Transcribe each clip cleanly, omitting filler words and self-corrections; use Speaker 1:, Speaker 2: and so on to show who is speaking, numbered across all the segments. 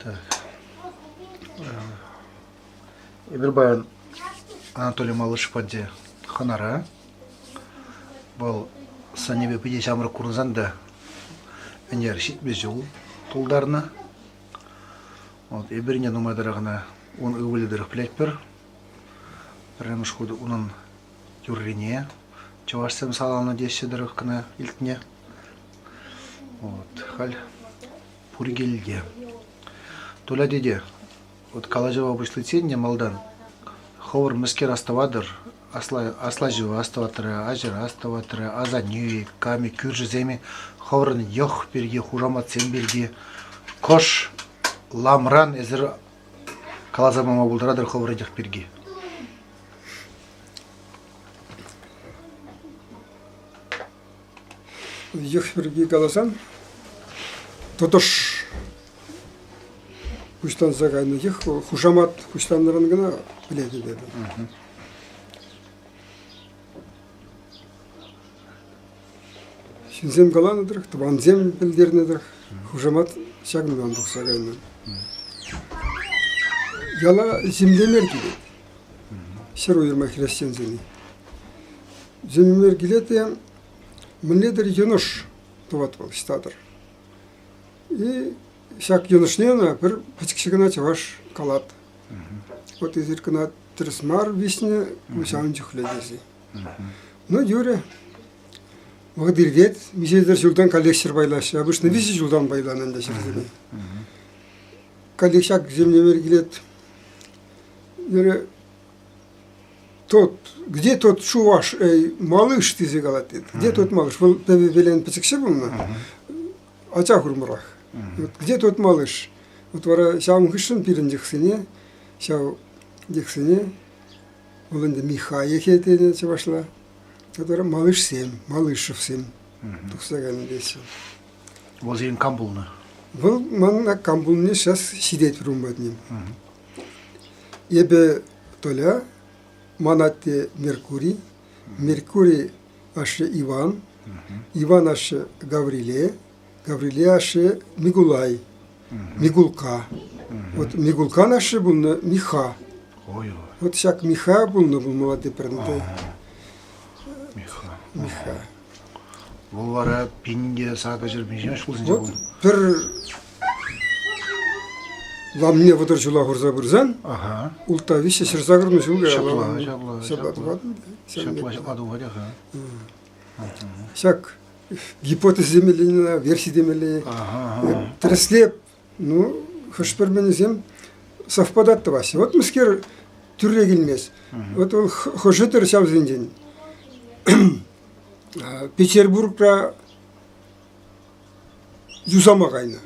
Speaker 1: Так. Эпир паян Анатолий Малышев патне хӑнара. Вӑл сӑнӗпе питӗ ҫамрӑк курӑнсан та ӗнер 70 ҫул тултарнӑ. Вот, эпир ӗнтӗ нумай тӑрӑх ӑна ун ывӑлӗ тӑрӑх пӗлетпӗр. Пӗрремӗш хут унӑн юррине чӑвашсем саланнӑ теҫҫӗ тӑрӑх кӑна илтнӗ. Вот, халь пур килте. Толя тете, вот калаҫӑва пуҫличчен те малтан хӑвӑр мӗскер астӑватӑр? Асла, аслаҫу астӑватӑр, аҫӑр астӑватӑр, асаннӳ, кам-и, кӳршӗсем-и, хӑвӑрӑн йӑх пирки, хушаматсем пирки кӑш ламран эсир каласа пама пултаратӑр хӑвӑр йӑх пирки?
Speaker 2: Йӑх пирки каласан, тӑтӑш пуҫланса кайнӑ йӑх хушамат пуҫланнӑран кӑна пӗлетӗп эпӗ. Ҫынсем каланӑ тӑрӑх, тӑвансем пӗлтернӗ тӑрӑх, хушамат ҫакӑнтан тухса кайнӑ. Яла землемер килет. Ҫӗр уйӑрма хресченсене. Землемер килет те мӗнле-тӗр йӑнӑш тӑвать вӑл, ӑҫта-тӑр. И ҫак йӑнӑшне ӑна пӗр пӗчӗкҫӗ кӑна чӑваш калать. Вот эсир кӑна тӗрӗс мар виҫнӗ, ҫавӑн чухлӗ тесе. Ну, юрӗ. Вӑхӑт иртет, миҫе ҫултан каллех ҫӗр пайлаҫҫӗ. Обычно виҫӗ ҫултан пайланӑ ӗнтӗ ҫӗрсене. Каллех ҫак землемер килет. Юрӗ, тот, где тот чуваш, эй, малыш тесе калать тет. Где тот малыш? Вӑл пӗве пӗчӗкҫӗ пулнӑ. Ача хурмӑрах. Вот где тот малыш? Вот вара ҫавӑн хыҫҫӑн пирӗн йӑхсене, ҫав йӑхсене вӑл ӗнтӗ Миха йӑхӗ тенӗ чӑвашла. Тата малышсем, малышевсем тухса кайнӑ теҫҫӗ.
Speaker 1: Вӑл сирӗн кам пулнӑ?
Speaker 2: Вӑл ман кам пулнине сейчас ҫитет ун патне. Эпӗ Толя, ман атте Меркурий, Меркурий ашшӗ Иван, Иван ашшӗ Гавриле, Гавриле ашшӗ Микулай, Микулка. Вот Микулкан ашшӗ пулнӑ Миха. Вот ҫак Миха пулнӑ пулмалла тепӗринте.
Speaker 1: Миха.
Speaker 2: Миха.
Speaker 1: Вӑл вара пин сакӑр миҫе ҫулсенче
Speaker 2: Вот пӗр ламне вӑтӑр ҫула хурса пырсан, ултта виҫҫӗ ҫырса кӑрнӑ ҫул
Speaker 1: ҫапла, ҫапла, ҫапла ҫапла, ҫапла тухать, ага.
Speaker 2: Ҫак гипотеза темелле, верси темелле. Тӗрӗслеп, ну, хӑш-пӗр мӗнӗсем совпадать тӑваҫҫӗ. Вот мӗскер тӳрре килмест. Вот вӑл хӑшӗ-тӗр ҫавсенчен. Петербургра юсама кайнӑ.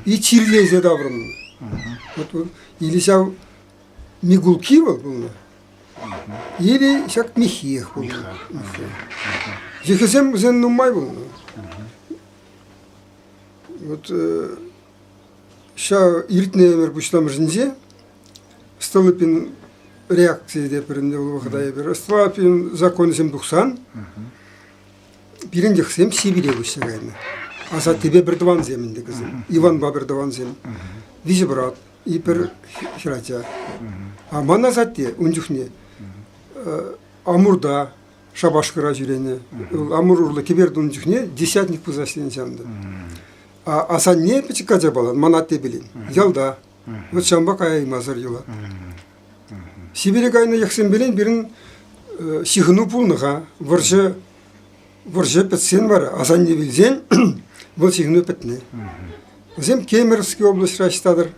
Speaker 2: И чирлесе таврӑннӑ. Вот вӑл или ҫав Микулки вӑл пулнӑ, или ҫак Михиех пулнӑ. Йӑхӗсем вӗсен нумай пулнӑ. Вот ҫав иртнӗ ӗмӗр пуҫламӑшӗнче Столыпин реакцийӗ те пӗрӗннӗ вӑл вӑхӑта эпир. Столыпин законӗсем тухсан пирӗн йӑхсем Сибире куҫса кайнӑ. Асаттепе пӗр тӑвансем ӗнтӗ вӗсем. Иванпа пӗр тӑвансем. Виҫӗ брат и пӗр хӗрача. А ман асатте ун чухне Амурта шабашкӑра ҫӳренӗ. Амур урлӑ кӗпер тунӑ чухне десятник пулса ӗҫленӗ ҫавӑнта. А асанне пӗчӗк ача палан, ман атте пилен, ялта. Вот ҫавӑнпа каяймасӑр юлать. Сибире кайнӑ йӑхсемпелен пирӗн ҫыхӑну пулнӑ-ха. Вӑрҫӑ вӑрҫӑ пӗтсен вара, асанне вилсен, вӑл ҫыхӑну пӗтнӗ. Вӗсем Кемеровский облаҫра ӑҫтатӑр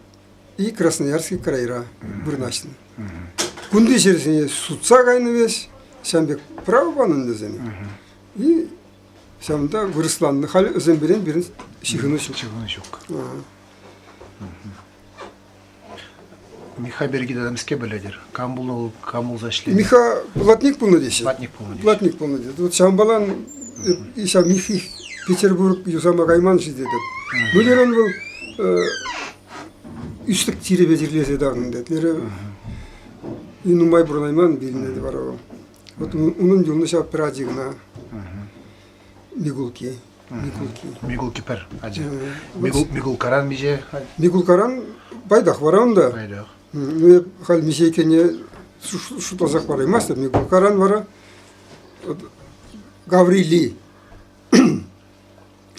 Speaker 2: и Красноярский крайра вырнаҫнӑ. Кунти ҫӗрсене сутса кайнӑ веҫ, ҫавӑн пек право панӑ ӗнтӗ вӗсене. И ҫавӑнта вырӑсланнӑ. Халь вӗсемпелен пирӗн ҫыхӑну ҫук.
Speaker 1: Ҫыхӑну ҫук. Миха пирки тата мӗскер пӗлетӗр? Кам пулнӑ вӑл, кам пулса ӗҫленӗ?
Speaker 2: Миха платник пулнӑ теҫҫӗ.
Speaker 1: Платник пулнӑ теҫҫӗ.
Speaker 2: Платник пулнӑ теҫҫӗ. Вот ҫавӑнпалан ҫав Михи Петербург юсама кайман-ши тетӗп. Ну, лерен вӑл ӳслӗк чирӗпе чирлесе тарнӑ тет. Лере нумай пурӑнайман вилнӗ вара вӑл. Вот унӑн юлнӑ ҫав пӗр ачи кӑна. Микулки. Микулки.
Speaker 1: Микулки пӗр ача. Микулкаран миҫе?
Speaker 2: Микулкаран. Пайтах вара унта.
Speaker 1: Пайтах.
Speaker 2: Ну, эп халь миҫе иккенне шутласах параймастӑп. Микулкаран вара Гаврили.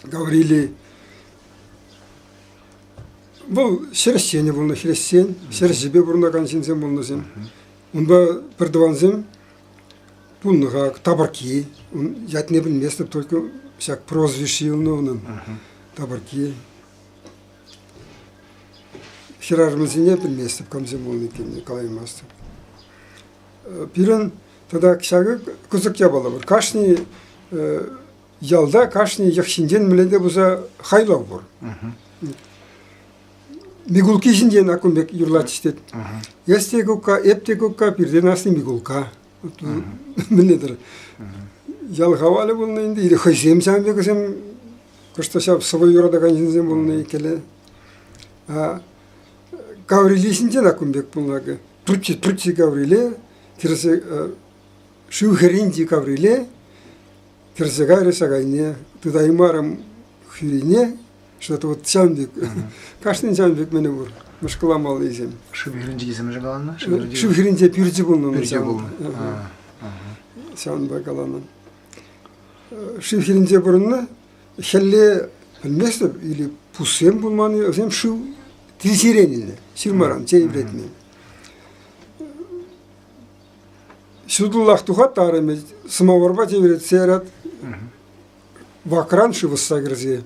Speaker 2: Гаврили вӑл ҫӗрӗҫченӗ пулнӑ, хресчен, ҫӗрӗҫӗпе пурӑнакан ҫынсем пулнӑсем. Унпа пӗртӑвансем пулнӑ-ха Тапӑркки, ун ятне пӗлместӗп, только ҫак прозвище юлнӑ унӑн, Тапӑркки. Хӗрарӑмсене пӗлместӗп, камсем пулнӑ иккенне калаймастӑп. Пирӗн тата ҫакӑ кӑсӑк япала пур. Кашни ялта кашни йӑх ҫинчен мӗнле те пулса хайлав пур. Микулкки ҫинчен ак ун пек юрлатчӗҫ тет. Эс те кукка, эп те кукка, пиртен асли Микулка. Мӗнле-тӗр. Ял хавалӗ пулнӑ ӗнтӗ, или хӑйсем ҫавӑн пек вӗсем кӑшт ҫав сӑвӑ юратакан ҫынсем пулнӑ иккӗле. Гаврили ҫинчен ак ун пек пулнӑ акӑ. Труччи, Труччи Гавриле, кӗрсе шыв хӗрринчи Гавриле кӗрсе кайрӗ сакайне, тытаймарӑм хӳрине, что-то вот ҫавӑн пек. Кашнин ҫавӑн пек мӗнӗ пур, мӑшкӑламаллисем.
Speaker 1: Шыв хӗрринче тесе мӗншӗн каланӑ?
Speaker 2: Шыв хӗрринче пӳрчӗ пулнӑ.
Speaker 1: Пӳрчӗ пулнӑ.
Speaker 2: Ҫавӑнпа каланӑ. Шыв хӗрринче пурӑннӑ. Хӗлле пӗлместӗп, или пуссем пулман-и, вӗсем шыв тилҫерен илнӗ, ҫырмаран чей вӗретмен. Ҫутӑллах тухать арӑмӗ, сӑмаварпа тивретсе ярать. Вакран шыв ӑсса кӗрсе.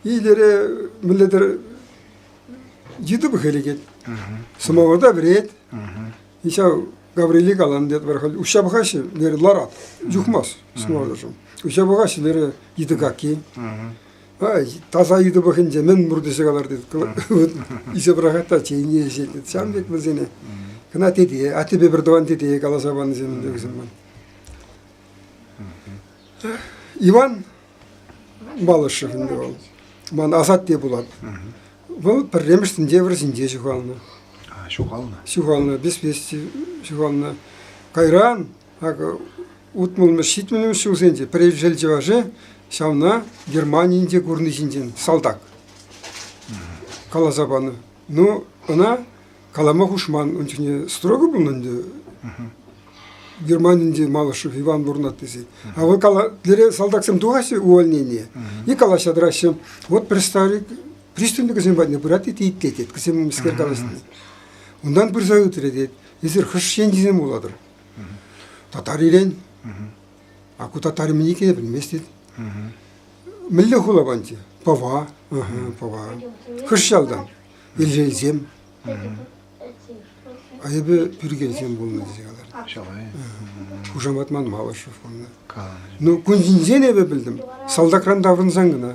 Speaker 2: Илере мӗнле-тӗр йытӑ пӑхӗлекет. Сӑмаварта вӗрет. И ҫав Гаврили калан тет вара халь уҫҫа пӑхаҫҫӗ, лере ларать, юхмасть сӑмаваршӑн. Уҫҫа пӑхаҫҫӗ, лере йытӑ какки. Таса йытӑ пӑхӗнче мӗн пур тесе калар тет. Исе пӑрахать та чейне ӗҫет. Ҫавӑн пек вӗсене. Кӑна тете, аттепе пӗр тӑван тете каласа панисем вӗсем ман. Иван Малышев ӗнтӗ вӑл. Ман асатте пулать. Вӑл пӗрремӗш тӗнче вӑрҫинче ҫухалнӑ.
Speaker 1: Ҫухалнӑ?
Speaker 2: Ҫухалнӑ, без вести ҫухалнӑ. Кайран Акӑ утмӑлмӗш, ҫитмӗлмӗш ҫулсенче пӗрешел чӑвашӗ ҫавна Германинче курни ҫинчен салтак каласа панӑ. Ну, ӑна калама хушман. Ун чухне строго пулнӑ ӗнтӗ. Германинче Малышев Иван пурӑнать тесе. А вӑл кала, лере салтаксем тухаҫҫӗ увольнение и калаҫса тӑраҫҫӗ. Вот представник приступниксем патне пырать те итлет, тет. Кӗсем мӗскер калаҫни. Унтан пырса ыйтрӗ, тет. Эсир хӑш енчисем пулатӑр? Татар илен. А ку татар мӗн иккенне пӗлмест тет. Мӗнле хула панчӗ? Пӑва. Пӑва. Хӑш ялтан? Элшелсем. А эпӗ пӳркелсем пулнӑ тесе каларӗ.
Speaker 1: Ҫавай.
Speaker 2: Хушамат ман Малышев пулнӑ. Ну, кун ҫинчен эпӗ пӗлтӗм. Салтакран таврӑнсан кӑна.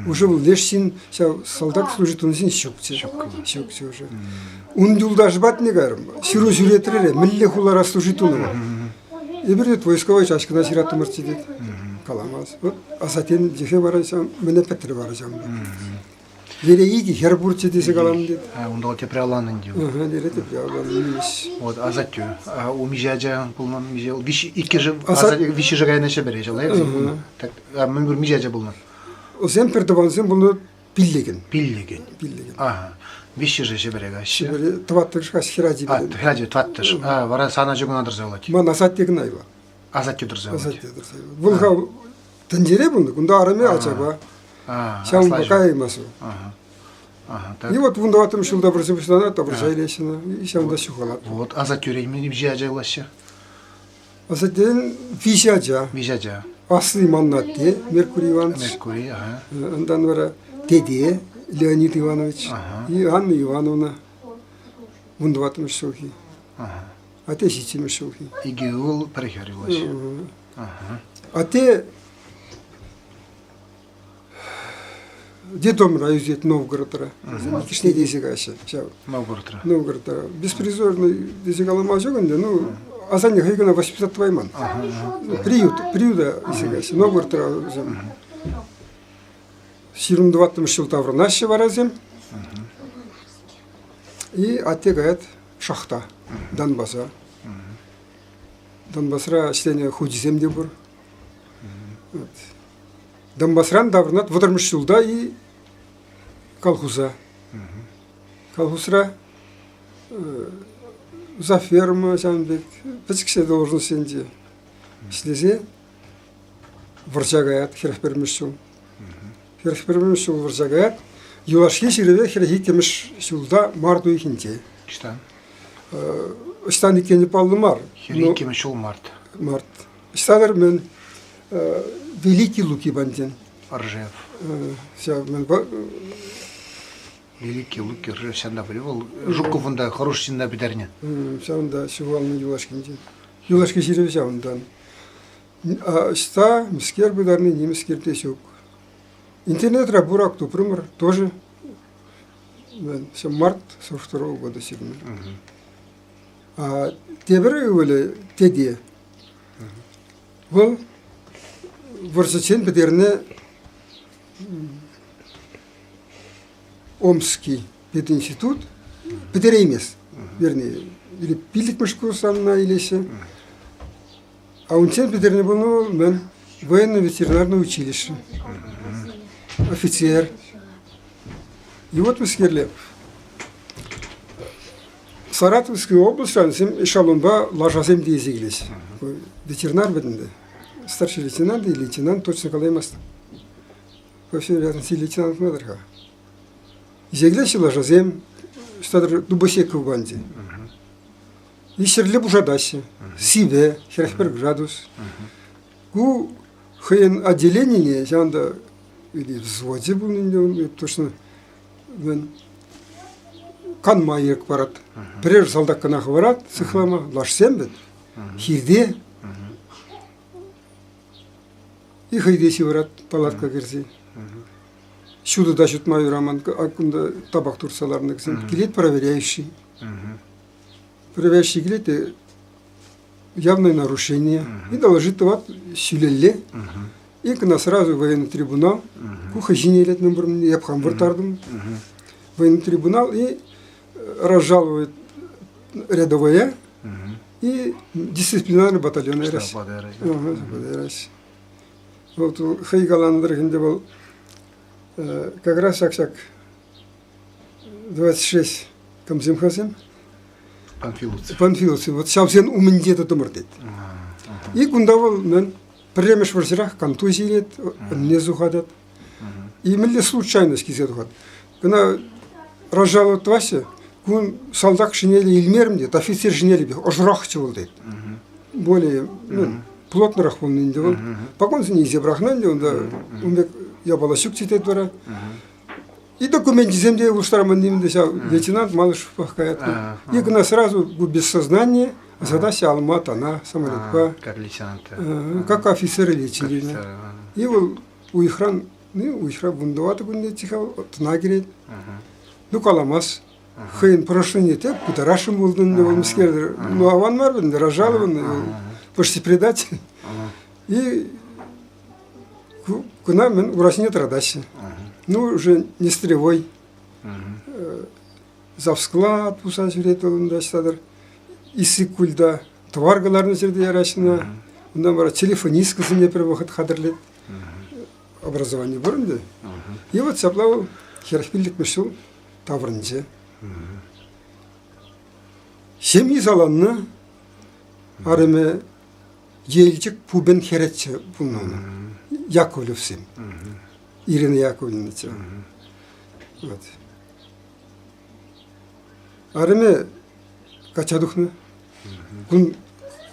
Speaker 2: Уже вӑл леш ҫын ҫав салтак служит тунӑ ҫын ҫукчӗ. Ҫукчӗ уже. Ун юлташӗ патне кайрӑм. Ҫыру ҫӳретрӗ, мӗнле хулара служит тунӑ вӑл. Эпир тет войсковой чаҫ кӑна ҫыраттӑмӑрччӗ тет. Каламас. Вот асаттен йӑхӗ вара ҫав мӗне пӗтрӗ вара ҫавӑнпа. Лере икӗ хӗр пурччӗ тесе каланӑ тет.
Speaker 1: Унта вӑл тепре авланнӑ ӗнтӗ.
Speaker 2: Лере тепре авланнӑ.
Speaker 1: Вот асаттӳ. У миҫе ача пулнӑ? Миҫе? Виҫ, иккӗшӗ, виҫҫӗшӗ кайнӑ Ҫӗпӗре, ҫапла? Так, мӗн пур миҫе ача пулнӑ?
Speaker 2: Вӗсем пӗр тӑвансем пулнӑ пиллӗкӗн.
Speaker 1: Пиллӗкӗн.
Speaker 2: Пиллӗкӗн.
Speaker 1: Ага. Виҫҫӗшӗ Ҫӗпӗре каҫҫӗ.
Speaker 2: Ҫӗпӗре тӑваттӑш каҫ хӗрачи.
Speaker 1: А, хӗрачи тӑваттӑш. А, вара сан ачу кӑна тӑрса юлать.
Speaker 2: Ман асатте кӑна юлать.
Speaker 1: Асатте тӑрса юлать.
Speaker 2: Асатте тӑрса юлать. Вӑл ха тӗнчере пулнӑ, кунта арӑмӗ ачапа. Ҫавӑнпа каяймас вӑл.
Speaker 1: Так.
Speaker 2: И вот вунтӑваттӑмӗш ҫулта вӑрҫӑ пуҫланать, та вӑрҫа илеҫҫӗ, и ҫавӑнта ҫухалать.
Speaker 1: Вот асаттӳрен миҫе ача юлаҫҫӗ?
Speaker 2: Асаттен виҫӗ ача.
Speaker 1: Виҫӗ ача.
Speaker 2: Асли манӑн атте, Меркурий Иванович.
Speaker 1: Меркурий, ага.
Speaker 2: Унтан вара тете, Леонид Иванович, и Анна Ивановна, вунтӑваттӑмӗш ҫулхи. Атте ҫиччӗмӗш ҫулхи.
Speaker 1: Икӗ ывӑл, пӗр хӗр юлаҫҫӗ.
Speaker 2: Атте Детдомра ӳсет Новгородра. Иккӗшне те илсе каяҫҫӗ ҫав.
Speaker 1: Новгородра.
Speaker 2: Новгородра. Беспризорный тесе калама ҫук ӗнтӗ. Ну, асанне хӑй кӑна воспитать тӑвайман. Приют, приюта илсе каяҫҫӗ. Новгородра вӗсем. 24-мӗш ҫул таврӑнаҫҫӗ варасем. И атте каять шахта Донбаса. Донбасра ӗҫленӗ хучӗсем те пур. Вот. Донбасран таврӑнать вӑтӑрмӗш ҫулта и колхоза. Колхозра за ферма ҫавӑн пек пӗчӗкҫӗ должноҫсенче ӗҫлесе вӑрҫа каять 41-мӗш ҫул. 41-мӗш ҫул вӑрҫа каять. Юлашки ҫырӑве 42-мӗш ҫулта март уйӑхӗнче.
Speaker 1: Ӑҫтан?
Speaker 2: Ӑҫтан иккенӗ паллӑ мар.
Speaker 1: 42-мӗш ҫул март.
Speaker 2: Март. Ӑҫтан мӗн Великий Луки пантен.
Speaker 1: Ржев.
Speaker 2: Ҫав мӗн
Speaker 1: Великий Луки Ржев ҫавна пӗлӳ вӑл Жуков унта хорош ҫынна пӗтернӗ.
Speaker 2: Ҫавӑнта ҫухалнӑ юлашкинче. Юлашки ҫырӑвӗ ҫавӑнтан. Ӑҫта мӗскер пытарни нимӗскер те ҫук. Интернетра бурак тупрӑмӑр, тоже март 42 года ҫырнӑ. А тепӗр ывӑлӗ тете. Вӑл вӑрҫӑччен пӗтернӗ Омский пединститут пӗтереймест. Вернее, или пиллӗкмӗш курс анна илеҫҫӗ. А унччен пӗтернӗ пулнӑ вӑл мӗн военно-ветеринарное училище. Офицер. И вот мӗскерле. Саратовской облаҫран эшелонпа лашасем тиесе килеҫҫӗ. Ветеринар вӗт Старший лейтенант и лейтенант точно калаймастӑп. По всей вероятности, лейтенант мар-ха. Илсе лашасем, ӑҫта-тӑр Дубосеков банди. И ҫӗрле пушатаҫҫӗ. Сивӗ, 41 градус. Ку хӑйӗн отделенине ҫавӑнта или взводе пулнӑ ӗнтӗ ун, точно мӗн канма ирӗк парать. Пӗрер салтак кӑна хӑварать сыхлама, лашсем вӗт. Хирте. И хӑй те ҫывӑрать палатка кӗрсе. Ҫутӑ та ҫутма юраман, кунта табак туртса ларнӑ кӗсем. Килет проверяющий. Проверяющий килет те явное нарушение. И доложит тӑват ҫӳлелле. И кӑна сразу военный трибунал. Ку хӑй ҫине илет мӗн эп хам выртартӑм. Военный трибунал и разжалует рядовое и дисциплинарный батальон яраҫ. Вот хӑй каланӑ тӑрӑх ӗнтӗ вӑл как раз ҫак ҫак 26 камсем-хасем?
Speaker 1: Панфиловцы.
Speaker 2: Панфиловцы. Вот ҫавсен умӗнче тӑтӑмӑр тет. И кунта вӑл мӗн пӗрремӗш вӑрҫӑрах контузи илет, ӑнне сухатать. И мӗнле случайность килсе тухать. Кӑна разжаловать тӑваҫҫӗ, кун салтак шинелӗ илмерӗм тет, офицер шинелӗ пек ӑшӑрахчӗ вӑл тет. Более ну, плотнорах пулнӑ ӗнтӗ вӑл. Погонсене илсе пӑрахнӑ ӗнтӗ унта ун пек япала ҫук тет вара. И докуменчӗсем те улӑштарман нимӗн те ҫав лейтенант Малышевпах каять. И кӑна сразу без сознания задача алма тана самолетпа.
Speaker 1: Как лейтенант.
Speaker 2: Как офицер лечили. И вӑл уйӑхран, ну, уйӑхра вунтӑватӑ кунне тиха тӑна кӗрет. Ну, каламас. Хӑйӗн прошение те пытарасшӑн пулнӑ ӗнтӗ вӑл мӗскер. Ну, аван мар ӗнтӗ, разжалованный, почти предатель. И кӑна мӗн ура ҫине тӑратаҫҫӗ. Ну, уже нестревой. Завсклад туса ҫӳрет вӑл унта ӑҫта-тӑр. Иссык-Культа тӑвар кӑларнӑ ҫӗрте яраҫнӑ. Унтан вара телефонисткӑсене пӗр вӑхӑт хатӗрлет. Образовани пур ӗнтӗ. И вот ҫапла вӑл 45-мӗш ҫул таврӑнчӗ. Ҫемйи саланнӑ. Арӑмӗ Елчӗк пупӗн хӗрӗччӗ пулнӑ унӑн. Яковлевсем. Ирина Яковлевначчӗ. Вот. Арӑмӗ качча тухнӑ. Кун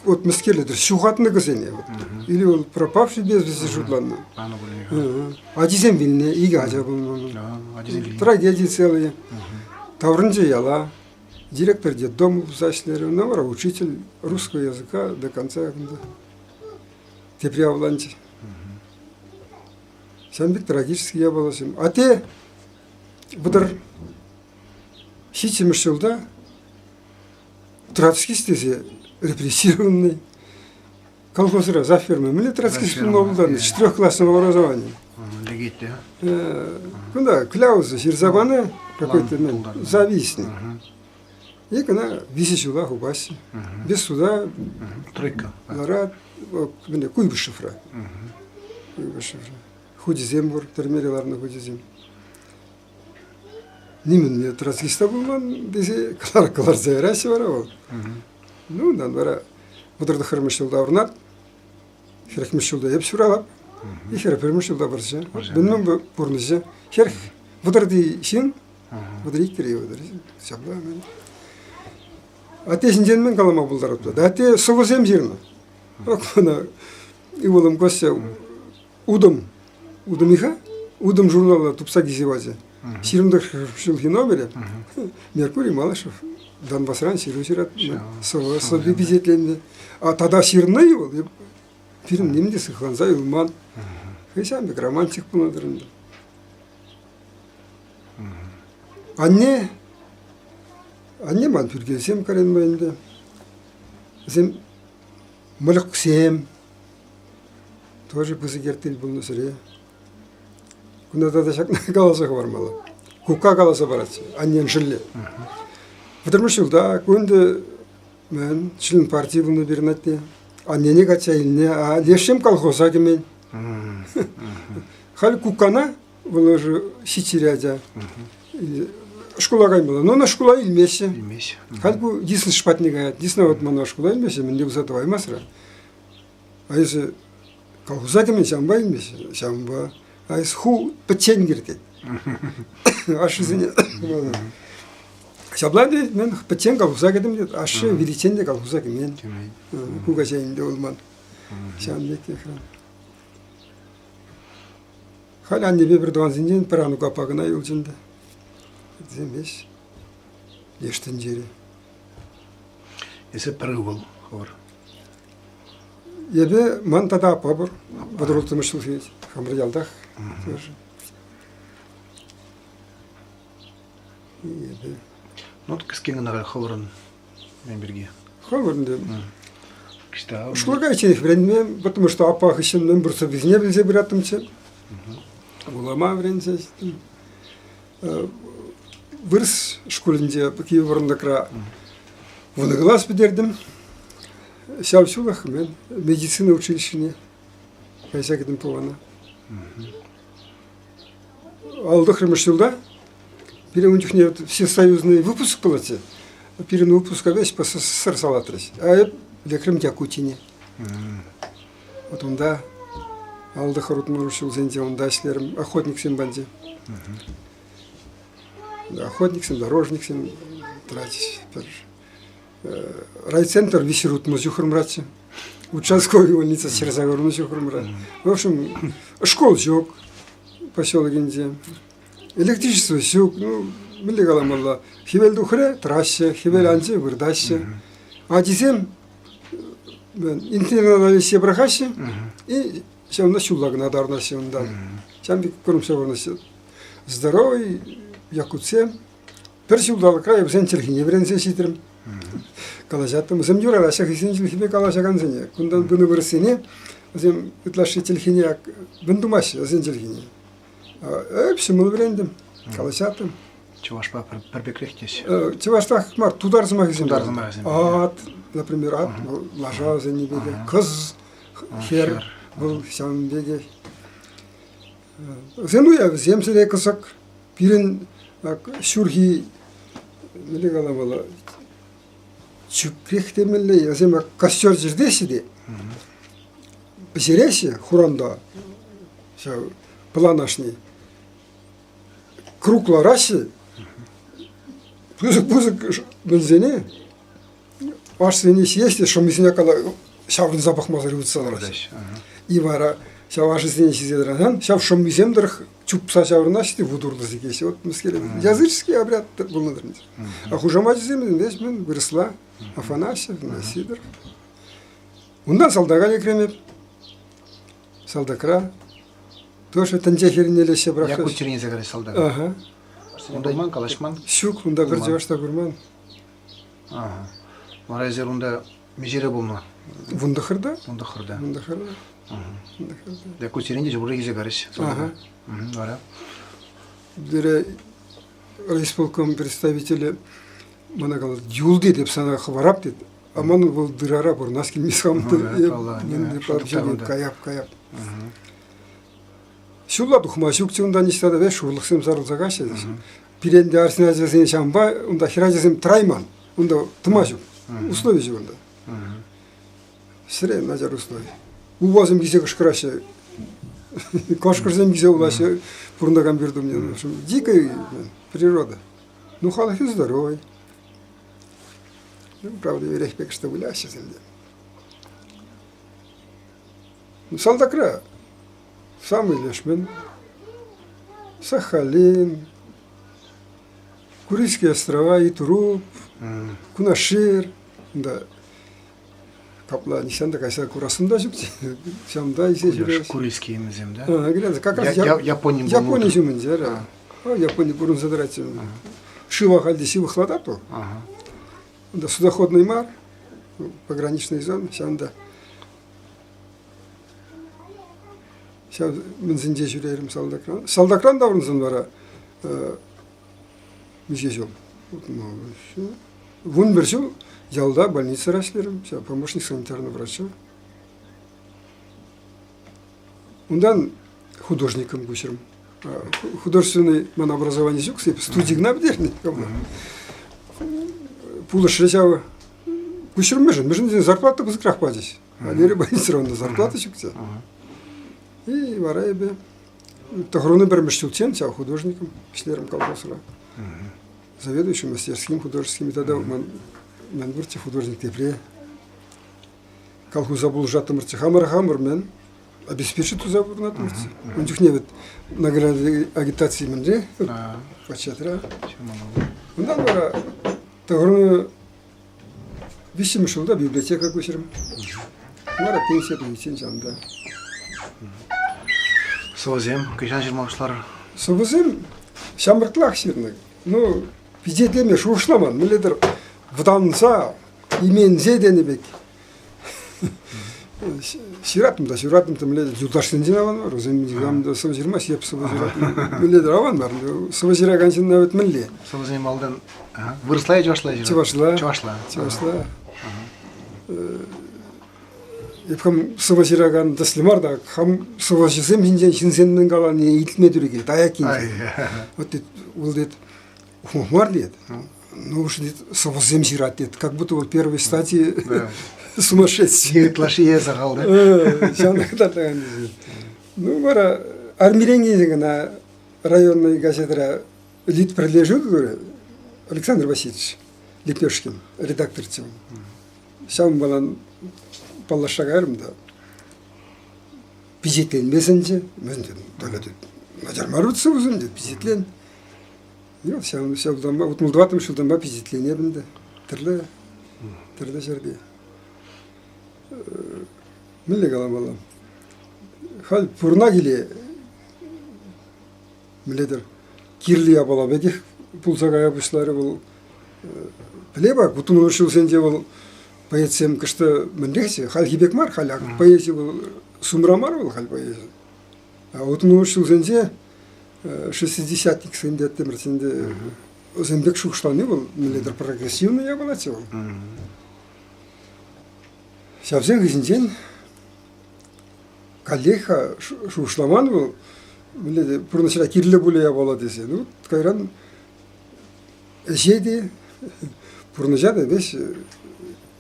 Speaker 2: вот мӗскерле-тӗр ҫухатнӑ кӗсене. Или вӑл пропавший без вести шутланнӑ. Ачисем вилнӗ, икӗ ача пулнӑ. Трагедии целые. Таврӑнчӗ яла. Директор детдома пулса ӗҫлерӗ. Ӑна вара учитель русского языка до конца кунта тепре авланчӗ. Ҫавӑн пек трагический япаласем. А те 37-мӗш ҫулта троцкист тесе репрессированный колхозра за ферма. Мӗнле троцкист пулма пултарнӑ? Четырехклассного образования.
Speaker 1: Лекет те.
Speaker 2: Кунта кляуза ҫырса панӑ какой-то завистник. И кӑна виҫӗ ҫула хупаҫҫӗ. Без суда.
Speaker 1: Тройка.
Speaker 2: Лара мӗнле Куйбышевра. Куйбышевра. Хучӗсем пур, тӗрмере ларнӑ хучӗсем. Нимӗнле троцкист та пулман тесе кӑларса яраҫҫӗ вара вӑл. Ну, унтан вара 39-мӗш ҫулта урнат, 40-мӗш ҫулта эп ҫуралап, и 41-мӗш ҫулта вӑрҫӑ. Мӗн пурнӑҫӗ? 40 вӑтӑрти ҫын, 32-ри вӑтӑр ҫапла. Атте ҫинчен мӗн калама пултаратӑп? Атте сӑвӑсем ҫырнӑ. Ак мана ывӑлӑм Костя Утӑм, Утӑм-и-ха? Утӑм журнала тупса килсе пачӗ. 29 ҫулхи номерӗ. Меркурий Малышев Донбасран ҫыру ҫырать. Сӑвӑ сӑвви пичетленнӗ. А тата ҫырнӑ-и вӑл? Пирӗн ним те сыхланса юлман. Хӑй ҫавӑн пек романтик пулнӑ-тӑр ӗнтӗ. Анне, анне ман пӳркелсем кӗренмӗ ӗнтӗ. Вӗсем мӑльӑксем, тоже пысӑк ертӳл пулнӑ сӗре. Кунта тата ҫакна каласа хӑвармалла. Кукка каласа паратчӗ, аннен шӑллӗ. Вӑтӑрмӗш ҫулта ку ӗнтӗ мӗн, член партии пулнӑ пирӗн атте. Аннене качча илнӗ, а лешсем колхоза кӗмен. Халь куккана вӑл уже ҫиччӗре ача. Шкула каймалла. Но ӑна шкула илмеҫҫӗ.
Speaker 1: Илмеҫҫӗ.
Speaker 2: Халь ку Дисныш патне каять. Дисна вот мана шкула илмеҫҫӗ, мӗнле туса тӑваймасра. А эсӗ колхоза кӗмен, ҫавӑнпа илмеҫҫӗ. Ҫавӑнпа. А эс ху пӗччен кӗр тет. Ашшӗсене Ҫапла тет, мен пӗччен колхоза кӗтӗм тет. Ашшӗ виличчен те колхоза кӗмен. Кукаҫа ӗнтӗ вӑл ман. Ҫавӑн пек те. Халь аннепе пӗр тӑвансенчен пӗр Анук аппа кӑна юлчӗ ӗнтӗ. Вӗсем веҫ леш тӗнчере.
Speaker 1: Эсӗ пӗр ывӑл хӑвӑр.
Speaker 2: Эпӗ ман тата аппа пур. 36-мӗш ҫулхи хамӑр ялтах тоже. Эпӗ.
Speaker 1: Ну, кӗскен кӑна хӑвӑрӑн Мӗн пирки?
Speaker 2: Хӑвӑр ӗнтӗ. Шкула кайичченех вӗренме, потому что аппа хыҫҫӑн мӗн пур сӑввисене пӗлсе пыраттӑмччӗ. Вулама вӗренсе ҫиттӗм. Вырӑс шкулӗнче Кивӗ Вӑрӑнтӑкра вунӑ класс пӗтертӗм. Ҫав ҫулах мен медицина училищине кайса кӗтӗм Пӑвана. Алтӑхрӑмӗш ҫулта пирӗн ун чухне всесоюзный выпуск пулатчӗ. Пирӗн выпуска веҫ по СССР салатрӗҫ. А эп лекрӗм Якутине. Вот унта алтӑхӑр утмӑл ҫулсенче унта ӗҫлерӗм охотниксем патӗнче. Охотниксем, дорожниксем тӑратчӗҫ пӗр райцентр виҫӗ утмӑл ҫухрӑмраччӗ. Участковый больница ҫырса курнӑ ҫухрӑмра. В общем, школ ҫук поселокӗнче. Электричество ҫук. Ну, мӗнле каламалла. Хӗвел тухрӗ, тӑраҫҫӗ, хӗвел анчӗ, выртаҫҫӗ. Ачисем интерната леҫсе пӑрахаҫҫӗ и ҫавна ҫулла кӑна тарӑнаҫҫӗ унтан. Ҫавӑн пек курӑмса пурӑнаҫҫӗ. Здоровый якутсем Пӗр ҫулталӑкра вӗсен чӗлхине вӗренсе ҫитрӗм. Калаҫаттӑм. Вӗсем юратаҫҫӗ хӑйсен чӗлхипе калаҫакансене. Кунтан пынӑ вырӑссене вӗсем ытлашши чӗлхине мӗн тумаҫҫӗ вӗсен чӗлхине. Эп ҫӑмӑл вӗрентӗм, калаҫаттӑм.
Speaker 1: Чӑвашпа пӗр пекрех теҫҫӗ.
Speaker 2: Чӑвашлах мар, тутар сӑмахӗсем.
Speaker 1: Тутар сӑмахӗсем.
Speaker 2: Ат, например, ат, вӑл лаша вӗсенни пекех. Кыз, хӗр, вӑл ҫавӑн пекех. Вӗсем уявӗсем сире кӑсӑк. Пирӗн ҫурхи мӗнле каламалла чӳкрех темелле, вӗсем костер чӗртеҫҫӗ те пӗҫереҫҫӗ хуранта ҫав пӑлан ашне. Круг лараҫҫӗ пысӑк-пысӑк мӗнсене Ашсене ҫиес те шӑммисене кала ҫаврӑнса пӑхмасӑр ывӑтса лараҫҫӗ. И вара ҫав ашӗсене ҫисе тӑрасан ҫав шӑммисем тӑрӑх чупса ҫаврӑнаҫҫӗ те вут урлӑ сикеҫҫӗ. Вот мӗскер языческий обряд пулнӑ А хушамачӗсем веҫ мӗн вырӑсла Афанасьев, Сидоров. Унтан салтака лекрӗм эп. Салтакра тоже тӗнче хӗрне леҫсе пӑрахрӗҫ.
Speaker 1: Якутире илсе кайрӗҫ салтака.
Speaker 2: Ага.
Speaker 1: Унта курман, калаҫман?
Speaker 2: Ҫук, унта пӗр чӑваш та курман.
Speaker 1: Ага. Вара эсир унта миҫере пулнӑ?
Speaker 2: Вунтӑхӑрта.
Speaker 1: Вунтӑхӑрта.
Speaker 2: Вунтӑхӑрта.
Speaker 1: Якутирен те ҫурри килсе карӗҫ.
Speaker 2: Ага.
Speaker 1: Вара?
Speaker 2: Дере райисполком представителӗ мана калать, юлти деп сана хӑварап тет. А ман вӑл дырара пурӑнас килмест хам. Каяп, каяп. Ҫулла тухма ҫукчӗ унта ниҫта та, шурлӑхсем сарӑлса каҫҫӗ. Пирӗн те арҫын ачасене ҫавӑнпа унта хӗрачасем тӑрайман. Унта тӑма ҫук. Услови ҫук унта. Сӗре начар услови. Упасем килсе кӑшкӑраҫҫӗ. Кашкӑрсем килсе улаҫҫӗ пурӑнакан пӳрт умне. Дикая природа. Ну, халӑхӗ здоровый. Ну, правда, эрех пек что выляҫҫӗ те. Салтакра самый лешмен, Сахалин, Курильские острова, Итуруп, Кунашир, да, капла нихҫан та кайса курасӑм та ҫук. Ҫавӑнта илсе ҫӳрес.
Speaker 1: Курильские вӗсем, да?
Speaker 2: Как раз
Speaker 1: Япони
Speaker 2: Япони ҫумӗнче, да. Япони пурӑнса тӑрать. Шыва халь те ҫывӑхлатать вӑл. Унта судоходный мар, пограничный зона, ҫавӑнта. Ҫав мӗнсенче ҫӳрерӗм салтакран. Салтакран таврӑнсан вара миҫе ҫул? 11 ҫул ялта больницӑра ӗҫлерӗм, ҫав помощник санитарного врача. Унтан художником куҫрӑм. Художественный ман образование ҫук, студия кӑна пӗтернӗ. Пулӑшрӗ ҫав. Куҫрӑм мӗншӗн? Мӗншӗн тесен зарплата пысӑкрах пачӗҫ. Валерий Борисовна зарплата ҫукчӗ. И вара эпӗ тӑхӑрвунӑ пӗрмӗш ҫулччен ҫав художником ӗҫлерӗм колхозра. Заведующим мастерским художеским тата ман ман пурччӗ художник тепре. Колхоза пулӑшаттӑмӑрччӗ. Хамӑр хамӑр мӗн обеспечить туса пурӑнаттӑмӑрччӗ. Ун чухне вӗт награды агитации мӗнре почетра. Унтан вара тӑхӑрвунӑ Виҫҫӗмӗш ҫулта библиотека куҫрӑм. Вара пенсие тухиччен ҫавӑнта.
Speaker 1: Сӑвӑсем кӑҫан ҫырма пуҫларӑр?
Speaker 2: Сӑвӑсем ҫамрӑклах ҫырнӑ. Ну, пичетлеме шухӑшламан. Мӗнле-тӗр вӑтанса, именсе тенӗ пек. Ҫыраттӑм та ҫыраттӑм та, мӗнле юлташсенчен аван мар. Вӗсем никам та сӑвӑ ҫырмасть, эп сӑвӑ ҫыраттӑм. Мӗнле-тӗр аван мар. Сӑвӑ ҫыракан ҫынна вӗт мӗнле?
Speaker 1: Сӑвӑсем малтан Вырӑсла е чӑвашла ҫырать?
Speaker 2: Чӑвашла.
Speaker 1: Чӑвашла.
Speaker 2: Чӑвашла. Эп хам сӑвӑ ҫыракан тӗслӗ мар та, хам сӑвӑҫӑсем ҫинчен ҫынсем мӗн каланине илтме тӳрӗ килет, аяккинчен. Вот тет, вӑл тет, ухмах мар тет. Ну уж тет, сӑвӑсем ҫырать тет, как будто вот первой стадии сумасшедший.
Speaker 1: Ытлашши е сахал, да?
Speaker 2: Ҫавна кӑтартакан Ну, вара армирен килсен кӑна районный газетра Литпӗрлешӳ турӗ Александр Васильевич Лепешкин редакторччӗ. Ҫавӑнпалан паллашса кайрӑм та пичетленме сӗнчӗ. Мӗн толя тет, начар мар вӗт сӑвӑсем тет, пичетлен. Ҫавӑн ҫултанпа, 64-мӗш ҫултанпа пичетленетӗп ӗнтӗ. Тӗрлӗ, тӗрлӗ ҫӗрте. Мӗнле каламалла? Халь пурӑна киле мӗнле-тӗр кирлӗ япала пекех пулса кая пуҫларӗ вӑл. Пӗлеп-ха, кутӑнлӑ ҫулсенче вӑл поэтсем кӑштӑ мӗнлехчӗ, хальхи пек мар, халь ак поэзи вӑл сумра мар вӑл халь поэзи. А утмӑлмӗш ҫулсенче шестидесятниксем теттӗмӗр ӗнтӗ вӗсем пек шухӑшлани вӑл мӗнле-тӗр прогрессивный япалаччӗ вӑл. Ҫавсен хыҫӗнчен каллех-ха шухӑшламан вӑл, мӗнле те пурнӑҫра кирлӗ пулӗ япала тесе. Ну, кайран ӗҫе те, пурнӑҫа та веҫ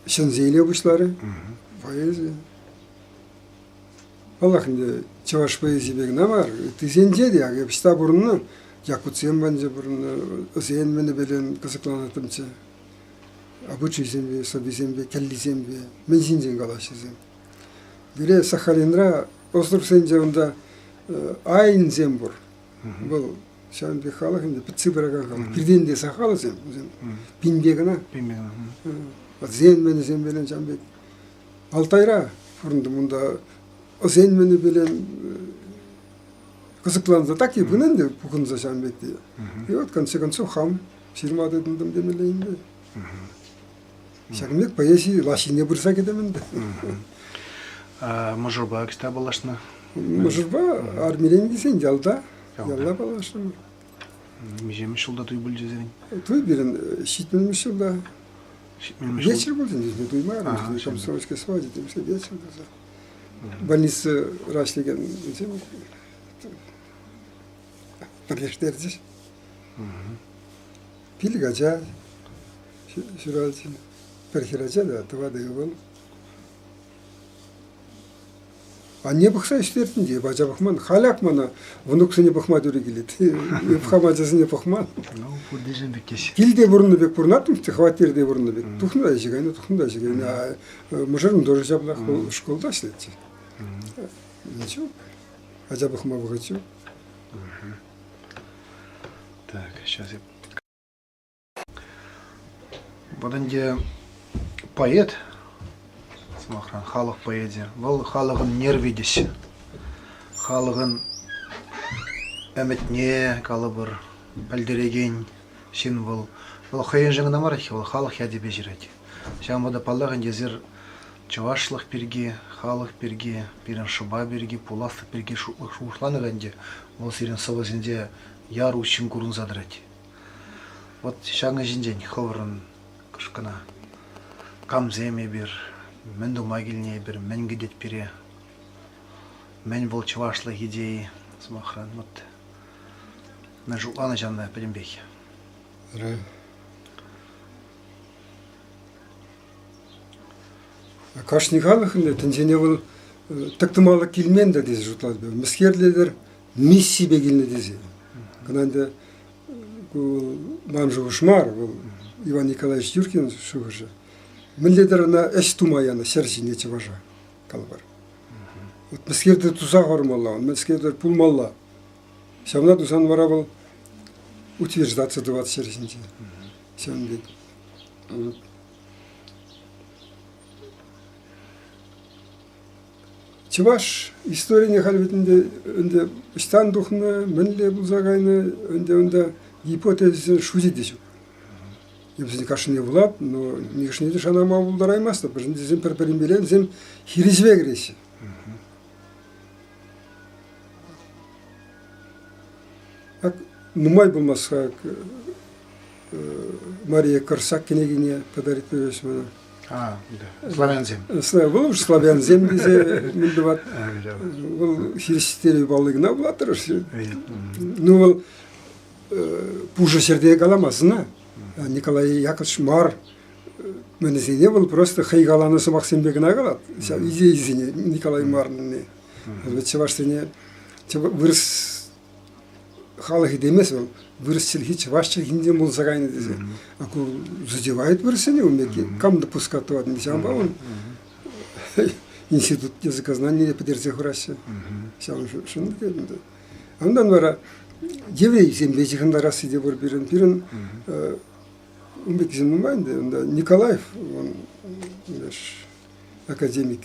Speaker 2: ҫӗнсе иле пуҫларӗ поэзи. Паллах ӗнтӗ, чӑваш поэзийӗпе кӑна мар, ыттисенче те, ак эп ӑҫта пурӑннӑ, якутсем патӗнче пурӑннӑ, вӗсен мӗнӗпелен кӑсӑкланаттӑмччӗ. Обычайсемпе, сӑввисемпе, кӗллисемпе, мӗн ҫинчен калаҫҫӗ Пире Сахалинра островсенче унта айнсем пур. Вӑл ҫавӑн пек халӑх ӗнтӗ, пӗтсе пыракан халӑх. Пиртен те сахал вӗсем, вӗсем пинпе кӑна.
Speaker 1: Пинпе кӑна.
Speaker 2: Вӗсен мӗнӗсем пелен ҫавӑн пек. Алтайра пурӑнтӑм унта. Ӑсен мӗнӗпелен кӑсӑкланса так и пынӑ ӗнтӗ пухӑнса ҫавӑн пек те. И вот в конце концов хам ҫырма тытӑнтӑм темелле ӗнтӗ. Ҫакӑн пек поэзи лаҫҫине пырса кӗтӗм ӗнтӗ.
Speaker 1: Мӑшӑрпа ӑҫта паллашнӑ?
Speaker 2: Мӑшӑрпа армирен килсен ялта, ялта паллашрӑмӑр.
Speaker 1: Миҫемӗш ҫулта туй пулчӗ сирӗн?
Speaker 2: Туй пирӗн ҫитмӗлмӗш ҫулта.
Speaker 1: Ҫитмӗлмӗш
Speaker 2: Вечер пулчӗ, туймарӑм, комсомольская свадьба, темиҫе вечер пулса. Больницӑра ӗҫлекен пӗрлештерчӗҫ. Пилӗк ача ҫуралчӗ. Пӗр хӗрача та тӑватӑ ывӑл. Анне пӑхса ӳстертӗн те, ача пӑхман. Халь ак мана внуксене пӑхма тӳрӗ килет. Эп хам ачасене пӑхман.
Speaker 1: Ну, пуртисем пек теҫ.
Speaker 2: Килте пурӑннӑ пек пурӑнаттӑм, хваттерте пурӑннӑ пек. Тухнӑ та ӗҫе кайнӑ, тухнӑ та ӗҫе кайнӑ. Мӑшӑрӑм тоже ҫаплах, вӑл шкулта ӗҫлетчӗ. Ничего, ача пӑхма вӑхӑт ҫук.
Speaker 1: Так, сейчас я Вот ӗнтӗ поэт, сӑмахран, халӑх поэчӗ, вӑл халӑхӑн нерви теҫҫӗ. Халӑхӑн ӗмӗтне, калӑпӑр, пӗлтерекен ҫын вӑл. Вӑл хӑйӗншӗн кӑна мар, вӑл халӑх ячӗпе ҫырать. Ҫавӑнпа та, паллах ӗнтӗ, эсир чӑвашлӑх пирки, халӑх пирки, пирӗн шӑпа пирки, пуласлӑх пирки шухӑшланӑ ӗнтӗ, вӑл сирӗн сӑвӑсенче яр уҫҫӑн курӑнса тӑрать. Вот ҫакӑн ҫинчен хӑвӑрӑн кӑна камсем эпир, мӗн тума килнӗ эпир, мӗн кӗтет пире, мӗн вӑл чӑвашлӑх идейи, сӑмахран, вот мӗн шутланӑ ҫавна пӗтӗмпех.
Speaker 2: Кашни халӑх ӗнтӗ тӗнчене вӑл тӑк-тӑмалӑк килмен те тесе шутлатӑп. Мӗскерлетӗр миссипе килнӗ тесе. Кӑна ӗнтӗ ку ман шухӑш мар, вӑл Иван Николаевич Юркин шухӑшӗ. Мӗнле-тӗр ӑна ӗҫ тума янӑ ҫӗр ҫине чӑваша, калӑпӑр. Вот мӗскер-тӗр туса хӑвармалла, мӗскер-тӗр пулмалла. Ҫавна тусан вара вӑл утверждаться тӑвать ҫӗр ҫинче. Ҫавӑн пек. Чӑваш историне халь вӗт ӗнтӗ, ӗнтӗ ӑҫтан тухнӑ, мӗнле пулса кайнӑ, ӗнтӗ унта гипотезисен шучӗ те ҫук. Эп вӗсене кашнине вулап, но нихӑшне те шанама пултараймастӑп, мӗншӗн тесен пӗр-пӗринпеле вӗсем хирӗҫӗве кӗреҫҫӗ. Ак нумай пулмасть-ха Мария Корсак кӗнекине подарить турӗҫ мана.
Speaker 1: А, да. Славянсем.
Speaker 2: Вӑл уж славянсем тесе мӗн тӑвать. Вӑл хирӗҫтерӳ палли кӑна пулатӑр. Ну, вӑл пушӑ ҫӗрте каламасть ӑна. Николай Яковлевич мар мӗнӗсене вӑл просто хӑй каланӑ сӑмахсемпе кӑна калать. Ҫав идейисене Николай Марнне. Вӑл чӑвашсене вырӑс халӑхӗ темест вӑл, вырӑс чӗлхи чӑваш чӗлхинчен пулса кайнӑ тесе. А ку задевает вырӑссене ун пекки. Кам допускать тӑвать, ҫавӑнпа он институт языкознания пӗтерсе хураҫҫӗ. Ҫавӑн ӗнтӗ. Унтан вара еврейсемпе ҫыхӑнтарасси те пур пирӗн. Пирӗн ун пеккисем нумай ӗнтӗ. Унта Николаев, он академик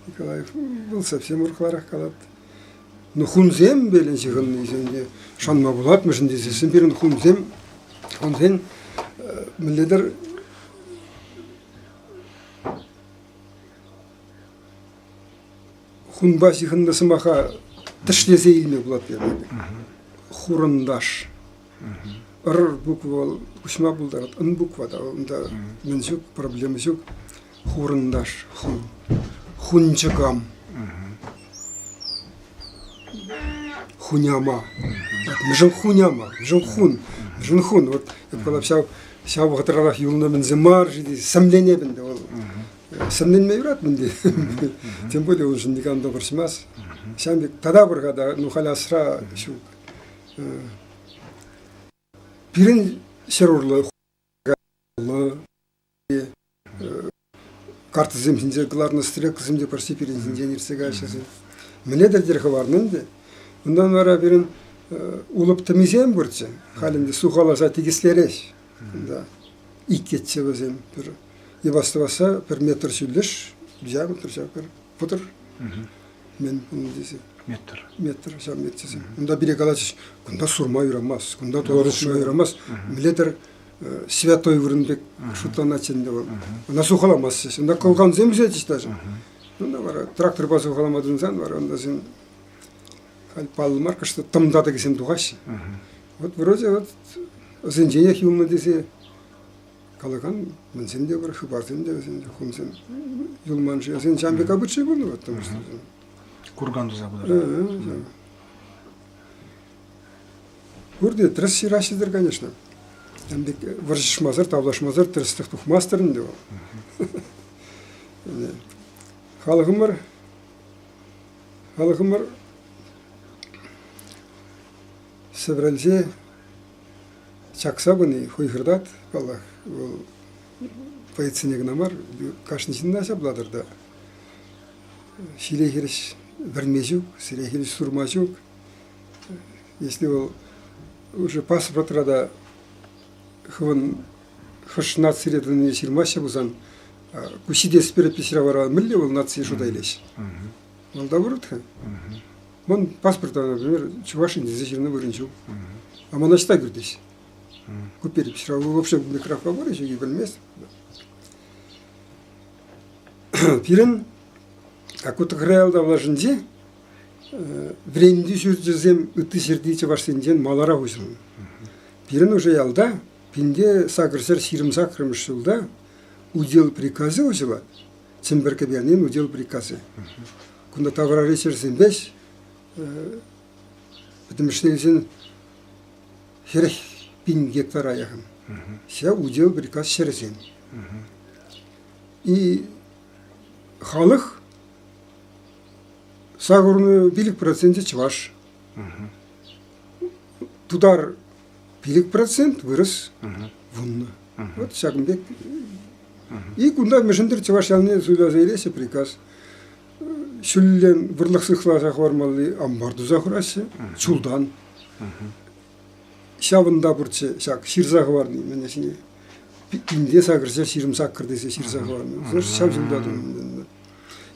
Speaker 2: Николаев, вӑл совсем урӑхларах калать. Ну, хунсем пелен ҫыхӑннисене шанма пулать, мӗншӗн тесессӗн пирӗн хунсем, хунсен мӗнле-тӗр хунпа ҫыхӑннӑ сӑмаха тӗшлесе илме пулать пирӗн. Хурӑнташ. Р буква вӑл куҫма пултарать, Н буква та унта мӗн ҫук, проблема ҫук. Хурӑнташ, хун, хунчӑкам. Хуняма. Мӗншӗн хуняма? Мӗншӗн хун? Мӗншӗн хун? Вот эп калап ҫав ҫав вӑхӑтрарах юлнӑ мӗнсем мар-ши тесе сӗмленеп ӗнтӗ вӑл. Сӗмленме юрать мӗнте. Тем более уншӑн никам та вӑрҫмасть. Ҫавӑн пек тата пӗр-ха та, ну халь асра ҫук. Пирӗн ҫӗр урлӑ картӑсем ҫинче кӑларнӑ стрелкӑсем те почти пирӗн ҫинчен иртсе каяҫҫӗ. Мӗне тӗл хӑварнӑ ӗнтӗ. Унтан вара пирӗн улӑп тӗмисем пурччӗ. Халь ӗнтӗ сухаласа тикӗслереҫ. Да. Иккӗччӗ вӗсем. Пӗр йӑвас-тӑвасса пӗр метр ҫӳллӗш, диаметр ҫав пӗр вӑтӑр мӗн пулнӑ тесе.
Speaker 1: Метр.
Speaker 2: Метр ҫав метрсем. Унта пире калаҫҫӗ, кунта сурма юрамасть, кунта тула юрамасть. Мӗнле-тӗр святой вырӑн пек шутланать ӗнтӗ вӑл. Ӑна сухаламасть. Унта кӑлкансем ӳсетчӗҫ даже. Унта вара тракторпа сухалама тытӑнсан вара унта сен халь паллӑ мар, что тӑм татӑкӗсем тухаҫҫӗ. Вот вроде вот вӗсенченех юлнӑ тесе калакан мӗнсем те пур, хыпарсем те вӗсен хумсем юлман-ши. Вӗсен ҫавӑн пек обычай пулнӑ вот, потому что
Speaker 1: Курган туса пытарнӑ.
Speaker 2: Пурте тӗрӗс ҫыраҫҫӗ-тӗр, конечно. Ҫавӑн пек вӑрҫӑшмасӑр, тавлашмасӑр тӗрӗслӗх тухмастӑр ӗнтӗ вӑл. Халӑхӑмӑр халӑхӑмӑр сӗврӗлсе чакса пыни хуйхӑртать, паллах. Вӑл поэтсене кӑна мар, кашни ҫынна ҫаплатӑр та. Ҫиле хирӗҫ вӗрме ҫук, сире хирӗҫ сурма ҫук. Если вӑл уже паспортра та хӑвӑн хӑш нацире тӑнине ҫырмаҫҫӗ пулсан, ку ҫитес перепиҫра вара мӗнле вӑл нацие шута илеҫ? Вӑл та вырӑт-ха. Ман паспорта, например, Чувашин тесе ҫырнӑ вырӑн ҫук. А мана ӑҫта кӳртӗҫ? Ку перепиҫра вообще микрофон пур ҫук пӗлмест. Пирӗн Акутӑхра таврашӗнче вӗрентӳ ҫурчӗсем ытти ҫӗрти чӑвашсенчен маларах уҫӑлнӑ. Пирӗн уже ялта пинте сакӑрҫӗр ҫирӗм саккӑрмӗш ҫулта удел приказӗ уҫӑлать. Чӗмпӗр кӗпернин удел приказӗ. Кунта таврари ҫӗрсемпе пӗтӗмӗшле илсен 40 пин гектара яхӑн. Ҫав удел приказ ҫӗрӗсем. И халӑх 85 проценчӗ чӑваш. Тутар 5%, вырӑс вуннӑ. Вот ҫакӑн пек. И кунта мӗншӗн-тӗр чӑваш ялне суйласа илеҫҫӗ приказ. Ҫуллен вӑрлӑх сыхласа хӑвармалли амбар туса хураҫҫӗ чултан. Ҫавӑнта пурччӗ ҫак ҫырса хӑварни мӗн ҫине. Пинте сакӑрҫа ҫирӗм саккӑр тесе ҫырса хӑварнӑ. Ҫав ҫулта тунӑ.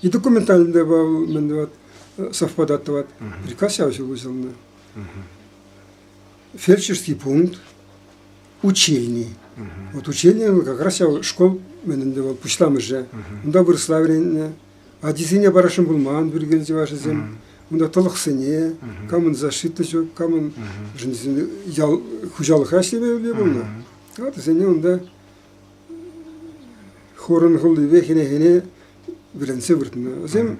Speaker 2: И документальный мӗн тӑвать, совпадать тӑвать. Приказ ҫав ҫул уҫӑлнӑ. Фельдшерский пункт, учильни. Вот учильни вӑл как раз ҫав школ мӗн ӗнтӗ вӑл пуҫламӑшӗ. Унта вырӑсла вӗреннӗ. Ачисене парасшӑн пулман пӳркел чӑвашӗсем. Унта тӑлӑхсене, камӑн защита ҫук, камӑн ял хуҫалӑхра ӗҫлеме пулнӑ. Ватӑсене унта хурӑн хуллипе хӗне-хӗне вӗренсе выртнӑ. Вӗсем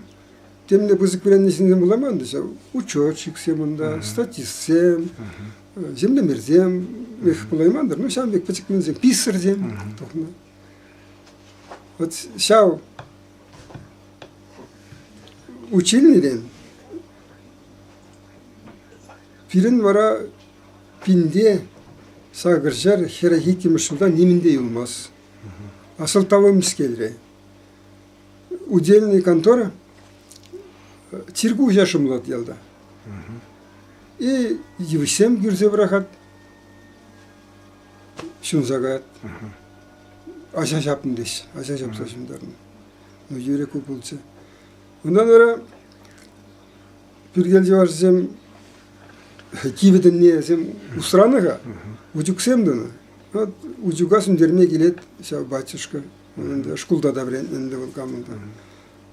Speaker 2: темле пысӑк вӗреннӗ ҫынсем пуламан та ҫав. Учетчиксем унта, статистсем, землемерсем их пулайман-тӑр. Ну, ҫавӑн пек пӗчӗк мӗнсем, писарьсем тухнӑ. Вот ҫав учильнирен пирӗн вара пинте сакӑрҫӗр хӗрӗх иккӗмӗш ҫулта нимӗн те юлмасть. А сӑлтавӗ мӗскерре? Удельный контора чиркӳ уҫа шӑмлать ялта. И йывӑҫсем кӳрсе пӑрахать, ҫунса каять. Аҫа ҫапнӑ теҫ, аҫа ҫапса ҫунтарнӑ. Ну, юрӗ ку пулчӗ. Унтан вара Пӳркел чӑвашӗсем кивӗ тӗннесем усранӑ-ха, утюгсем тунӑ. Вот утюга сӳнтерме килет ҫав батюшка. Ӗнтӗ шкулта та вӗрентнӗ ӗнтӗ вӑл камӑн та.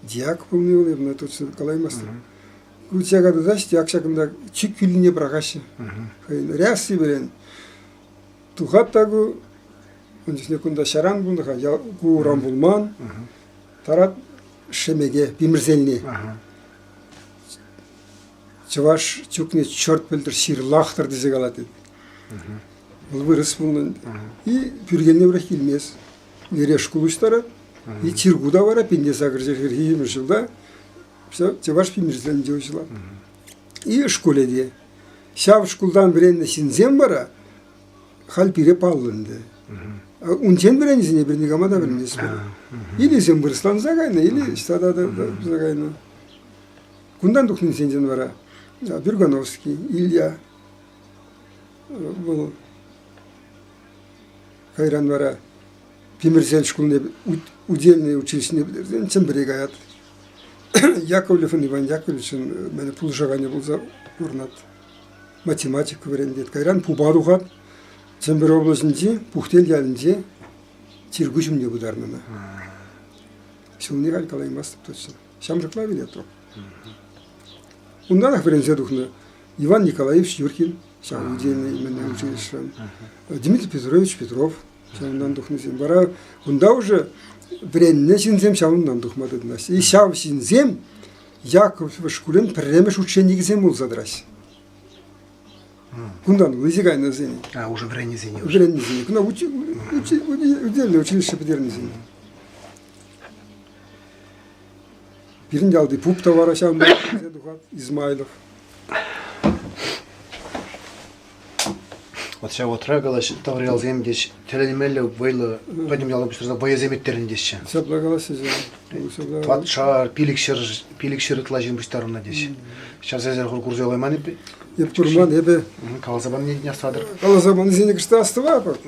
Speaker 2: Дьяк пулни вӑл, эпӗ точно калаймастӑп. Ку дьяка тытаҫ, дьяк ҫакӑнта чӳк кӳллине пӑрахаҫҫӗ. Хӑйӗн ряси вӗрен. Тухать та ку, ун чухне кунта ҫаран пулнӑ-ха, ку урам пулман. Тарат Шемеке, Пимӗрсенни. Чӑваш чукне черт пӗлтӗр ҫырлахтӑр тесе калать тет. Вӑл вырӑс пулнӑ. И пӳркелне вӗрех килмест. Лере шкул уҫтарать. И чирку та вара пинте сакӑрҫӗр хӗрхи ҫулта чӑваш Пимӗрселӗнче уҫӑлать. И шкулӗ те. Ҫав шкултан вӗреннӗ ҫынсем вара халь пире паллӑ ӗнтӗ. Унччен вӗреннисене пир никама та вӗренместпӗр. Илисем вырӑсланса кайнӑ, или ӑҫта та туса кайнӑ. Кунтан тухнисенчен вара Бюргановский, Илья, вӑл кайран вара Пимӗрсел шкулне удельный училищине пӗтерсен Чӗмпӗре каять. Яковлевӑн Иван Яковлевичӑн мӗн пулӑшаканӗ пулса пурӑнать. Математика вӗрентет. Кайран пупа тухать. Чӗмпӗр облаҫӗнчи Пухтел ялӗнче чиркӳ ҫумне пытарнӑ ӑна. Ҫулне халь калаймастӑп точно. Ҫамрӑкла вилет вӑл. Унтанах вӗренсе тухнӑ Иван Николаевич Юркин, ҫав удельный мӗнле училищӗрен, Дмитрий Петрович Петров ҫавӑнтан тухнисем. Вара унта уже вӗреннӗ ҫынсем ҫавӑнтан тухма тытӑнаҫҫӗ. И ҫав ҫынсем Яков шкулӗн пӗрремӗш ученикӗсем пулса тӑраҫҫӗ. Кунтан вӗҫе кайнӑсене.
Speaker 1: А, уже вӗреннисене.
Speaker 2: Вӗреннисене. Куна удельное училище пӗтернисене. Пирӗн ялти пуп та вара ҫавӑнпа тухать, Измайлов.
Speaker 1: Вот ҫав отра калаҫ, таврялсем теҫ, тӗлӗнмелле вӑйлӑ пӗтӗм яла пуҫтарса вӑйӑсем ирттернӗ теҫҫӗ.
Speaker 2: Ҫапла калаҫҫӗ
Speaker 1: ҫав. Тватшар, пилӗкҫӗр ытла ҫын пуҫтарӑннӑ теҫ. Ҫав сесер хур курса юлайман эпӗ.
Speaker 2: Эп курман, эпӗ.
Speaker 1: Каласа панине астӑватӑр.
Speaker 2: Каласа панисене кӑшта астӑватӑп.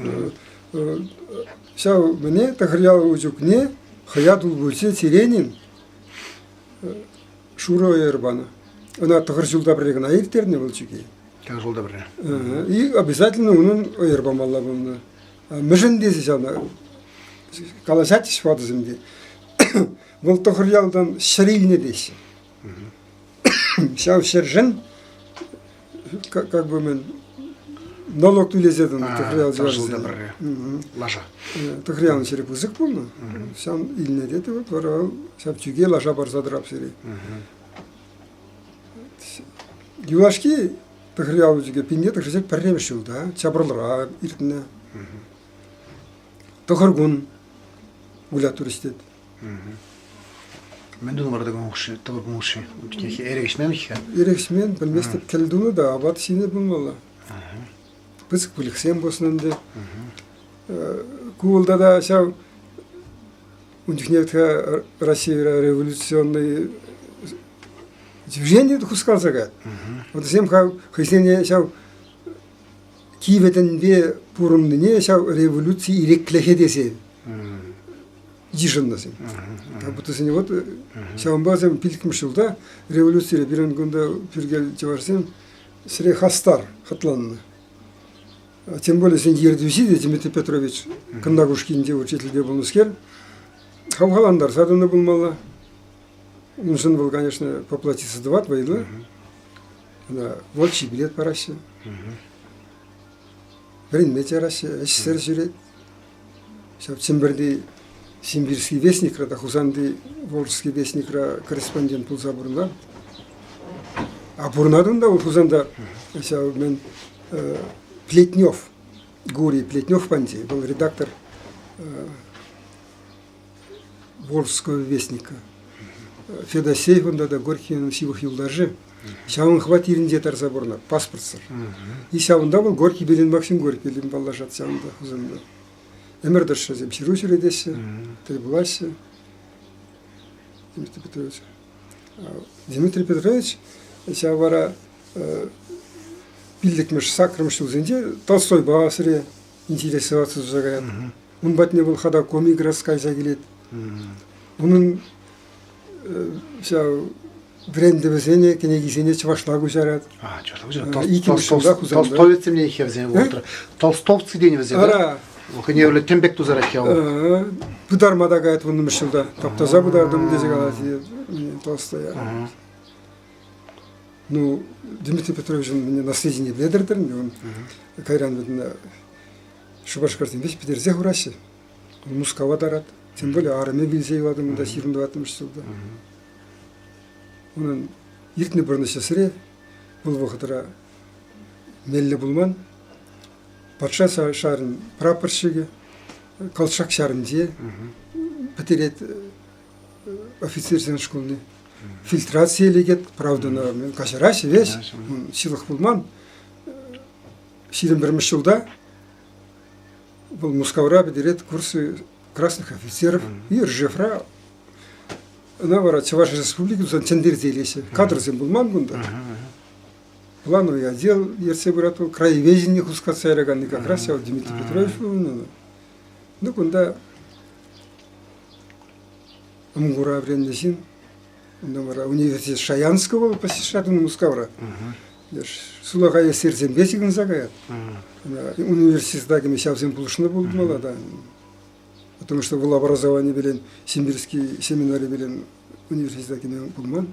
Speaker 2: Ҫав мӗне Тӑхӑрьял Учукне хӑя тулпуҫӗ Сиренин шурӑ ӑйӑр панӑ. Ӑна тӑхӑр ҫулта пӗрре кӑна ирттернӗ вӑл чӳке.
Speaker 1: Тӑхӑр ҫулта пӗрре.
Speaker 2: И обязательно унӑн ӑйӑр памалла пулнӑ. Мӗншӗн тесе ҫавна калаҫатчӗҫ ватӑсем те. Вӑл Тӑхӑрьялтан ҫӗр илнӗ теҫҫӗ. Ҫав ҫӗршӗн как бы мӗн налог тӳлесе тӑнӑ Тӑхӑрьял чӑвашӗсем.
Speaker 1: Лаша.
Speaker 2: Тӑхӑрьялӑн ҫӗрӗ пысӑк пулнӑ. Ҫав илнӗ те вот вара ҫав чӳке лаша парса тӑрап сире. Юлашки Тӑхӑрьял чӳке пинне тӑхӑрсен пӗрремӗш ҫулта Чапӑрлӑра иртнӗ. Тӑхӑр кун вылятурӗҫ тет.
Speaker 1: Мӗн тунӑ вара тӑкӑн хушши, тӑвӑр кун хушши? Эрех ӗҫмен-ха?
Speaker 2: Эрех ӗҫмен, пӗлместӗп, кӗл тунӑ та апат ҫинӗ пулмалла. Пысӑк выльӑхсем пӑснӑ ӗнтӗ. Ку вӑл тата ҫав ун чухне Россияра революционный движение хускалса каять. Вот вӗсем хӑйсене ҫав кивӗ тӗнпе пурӑннине ҫав революци ирӗклӗхӗ тесе йышӑннӑсем. Как будто сене вот ҫавӑнпа вӗсем пилӗкмӗш ҫулта революцире пирӗн кунта пӳркел чӑвашсем сире хастар хӑтланнӑ. Тем более сен ертӳҫи те Дмитрий Петрович Кӑнна учительте пулнӑскер хавхалантарса тӑнӑ пулмалла. Уншӑн вӑл, конечно, поплатиться тӑвать вӑйлӑ. Ӑна волчий билет параҫҫӗ. Вӗренме чараҫҫӗ, ӗҫсӗр ҫӳрет. Ҫав Чӗмпӗрти Симбирский вестникра та Хусанти Волжский вестникра корреспондент пулса пурӑнать. А пурӑнать унта вӑл Хусанта ҫав мӗн Плетнев, Гурий Плетнев панчи, вӑл редактор Волжского вестника. Федосеев унта та Горькийӑн ҫывӑх юлташӗ. Ҫавӑн хваттирӗнче тарса пурӑнать, паспортсӑр. И ҫавӑнта вӑл Горький пелен Максим Горький пелен паллашать ҫавӑнта Хусанта. Ӗмӗр тӑршшӗсем ҫыру ҫӳретеҫҫӗ, тӗл пулаҫҫӗ. Дмитрий Петрович. Дмитрий Петрович ҫав вара пиллӗкмӗш, саккӑрмӗш ҫулсенче Толстойпа сӗре интересоваться туса каять. Ун патне вӑл хата комиграс кайса килет. Унӑн ҫав вӗрентӗвӗсене, кӗнекисене чӑвашла куҫарать.
Speaker 1: А, чӑвашла куҫарать. Иккӗмӗш ҫулта Хусанта. Толстовецсем не вӗсем вӑхӑтра. Толстовцы тенӗ вӗсем.
Speaker 2: Ара.
Speaker 1: Хӑйне евӗрлӗ тем пек тусарать ҫав.
Speaker 2: Пытарма та каять вуннӑмӗш ҫулта. Таптаса пытартӑм тесе калать Толстоя. Ну, Дмитрий Петровичӑн мне наследие пӗлетӗр он кайран Шупашкарсем веҫ пӗтерсе хураҫҫӗ. Мускава тарать. Тем более арӑмӗ вилсе юлать унта ҫирӗм тӑваттӑмӗш ҫулта. Унӑн иртнӗ пурнӑҫӗ сӗре вӑл вӑхӑтра меллӗ пулман. Патша ҫарӗн прапорщикӗ, Колчак ҫарӗнче пӗтерет офицерсен шкулне. Фильтрацие лекет, правдӑна каҫараҫҫӗ веҫ, ҫылӑх пулман. 21 ҫулта вӑл Мускавра пӗтерет курсы красных офицеров и Ржевра ӑна вара Чӑваш Республики тусан чӗнтерсе илеҫҫӗ. Кадрсем пулман кунта. Плановый отдел ертсе пырать вӑл, краеведение хускатса яраканни как раз ҫав Дмитрий Петрович пулнӑ. Ну, кунта МГУра вӗреннӗ ҫын. Унта вара университет Шаянского посещать Мускавра. Сулахай эсерсемпе ҫыхӑнса каять. Университета кӗме ҫавсем пулӑшнӑ пулмалла да. Потому что вӑл образование белен Симбирский семинари белен университета кӗме пулман.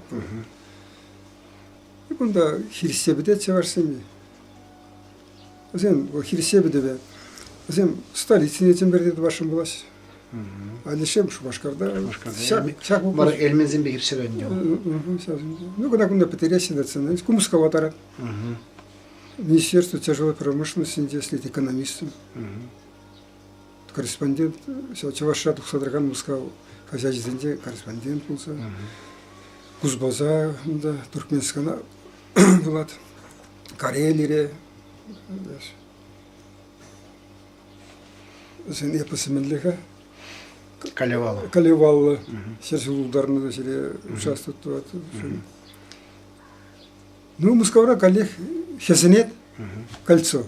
Speaker 2: И кунта хирӗҫсе пӗтет чӑвашсемпе. Вӗсем хирӗҫсе пӗтӗве. Вӗсем столицине Чӗмпӗрте тӑвасшӑн пулаҫҫӗ. Алишем Шупашкарта.
Speaker 1: Ҫак Вара элменсемпе хирӗҫсе ӗнтӗ.
Speaker 2: Ну, кунта кунта пӗтереҫҫӗ те Ку Мускава тарать. Министерство тяжелой промышленности ӗҫлет экономистом. Корреспондент, ҫав Чӑвашра тухса тӑракан Мускав хаҫачӗсенче корреспондент пулса, Кузбаса унта, Туркменистана пулать, Карелире. Вӗсен эпосӗ мӗнле-ха?
Speaker 1: Калеваллӑ.
Speaker 2: Калеваллӑ. Ҫӗршыв тултарнӑ ҫӗре участвовать тӑвать. Ну, Мускавра каллех хӗсӗнет кольцо.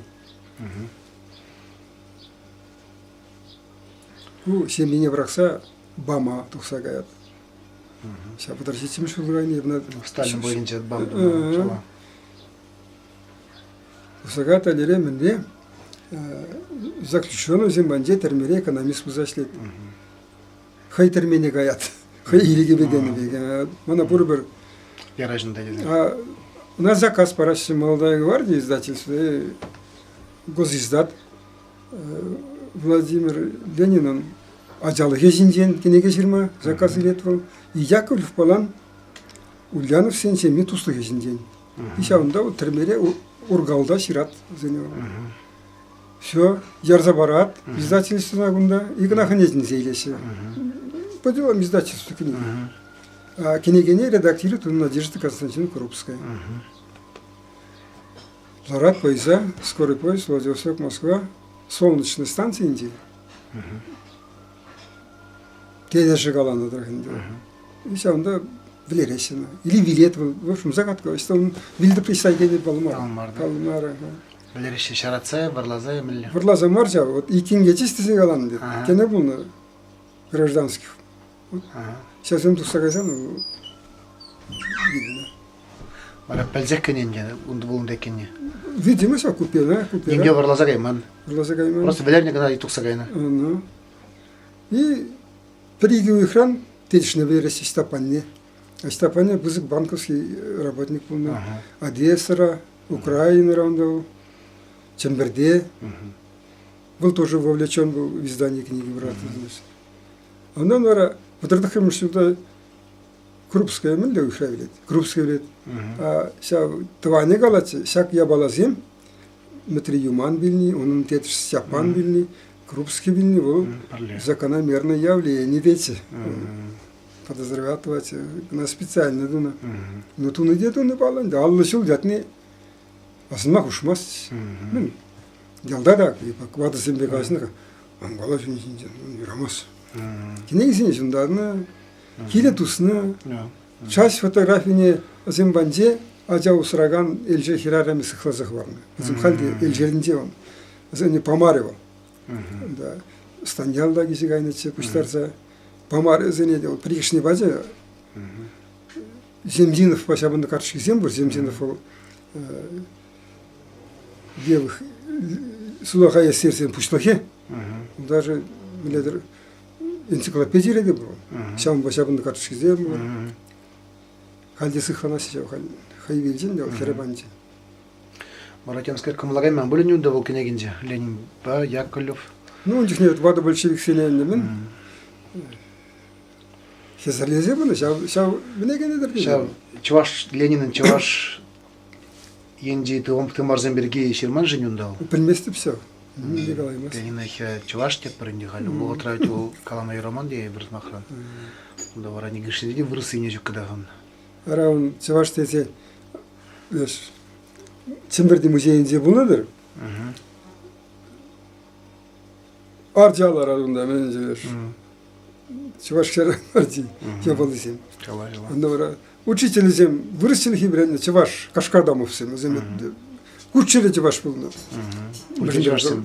Speaker 2: Ку ҫемьене пӑрахса БАМа тухса каять. Ҫав 37-мӗш ҫул кайнӑ эпӗ
Speaker 1: Сталин вӑйӗнче БАМ тума.
Speaker 2: Тухса каять лере мӗнле заключенныйсем патӗнче тӗрмере экономист пулса ӗҫлет. Хӑй тӗрмене каять. Хӑй ирӗкӗпе тенӗ пек. Мана пурпӗр
Speaker 1: Яраҫӑн та тесе.
Speaker 2: На заказ параҫҫӗ Молодая гвардия издательство, госиздат. Владимир Ленинӑн ачалӑхӗ ҫинчен кӗнеке ҫырма заказ илет вӑл. И Яковлев палан Ульяновсен ҫемье туслӑхӗ ҫинчен. И ҫавӑнта вӑл тӗрмере Ургалта ҫырать вӗсене. Все, ярса парать издательствӑна кунта. И кӑна хӑйне чӗнсе илеҫҫӗ. По делам издательства книги. А кӗнекене редактирует Надежда Константиновна Крупская. Ларать поезда, скорый поезд Владивосток, Москва, солнечной станцийӗнче. Тетӗшӗ каланӑ тӑрӑх ӗнтӗ. И ҫавӑнта вӗлереҫҫӗ ӑна. Или вилет вӑл. В общем, загадка. Ӑҫта ун вилтӑпри сайкене паллӑ мар.
Speaker 1: Паллӑ мар, да.
Speaker 2: Паллӑ мар.
Speaker 1: Вӗлереҫҫӗ ҫаратса, вӑрласа мӗнле?
Speaker 2: Вӑрласа мар ҫав. Вот иккӗн чыс тесе каланӑ тет. Тене пулнӑ гражданских. Ҫавсем тухса кайсан вилнӗ.
Speaker 1: Вара пӗлсех кӗнӗ ӗнтӗ ун пеккине.
Speaker 2: Видимо, ҫав купена, купера.
Speaker 1: Нимпе вӑрласа кайман.
Speaker 2: Вӑрласа кайман.
Speaker 1: Просто вӗлернӗ кӑна тухса кайнӑ.
Speaker 2: Ну. И пӗр-икӗ уйӑхран тетӗшне вӗлереҫҫӗ Ҫтаппанне. Ҫтаппанне пысӑк банковский работник пулнӑ. Одессӑра, Украинӑра унта вӑл, Чӗмпӗрте. Вӑл тоже вовлечен был в издание книги брата. Значит. Унтан вара 39-мӗш ҫулта Крупская мӗнле уйӑхра вилет? Крупская вилет. Ҫав тӑванӗ калатчӗ, ҫак япаласем Мӗтри Юман вилни, унӑн тетӗш Степан вилни, Крупский вилни вӑл закономерное явление тетчӗ. Подозревать ӑна специально тунӑ. Ну тунӑ те тунӑ паллӑ ӗнтӗ. 50 ҫул ятне асӑнма хушмасть. Мӗн ялта та ватӑсемпе калаҫнӑ ан калаҫ ун ҫинчен, юрамасть. Кӗнекесене ҫунтарнӑ, киле туснӑ. Часть фотографине вӗсем патӗнче ача усракан элче хӗрарӑмӗ сыхласа хӑварнӑ. Вӗсем халь те элчерӗнче он. Вӗсене памарӗ вӑл. Да. Станьял та килсе кайнӑччӗ пуҫтарса. Памарӗ вӗсене те вӑл пӗркешне пачӗ. Земзиновпа ҫапӑннӑ карточкисем пур. Земзинов вӑл левых сулахай эсерсен пуҫлӑхӗ. Даже мӗнле-тӗр энциклопедире те пур. Ҫавӑнпа ҫапӑннӑ карточкисем пур. Халь те сыхланаҫҫӗ ҫав халь. Хӑй вилчӗ ӗнтӗ вӑл хӗрӗ панчӗ.
Speaker 1: Боротянская кӑмӑла кайман пулин унта вӑл кӗнекинче Ленинпа Яковлев.
Speaker 2: Ну, ун чухне ватӑ большевиксене ӗнтӗ мӗн хӗсӗрлесе пынӑ ҫав ҫав мӗне кӗнӗ-тӗр
Speaker 1: Ҫав чӑваш Ленинӑн чӑваш енчи тымарсем пирки ҫырман-ши унта вӑл?
Speaker 2: Пӗлместӗп ҫав. Ним калаймасть.
Speaker 1: Ленина чӑваш тетпӗр ӗнтӗ халь. Вӑхӑтра ведь вӑл калама юраман те пӗр сӑмахран. Унта вара нихӑшне те вырӑссине ҫук кӑтахӑн.
Speaker 2: Вара ун чӑваш тесе леш Чӗмпӗрти музейӗнче пулнӑ-тӑр. Арча ларать унта, мӗншӗн леш. Чӑваш хӗрӗ арчи япалисем. Унта вара учительсем вырӑс чӗлхи вӗреннӗ чӑваш Кашкардамовсем. Вӗсем куччӗллӗ чӑваш пулнӑ.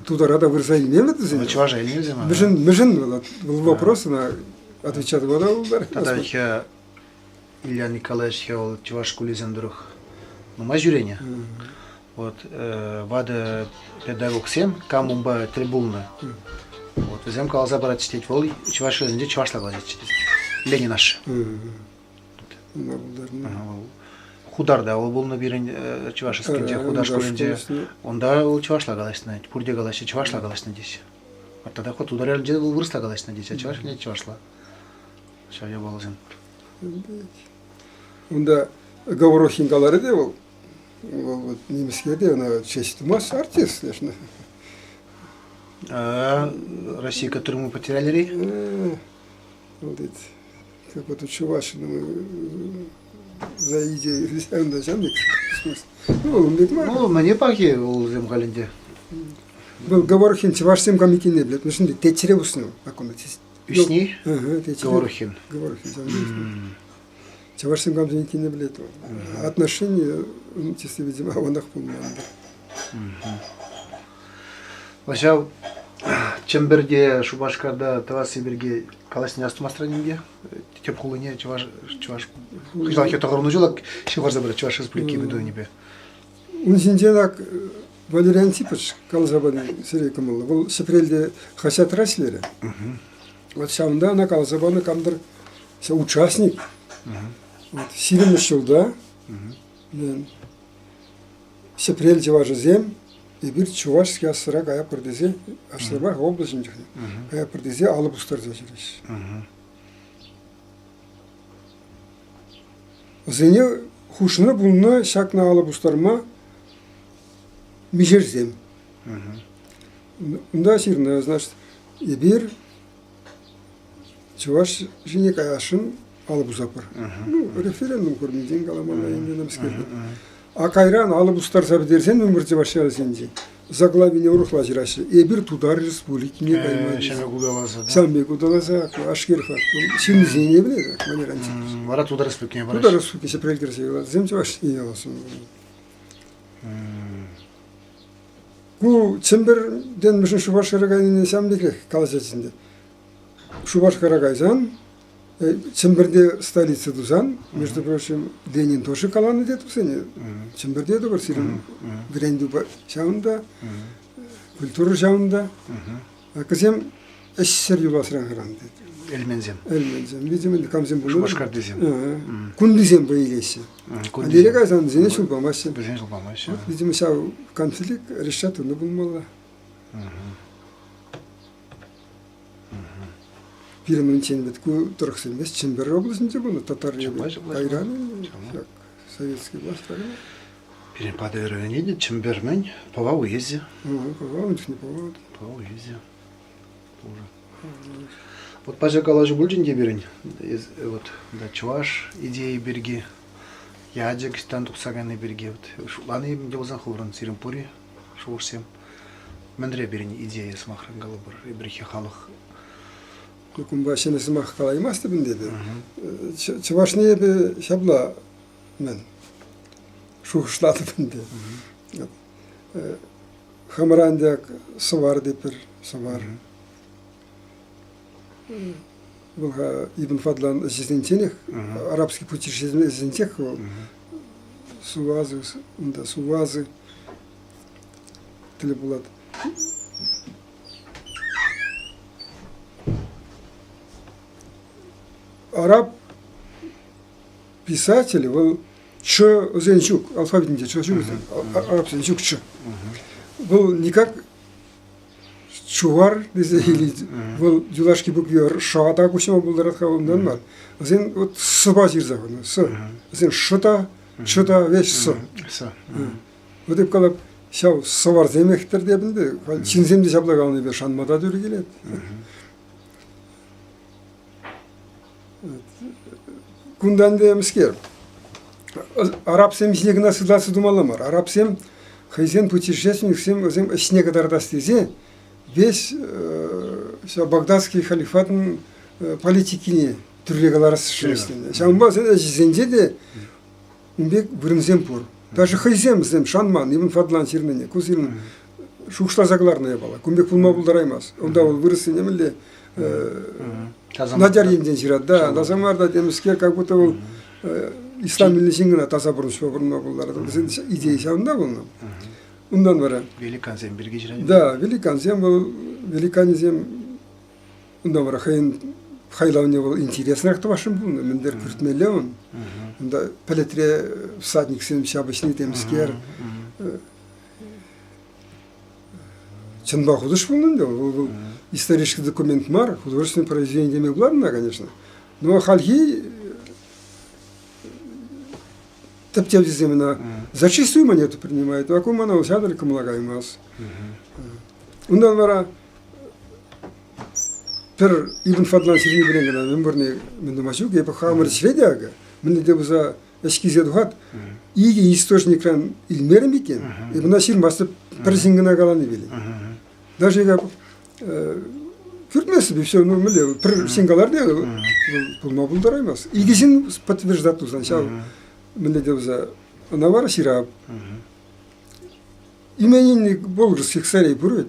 Speaker 2: Тутара та вырӑса илмен вӗсем.
Speaker 1: Чӑваша илнӗ вӗсем.
Speaker 2: Мӗшӗн, мӗшӗн вӑл вопрос ӑна отвечать тӑвата
Speaker 1: Тата Илья Николаевич вӑл чӑваш шкулӗсем тӑрӑх нумай ҫӳренӗ. Вот ватӑ педагогсем кам унпа тӗл пулнӑ, вот вӗсем каласа паратчӗ тет, вӑл чӑваш шкулӗсенче чӑвашла калаҫатчӗ тет. Ленин ашшӗ. Хутарта вӑл пулнӑ пирӗн чӑваш ӗскинче, Хутар шкулӗнче. Унта вӑл чӑвашла калаҫнӑ, пурте калаҫҫӗ, чӑвашла калаҫнӑ теҫҫӗ. Тата Тутар ялӗнче вӑл вырӑсла калаҫнӑ теҫҫӗ, чӑваш ялӗнче чӑвашла. Ҫав япаласем.
Speaker 2: Унта Говорохин каларӗ те вӑл. Вӑл вот нимӗҫле те ӑна честь тумасть, артист, конечно.
Speaker 1: А Россия, которую мы потеряли?
Speaker 2: Вот это, как вот у Чувашина мы за идею начальник. Ну, он бек мар.
Speaker 1: Ну, мӗне пахи вӑл халӗнче.
Speaker 2: Вӑл Говорухин чӑвашсем комитетне билет. Мӗншӗн теччӗре уснӑ аккунта.
Speaker 1: Ӳсни? Говорухин.
Speaker 2: Говорухин. Чӑвашсем камсен иккенне пӗлет вӑл. Отношения, честно, видимо, аванах пулман.
Speaker 1: Ҫав Чӗмпӗрте, Шупашкарта тӑвасси пирки калаҫнине астумастӑр нимте? Тӗп хулине Чӑваш Чӑваш кӑҫалхи тӑхӑрвунӑ ҫул ҫывхарса пырать Чӑваш Республики тунипе.
Speaker 2: Ун ҫинчен ак Валерий Антипович каласа пани сире кӑмӑллӑ. Вӑл Ҫӗпрелте хаҫатра ӗҫлерӗ. Вот ҫавӑнта ӑна каласа панӑ камтӑр участник. Вот ҫирӗммӗш ҫулта Ҫӗпрел чӑвашӗсем эпир Чувашский ассӑра каяпӑр тесе Аслӑрпах облаҫӗн чухне каяпӑр тесе алӑ пустарса ҫӳреҫҫӗ. Вӗсене хушнӑ пулнӑ ҫакна алӑ пустарма мишерсем. Унта ҫырнӑ, значит, эпир Чӑваш ҫине каясшӑн алӑ пусатпӑр. Ну, референдум курнинчен каламалла ӗнтӗ нӗмскер. А кайран алӑ пустарса пӗтерсен нумай чӑваш ялӗсенче заглавине урӑхла ҫыраҫҫӗ. Эпир Тутар Республикине кайма.
Speaker 1: Ҫавӑн пек удаласа.
Speaker 2: Ҫавӑн пек удаласа, Ашкерха. Ҫыннисене пӗлет, Валерий Антипович.
Speaker 1: Вара Тутар Республикине параҫҫӗ.
Speaker 2: Тутар Республики ҫӗпрел кӗрсе юлать. Чӑваш яласӑн. Ку Чӗмпӗртен мӗншӗн Шупашкара кайнине ҫавӑн пекех калаҫать ӗнтӗ. Шупашкара кайсан, Чӗмпӗрте столица тусан, между прочим, Ленин тоже каланӑ тет вӗсене. Чӗмпӗрте тӑвӑр сирӗн вӗрентӳ ҫавӑнта, культура ҫавӑнта. Кӗсем ӗҫсӗр юласран хӑран тет.
Speaker 1: Элменсем.
Speaker 2: Элменсем. Видимо, камсем пулнӑ.
Speaker 1: Шупашкартисем.
Speaker 2: Кунтисем вӑй илеҫҫӗ. Лере кайсан вӗсене ҫул памаҫҫӗ.
Speaker 1: Вӗсене ҫул памаҫҫӗ.
Speaker 2: Вот, видимо, ҫав конфликт решать тунӑ пулмалла. Пирӗн унччен вӗт ку тӑрӑхсем вӗс Чӗмпӗр облаҫӗнче пулнӑ, Татар кайран ҫак советский власть
Speaker 1: Пирӗн Патӑрьелне те Чӗмпӗр мӗн? Пӑва уезӗ.
Speaker 2: Пӑва, ун чухне Пӑва.
Speaker 1: Пӑва уезӗ. Тоже. Вот пача калаҫу пулчӗ ӗнтӗ пирӗн. Вот да, чӑваш идеи пирки, ячӗ ӑҫтан тухса кайни пирки. Вот шутлани те пулсан хӑвӑрӑн сирӗн пур-и шухӑшсем? Мӗнре пирӗн идея сӑмахран калӑпӑр, эпир халӑх
Speaker 2: Кунпа ҫӗнӗ сӑмах калаймастӑп ӗнтӗ эпӗ. Чӑвашне эпӗ ҫапла мӗн шухӑшлатӑп ӗнтӗ. Хамӑра ӗнтӗ сӑвар тетпӗр, сӑвар. Вӑл Ибн Фадлан ӗҫӗсенченех, арабский путешествисенчех вӑл сувазы, унта сувазы тӗл пулать. Араб писатель вӑл Ч вӗсен ҫук, алфавитӗнче Ч ҫук вӗсен, арабсен ҫук Ч. Вӑл никак чувар тесе илет. Вӑл юлашки букве ша та куҫма пултарать-ха унтан мар. Вӗсен вот сӑпа ҫырса хунӑ, с. Вӗсен ш та, ч та веҫ с.
Speaker 1: С.
Speaker 2: Вот эп калап, ҫав сӑварсемех-тӗр тепӗн те, ҫынсем те ҫапла каланипе шанма та тӳрӗ килет. Кунтан ӗнтӗ мӗскер? Арабсем ҫине кӑна сыхласа тумалла мар. Арабсем хӑйсен путешественниксем вӗсем ӗҫне кӑтартас тесе весь ҫав Багдадский халифатӑн политикине тӳрре кӑларасшӑн ӗҫленӗ. Ҫавӑнпа вӗсен ӗҫӗсенче те ун пек вырӑнсем пур. Даже хӑйсем вӗсем шанман, Ибн Фадлан ҫырнине. Ку сирӗн шухӑшласа кӑларнӑ япала. Кун пек пулма пултараймасть. Унта вӑл вырӑссене мӗнле начар енчен ҫырать, да, таса мар та темӗскер, как будто вӑл ислам илнӗ ҫын кӑна таса пурнӑҫпа пурӑнма пултарать. Вӗсен идеи ҫавӑнта пулнӑ. Унтан вара.
Speaker 1: Великансем пирки ҫырать.
Speaker 2: Да, великансем вӑл, великанӗсем унта вара хӑйӗн хайлавне вӑл интереснӑрах тӑвасшӑн пулнӑ, мӗнле кӳртмелле ун. Унта пӗлӗтре всадниксем ҫапӑҫни темскер. Чӑнпа хутӑш пулнӑ ӗнтӗ вӑл. Вӑл исторический документ мар, художественное произведение теме пулать конечно. Но хальхи тӗпчевҫӗсем ӑна. За чистую монету принимает, а ку мана ҫатӑр кӑмӑла каймас. Унтан вара пӗр Ибн Фадлан ҫырни пӗлен кӑна мӗн пурне мӗн тума ҫук, эпӗ хамӑр ӗҫре те акӑ, мӗнле те пулса ӗҫ килсе тухать, икӗ источникран илмерӗм иккен, эпӗ ӑна ҫырмастӑп, пӗр ҫын кӑна калани пелен. Даже я кӳртместӗп, и все, ну, мӗнле, пӗр ҫын каларне пулма пултараймасть. Икӗ ҫын подтверждать тусан, ҫав мӗнле те пулса, ӑна вара ҫырап. Именинник болгарских царей пур ведь.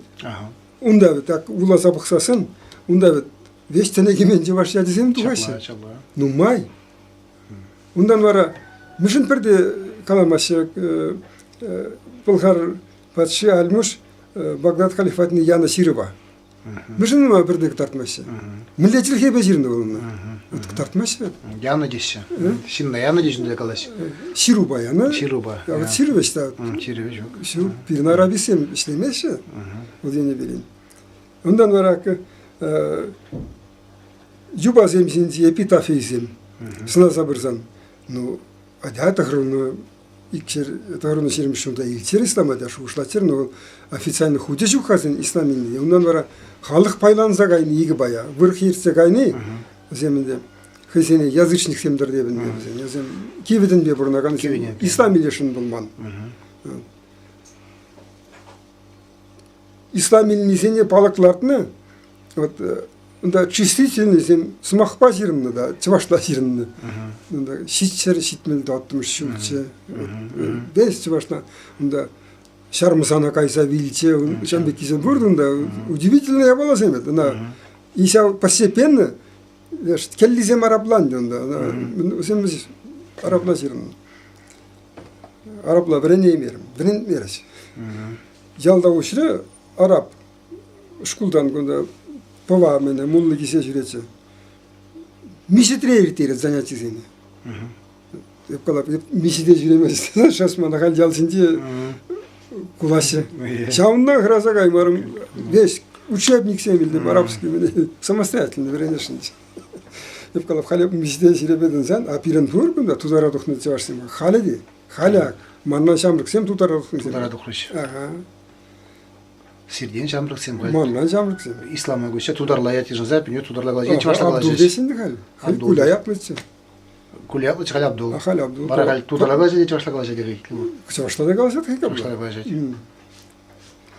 Speaker 2: Унта ведь так вуласа пӑхсассӑн, унта ведь веҫ тӗне кӗмен чӑваш ячӗсем тухаҫҫӗ. Нумай. Унтан вара мӗншӗн пӗрте каламаҫҫӗ Пӑлхар патши Альмуш Багдад халифатне янӑ ҫырӑва. Мӗншӗн ӑна пӗрте кӑтартмаҫҫӗ? Мӗнле чӗлхепе ҫырнӑ вӑл ӑна? Вот кӑтартмаҫҫӗ.
Speaker 1: Янӑ теҫҫӗ. Ҫынна янӑ теҫҫӗ те калаҫҫӗ.
Speaker 2: Ҫырупа янӑ.
Speaker 1: Ҫырупа.
Speaker 2: А вот ҫырӑвӗ ӑҫта?
Speaker 1: Ҫырӑвӗ ҫук.
Speaker 2: Ҫук. Пирӗн арабистсем ӗҫлемеҫҫӗ. Вӑл енӗпе. Унтан вара юпасем ҫинчи эпитафийсем сӑнаса пырсан, ну, атя тӑхӑрнӑ икҫӗр тӑхӑрнӑ ҫирӗм ҫулта илччӗр ислама та шухӑшлатчӑр, но вӑл официально хучӗ ҫук-ха сен ислам илни. Унтан вара халӑх пайланса кайни икӗ пая. Вырӑх ертсе кайни вӗсем ӗнтӗ хӑйсене язычниксем тӗр тепӗнне вӗсем. Вӗсем кивӗ тӗнпе пурӑнакан ислам илесшӗн пулман. Ислам илнисене палӑк лартнӑ. Вот унта числительныйсем сӑмахпа ҫырӑннӑ та, чӑвашла ҫырӑннӑ. Унта ҫичҫӗр ҫитмӗл тӑваттӑмӗш ҫулччӗ. Весь чӑвашла. Унта ҫармӑсана кайса вилчӗ, ҫавӑн пеккисем пур унта. Удивительная япаласем это. Ӑна и ҫав постепенно кӗллисем арапланчӗ унта. Вӗсем арабла ҫырӑннӑ. Арабла вӗренеймерӗм, вӗрентмерӗҫ. Ялта уҫрӗ араб шкултан кунта Пӑва мӗне муллӑ килсе ҫӳретчӗ. Миҫетре ирттерет занятисене. Эп калап, эп миҫете ҫӳремест. Сейчас мана халь ял ҫинче кулаҫҫӗ. Ҫавӑнтан хӑраса каймарӑм. Весь учебниксем илтӗм арабский мӗне самостоятельно вӗренесшӗнччӗ. Эп калап, халӗ миҫете ҫӳреме тытӑнсан, а пирӗн пур кунта тутара тухнӑ чӑвашсем. Халӗ те, халӗ ак манна ҫамрӑксем тутара тухнисем.
Speaker 1: Тутара тухрӗҫ.
Speaker 2: Ага.
Speaker 1: Сиртен ҫамрӑксем халь.
Speaker 2: Манран ҫамрӑксем.
Speaker 1: Ислама куҫса тутарла ят йышӑнса пине тутарла калаҫать, чӑвашла
Speaker 2: калаҫаҫҫӗ. Абдул теҫҫӗ халь. Халь Куля ятлӑччӗ.
Speaker 1: Куля ятлӑччӗ, халь Абдул.
Speaker 2: А халь Абдул.
Speaker 1: Вара халь тутарла калаҫать, чӑвашла калаҫать хӑй.
Speaker 2: Чӑвашла та калаҫать хӑй
Speaker 1: Чӑвашла та калаҫать.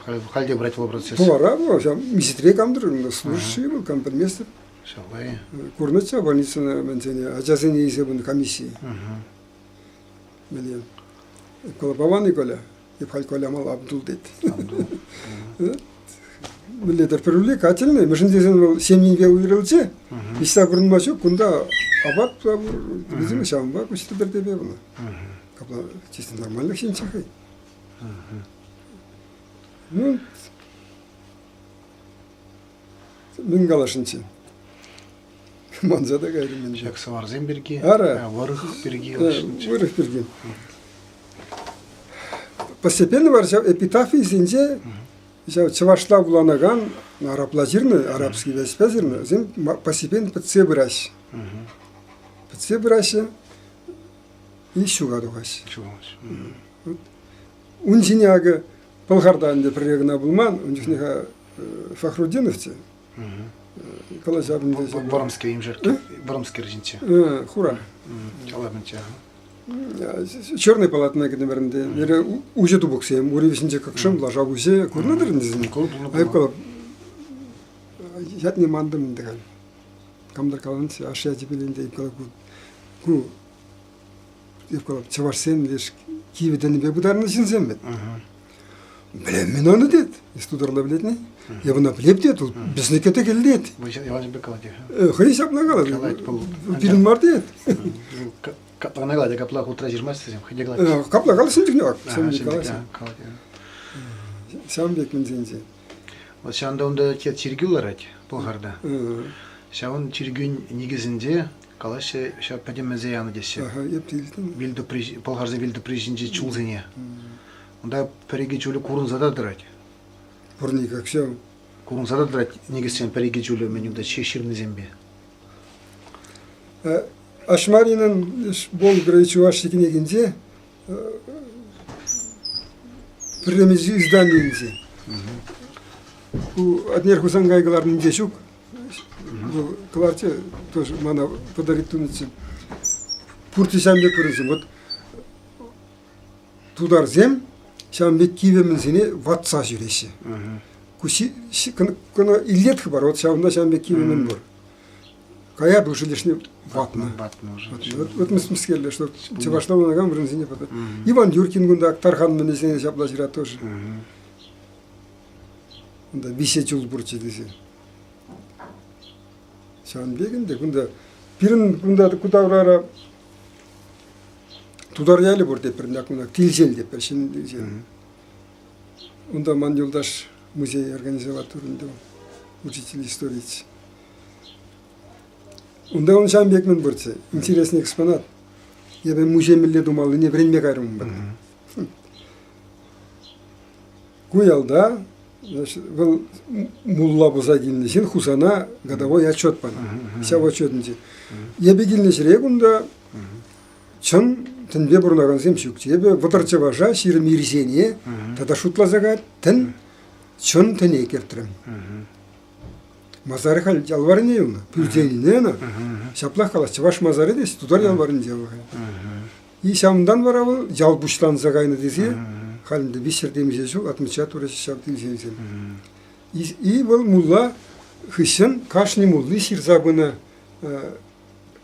Speaker 1: Халь, халь те брать вӑл процесс.
Speaker 2: Вара вӑл, ҫав мисетре кам-тӑр, служащий был, кам пӗлместӗп.
Speaker 1: Ҫапла-и?
Speaker 2: Курнӑччӗ больницӑна мӗнсене, ачасене илсе пынӑ комиссии. Мӗне, Колобован Коля, Эп халь Коля мал Абдул тет.
Speaker 1: Абдул.
Speaker 2: Мӗнле-тӗр привлекательный, мӗншӗн тесен вӑл ҫемйинпе уйрӑлчӗ. Ниҫта пурӑнма ҫук, кунта апат пур, вӗсем ҫавӑнпа куҫрӑтӑр тепе пулнӑ. Капла чисто нормальных ҫынччӗ хӑй. Ну, мӗн каласшӑнччӗ? Манса та кайрӑм ӗнтӗ.
Speaker 1: Ҫак сӑварсем пирки,
Speaker 2: Ара.
Speaker 1: вӑрӑх пирки
Speaker 2: Вырӑх пирки. Постепенно вара ҫав эпитафийсенче ҫав чӑвашла вуланакан арабла ҫырнӑ, арабский веҫпе ҫырнӑ, вӗсем постепенно пӗтсе пыраҫҫӗ. Пӗтсе пыраҫҫӗ и ҫука тухаҫҫӗ. Ун ҫине акӑ Пӑлхарта ӗнтӗ пӗрре кӑна пулман, ун чухне Фахрутдиновччӗ. Калаҫа
Speaker 1: Вӑрӑмскер имшеркке. Вӑрӑмскер ҫинче.
Speaker 2: Хура.
Speaker 1: Чалапинче.
Speaker 2: Черный палатна кӗтӗмӗр ӗнтӗ. Лере уҫӑ тупӑксем, ури вӗҫӗнче кӑкшӑм, лаша пуҫӗ курнӑ-тӑр ӗнтӗ. Айӑп калап. Ятне мантӑм ӗнтӗ халь. Камдӑр каланччӗ, ашшӗ ячӗпе ӗнтӗ айӑп калап. Ку эп калап, чӑвашсем леш кивӗ тӗнӗпе пытарнӑ ҫынсем вӗт. Білем оны дед. Эс тутарла билетни. Я бұна білеп дед, ол біздікі текел дед.
Speaker 1: Иван калать.
Speaker 2: Хӑй ҫапла калать.
Speaker 1: Калать, бұл.
Speaker 2: Пирӗн мар дед.
Speaker 1: Каплана калать, капла хутра ҫырмасть вӗсем, хӑй те калать.
Speaker 2: Капла каласın чухне ак. Ҫавӑн пек мӗнсенче.
Speaker 1: Вот ҫавӑнта унта чиркӳ ларать Пӑлхарта. Ҫавӑн чиркӳн никӗсӗнче калаҫҫӗ ҫав пӗтӗм мӗнсе янӑ теҫҫӗ. Вилтӑпри, пӑлхарсен вилтӑпри ҫинчи чулсене. Унта пӗр-икӗ чулӗ курӑнса та тӑрать.
Speaker 2: Пурни как ҫав.
Speaker 1: Курӑнса та тӑрать никӗссен пӗр-икӗ чулӗ мӗн унта ҫырнисемпе.
Speaker 2: Ашмаринӑн Болгры чуваши кӗнекинче. Пӗрремӗш изданийӗнче. Ку Атнер Хусанкай кӑларнинче ҫук. Вӑл кӑларчӗ тоже мана подарить тунӑччӗ. Пурте ҫавӑн пек вырӑнсем. Вот тутарсем ҫавӑн пек кивӗ мӗнсене ватса ҫӳреҫҫӗ. Ку кӑна илет хыпар, вот ҫавӑнта ҫавӑн пек кивӗ мӗн пур. Кая души лешне ватнӑ.
Speaker 1: Ватнӑ уже.
Speaker 2: Вот, вот мӗскерле, что чӑвашла вулакан вырӑнсене ватнӑ. Иван Юркин кунта Тархан мӗнӗсене ҫапла ҫырать тоже. Унта виҫе чул пурччӗ тесе. Ҫавӑн пек ӗнтӗ кунта пирӗн кунта ку таврара тутар ялӗ пур тетпӗр, кунта Тилҫел тетпӗр, ҫӗнӗ Тилҫел. Унта ман юлташ музей организовать турӗ ӗнтӗ, учитель историйӗччӗ. Унта ун ҫавӑн пек мӗн пурччӗ, интересный экспонат. Эпӗ музей мӗнле тумаллине вӗренме кайрӑм унпа. Ку ялта значит, вӑл мулла пулса килнӗ ҫын Хусана годовой отчет панӑ. Ҫав отчетӗнче. Эпӗ килнӗ ҫӗре кунта чӑн тӗнпе пурӑнакансем ҫукчӗ. Эпӗ 30 чӑваша, 20 ирҫене тата шутласа кайт, тӗн чӑн тӗне кӗртрӗм. Масарӗ халь ял варрине юлнӑ, пӳрте илнӗ ӑна. Ҫаплах калас, чӑваш масарӗ те тутар ял варринче вӑл. И ҫавӑнтан вара вӑл ял пуҫланса кайнӑ тесе халь ӗнтӗ виҫҫӗр темиҫе ҫул отмечать турӗҫ ҫав тилҫелсем. И вӑл мулла хыҫҫӑн кашни мулли ҫырса пынӑ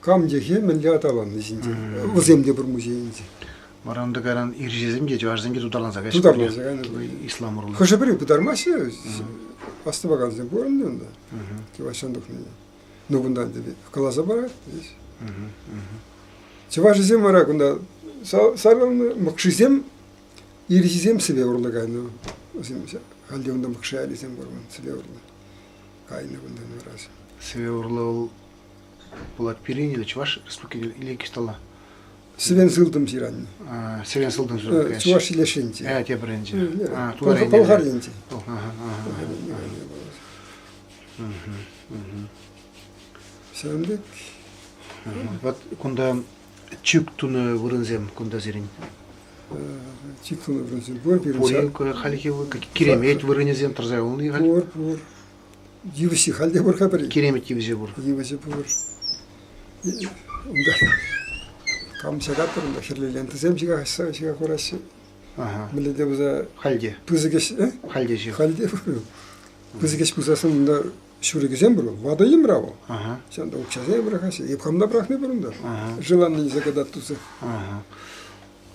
Speaker 2: кам йӑхӗ мӗнле аталаннӑ ҫинчен. Вӗсем те пур музейӗнче.
Speaker 1: Вара унта кайран ирҫесем те, чӑвашсем те тутарланса кайҫҫӗ.
Speaker 2: Тутарланса кайнӑ.
Speaker 1: Ислам урлӑ.
Speaker 2: Хӑшӗ-пӗри пытармаҫҫӗ, астӑвакансем пур ӗнтӗ унта. Чӑвашран тухнине. Ну кунтан ӗнтӗ каласа парать. Чӑвашӗсем вара кунта сарӑлнӑ, мӑкшисем, ирҫисем Сӗве урлӑ кайнӑ. Вӗсем халь те унта мӑкши алисем пур, Сӗве урлӑ кайнӑ кунтан вара.
Speaker 1: Сӗве урлӑ вӑл пулать пирӗн или Чӑваш Республики или Киштала?
Speaker 2: Сӗвен сылтӑм ҫыранне.
Speaker 1: Сӗвен сылтӑм ҫыран.
Speaker 2: Чӑваш Илешенче.
Speaker 1: Э, тепӗр енче.
Speaker 2: Пӑлхар енче. Ҫавӑн пек.
Speaker 1: Вот кунта чӳк тунӑ вырӑнсем кунта сирӗн.
Speaker 2: Чӳк тунӑ вырӑнсем пур.
Speaker 1: Пур хальхи киремет вырӑнӗсем тӑрса юлнӑ халь?
Speaker 2: Пур, пур. Йывӑҫҫи халь те пур-ха пӗри.
Speaker 1: Киремет йывӑҫӗ пур.
Speaker 2: Йывӑҫӗ пур. Унта кам ҫакатпӑр унта хӗрлӗ лентӑсем ҫыха ҫыха хураҫҫӗ. Мӗнле те пулса
Speaker 1: Хальте.
Speaker 2: Пысӑк ӗҫ, э?
Speaker 1: Хальте ҫых.
Speaker 2: Хальте пур. Пысӑк ӗҫ пулсассӑн унта ҫурӑкӗсем пур, ватӑ йӑмра вӑл. Ҫавӑнта укҫасем пӑрахаҫҫӗ. Эп хам та пӑрахни пур унта. Желанный загадать туса.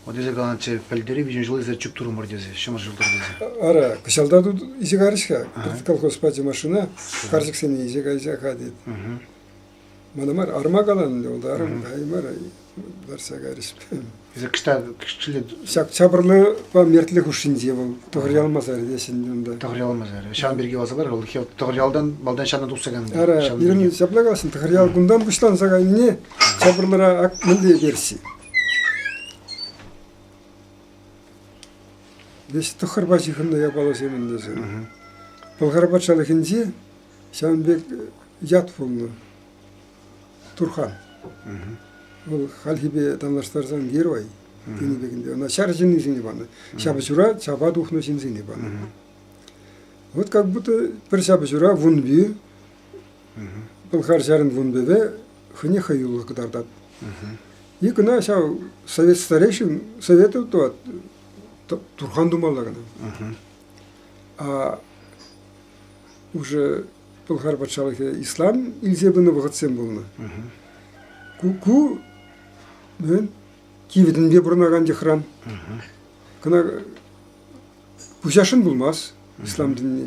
Speaker 1: Вот эсӗ каланӑччӗ, пӗлтӗр виҫӗм ҫул эсӗ чӳк турӑмӑр тесе, ҫӑмӑр ҫултӑр тесе.
Speaker 2: Ара, кӑҫалта тут илсе карӗҫ-ха. Колхоз пачӗ машина, карчӑксене илсе кайса-ха тет. Мана мар, арма каланӑ ӗнтӗ, вӑл арӑм каймар, ларса кайрӗҫ.
Speaker 1: Эсӗ кӑшта кӗшле...
Speaker 2: Ҫак Чапӑрлӑпа Мертлӗ хушшинче вӑл Тӑхӑрьял масарӗ теҫҫӗ ӗнтӗ унта.
Speaker 1: Тӑхӑрьял масарӗ. Ҫавӑн пирки каласа пар, вӑл Тӑхӑрьялтан малтан ҫавна тухса кайнӑ.
Speaker 2: Ара, пирӗн ҫапла каласшӑн, Тӑхӑрьял кунтан пуҫланса кайнине Чапӑрлӑра ак мӗнле верси. Веҫ тӑхӑрпа ҫыхӑннӑ япаласем ӗнтӗ. Пӑлхар патшалӑхӗнче ҫавӑн пек ят пулнӑ. Турхан. Вӑл хальхипе танлаштарсан герой тенӗ пек ӗнтӗ. Ӑна ҫар ҫыннисене панӑ. Ҫапӑҫура чапа тухнӑ ҫынсене панӑ. Вот как будто пӗр ҫапӑҫура вунпӳ, пӑлхар ҫарӗн вунпӗвӗ хӑйне хӑюллӑх кӑтартать. И кӑна ҫав совет старейшин советов тӑвать, Турхан тумалла кӑна. А уже Пӑлхар патшалӑхӗ ислам илсе пынӑ вӑхӑтсем пулнӑ. Ку, ку мӗн, кивӗ тӗнпе пурӑнакан йӑхран. Кӑна пуҫашӑн пулмасть ислам тӗнне.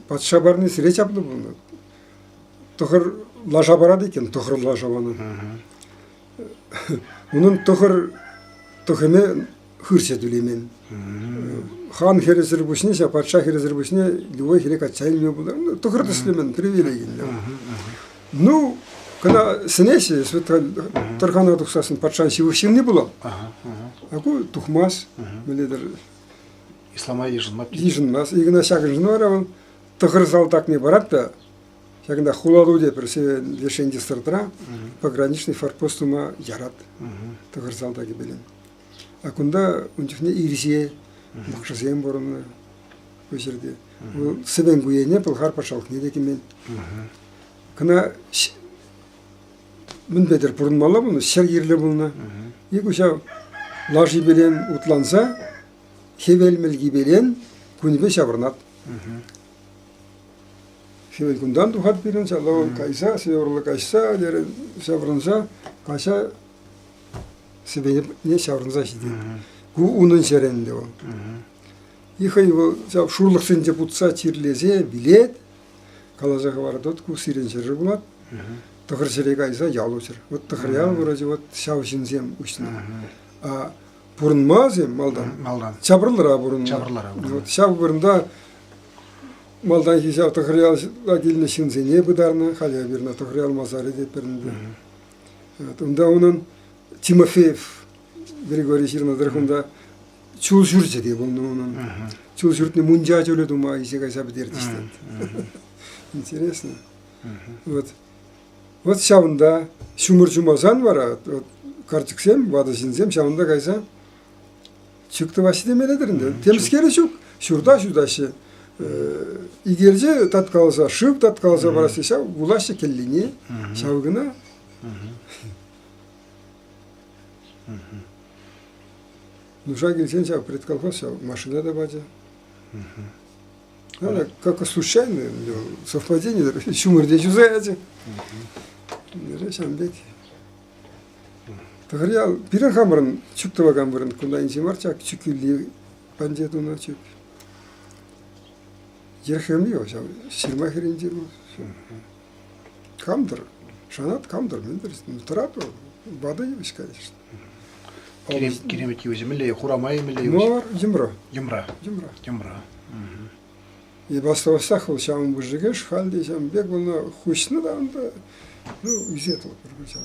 Speaker 2: Патша парни сире чаплӑ пулнӑ. Тӑхӑр лаша парать иккен, тӑхӑр лаша панӑ. Унӑн тӑхӑр тӑхӑмӗ хырҫӑ тӳлемен. Хан хӗрӗсӗр пуҫне, ҫав патша хӗрӗсӗр пуҫне любой хӗре качча илме пултарнӑ. Тӑхӑр тӗслемен привилеги. Ну, кӑна сӗнеҫҫӗ, Тӑрхана тухсассӑн патшан ҫывӑх ҫынни пулам. А ку тухмасть, мӗнле-тӗр.
Speaker 1: Ислама йышӑнмасть.
Speaker 2: Йышӑнмасть. И кӑна ҫакӑншӑн вара вӑл тӑхӑр салтакне парать та ҫакӑнта Хулалу тепӗр лешенчи сӑртра пограничный форпост тума ярат тӑхӑр салтакӗ пелен. А кунта ун чухне ирҫе мӑкшӑсем пурӑннӑ ку ҫӗрте. Вӑл Сӗвен ку енне Пӑлхар патшалӑхне те кӗмен. Кӑна мӗнпе-тӗр пурӑнмалла пулнӑ, ҫӗр кирлӗ пулнӑ. И ку ҫав лашипелен утланса хӗвел мӗлкипелен кунӗпе ҫаврӑнать. Хӗвел кунтан тухать пирӗн, ҫапла вӑл кайса, сӗве урлӑ каҫса, ҫаврӑнса, каҫа сӗвене ҫаврӑнса ҫитет. Ку унӑн ҫӗрӗ ӗнтӗ вӑл. И хӑй вӑл ҫав шурлӑхсенче путса чирлесе вилет, каласа хӑварать, вот ку сирӗн ҫӗршыв пулать. Тӑхӑр ҫӗре кайса ял уҫӑр. Вот тӑхӑр ял вроде вот ҫав ҫынсем уҫнӑ. А пурӑнмасем малтан.
Speaker 1: Малтан.
Speaker 2: Чапӑрлӑра пурӑннӑ.
Speaker 1: Чапӑрлӑра пурӑннӑ.
Speaker 2: Вот ҫав вырӑнта малтанхи ҫав Тӑхӑрьяла килнӗ ҫынсене пытарнӑ. Халӗ эпир ӑна Тӑхӑрьял масарӗ тетпӗр ӗнтӗ. Унта унӑн Тимофеев Григорий ҫырнӑ тӑрӑх унта чул ҫурчӗ те пулнӑ унӑн. Чул ҫуртне мунча чулӗ тума илсе кайса пӗтерчӗҫ тет. Интересно. Вот. Вот ҫавӑнта ҫумӑр ҫумасан вара вот, карчӑксем, ватӑ ҫынсем ҫавӑнта кайса чӳк тӑваҫҫӗ темелле-тӗр ӗнтӗ. Темскерӗ ҫук, ҫурта ҫутаҫҫӗ. Икерче таткаласа, шыв таткаласа параҫҫӗ ҫав, вулаҫҫӗ кӗллине, ҫав кӑна. Нуша килсен ҫав предколхоз ҫав машина та пачӗ. Ну, как случайно, совпадение, ҫумӑр те ҫуса ячӗ. Ҫавӑн пек. Тӑхӑрьял, пирӗн хамӑрӑн чӳк тӑвакан вырӑн кунта инҫе мар чак чӳккӳлли панче тунӑ чӳк. Йӗрхемли ҫав ҫырма хӗрринче вӑл. Кам-тӑр, шанат кам-тӑр, мӗн-тӗр, тӑрать вӑл. Ватӑ йывӑҫ, конечно.
Speaker 1: Киремет йывӑҫӗ мӗнле? Хурама-и мӗнле йывӑҫ?
Speaker 2: Мар, йӑмра.
Speaker 1: Йӑмра.
Speaker 2: Йӑмра.
Speaker 1: Йӑмра.
Speaker 2: И бастӑвассах вӑл ҫавӑн пысӑкӑш, халь те ҫавӑн пек пулнӑ, хуҫнӑ та унта, ну, ӳсет вӑл пӗр ҫав.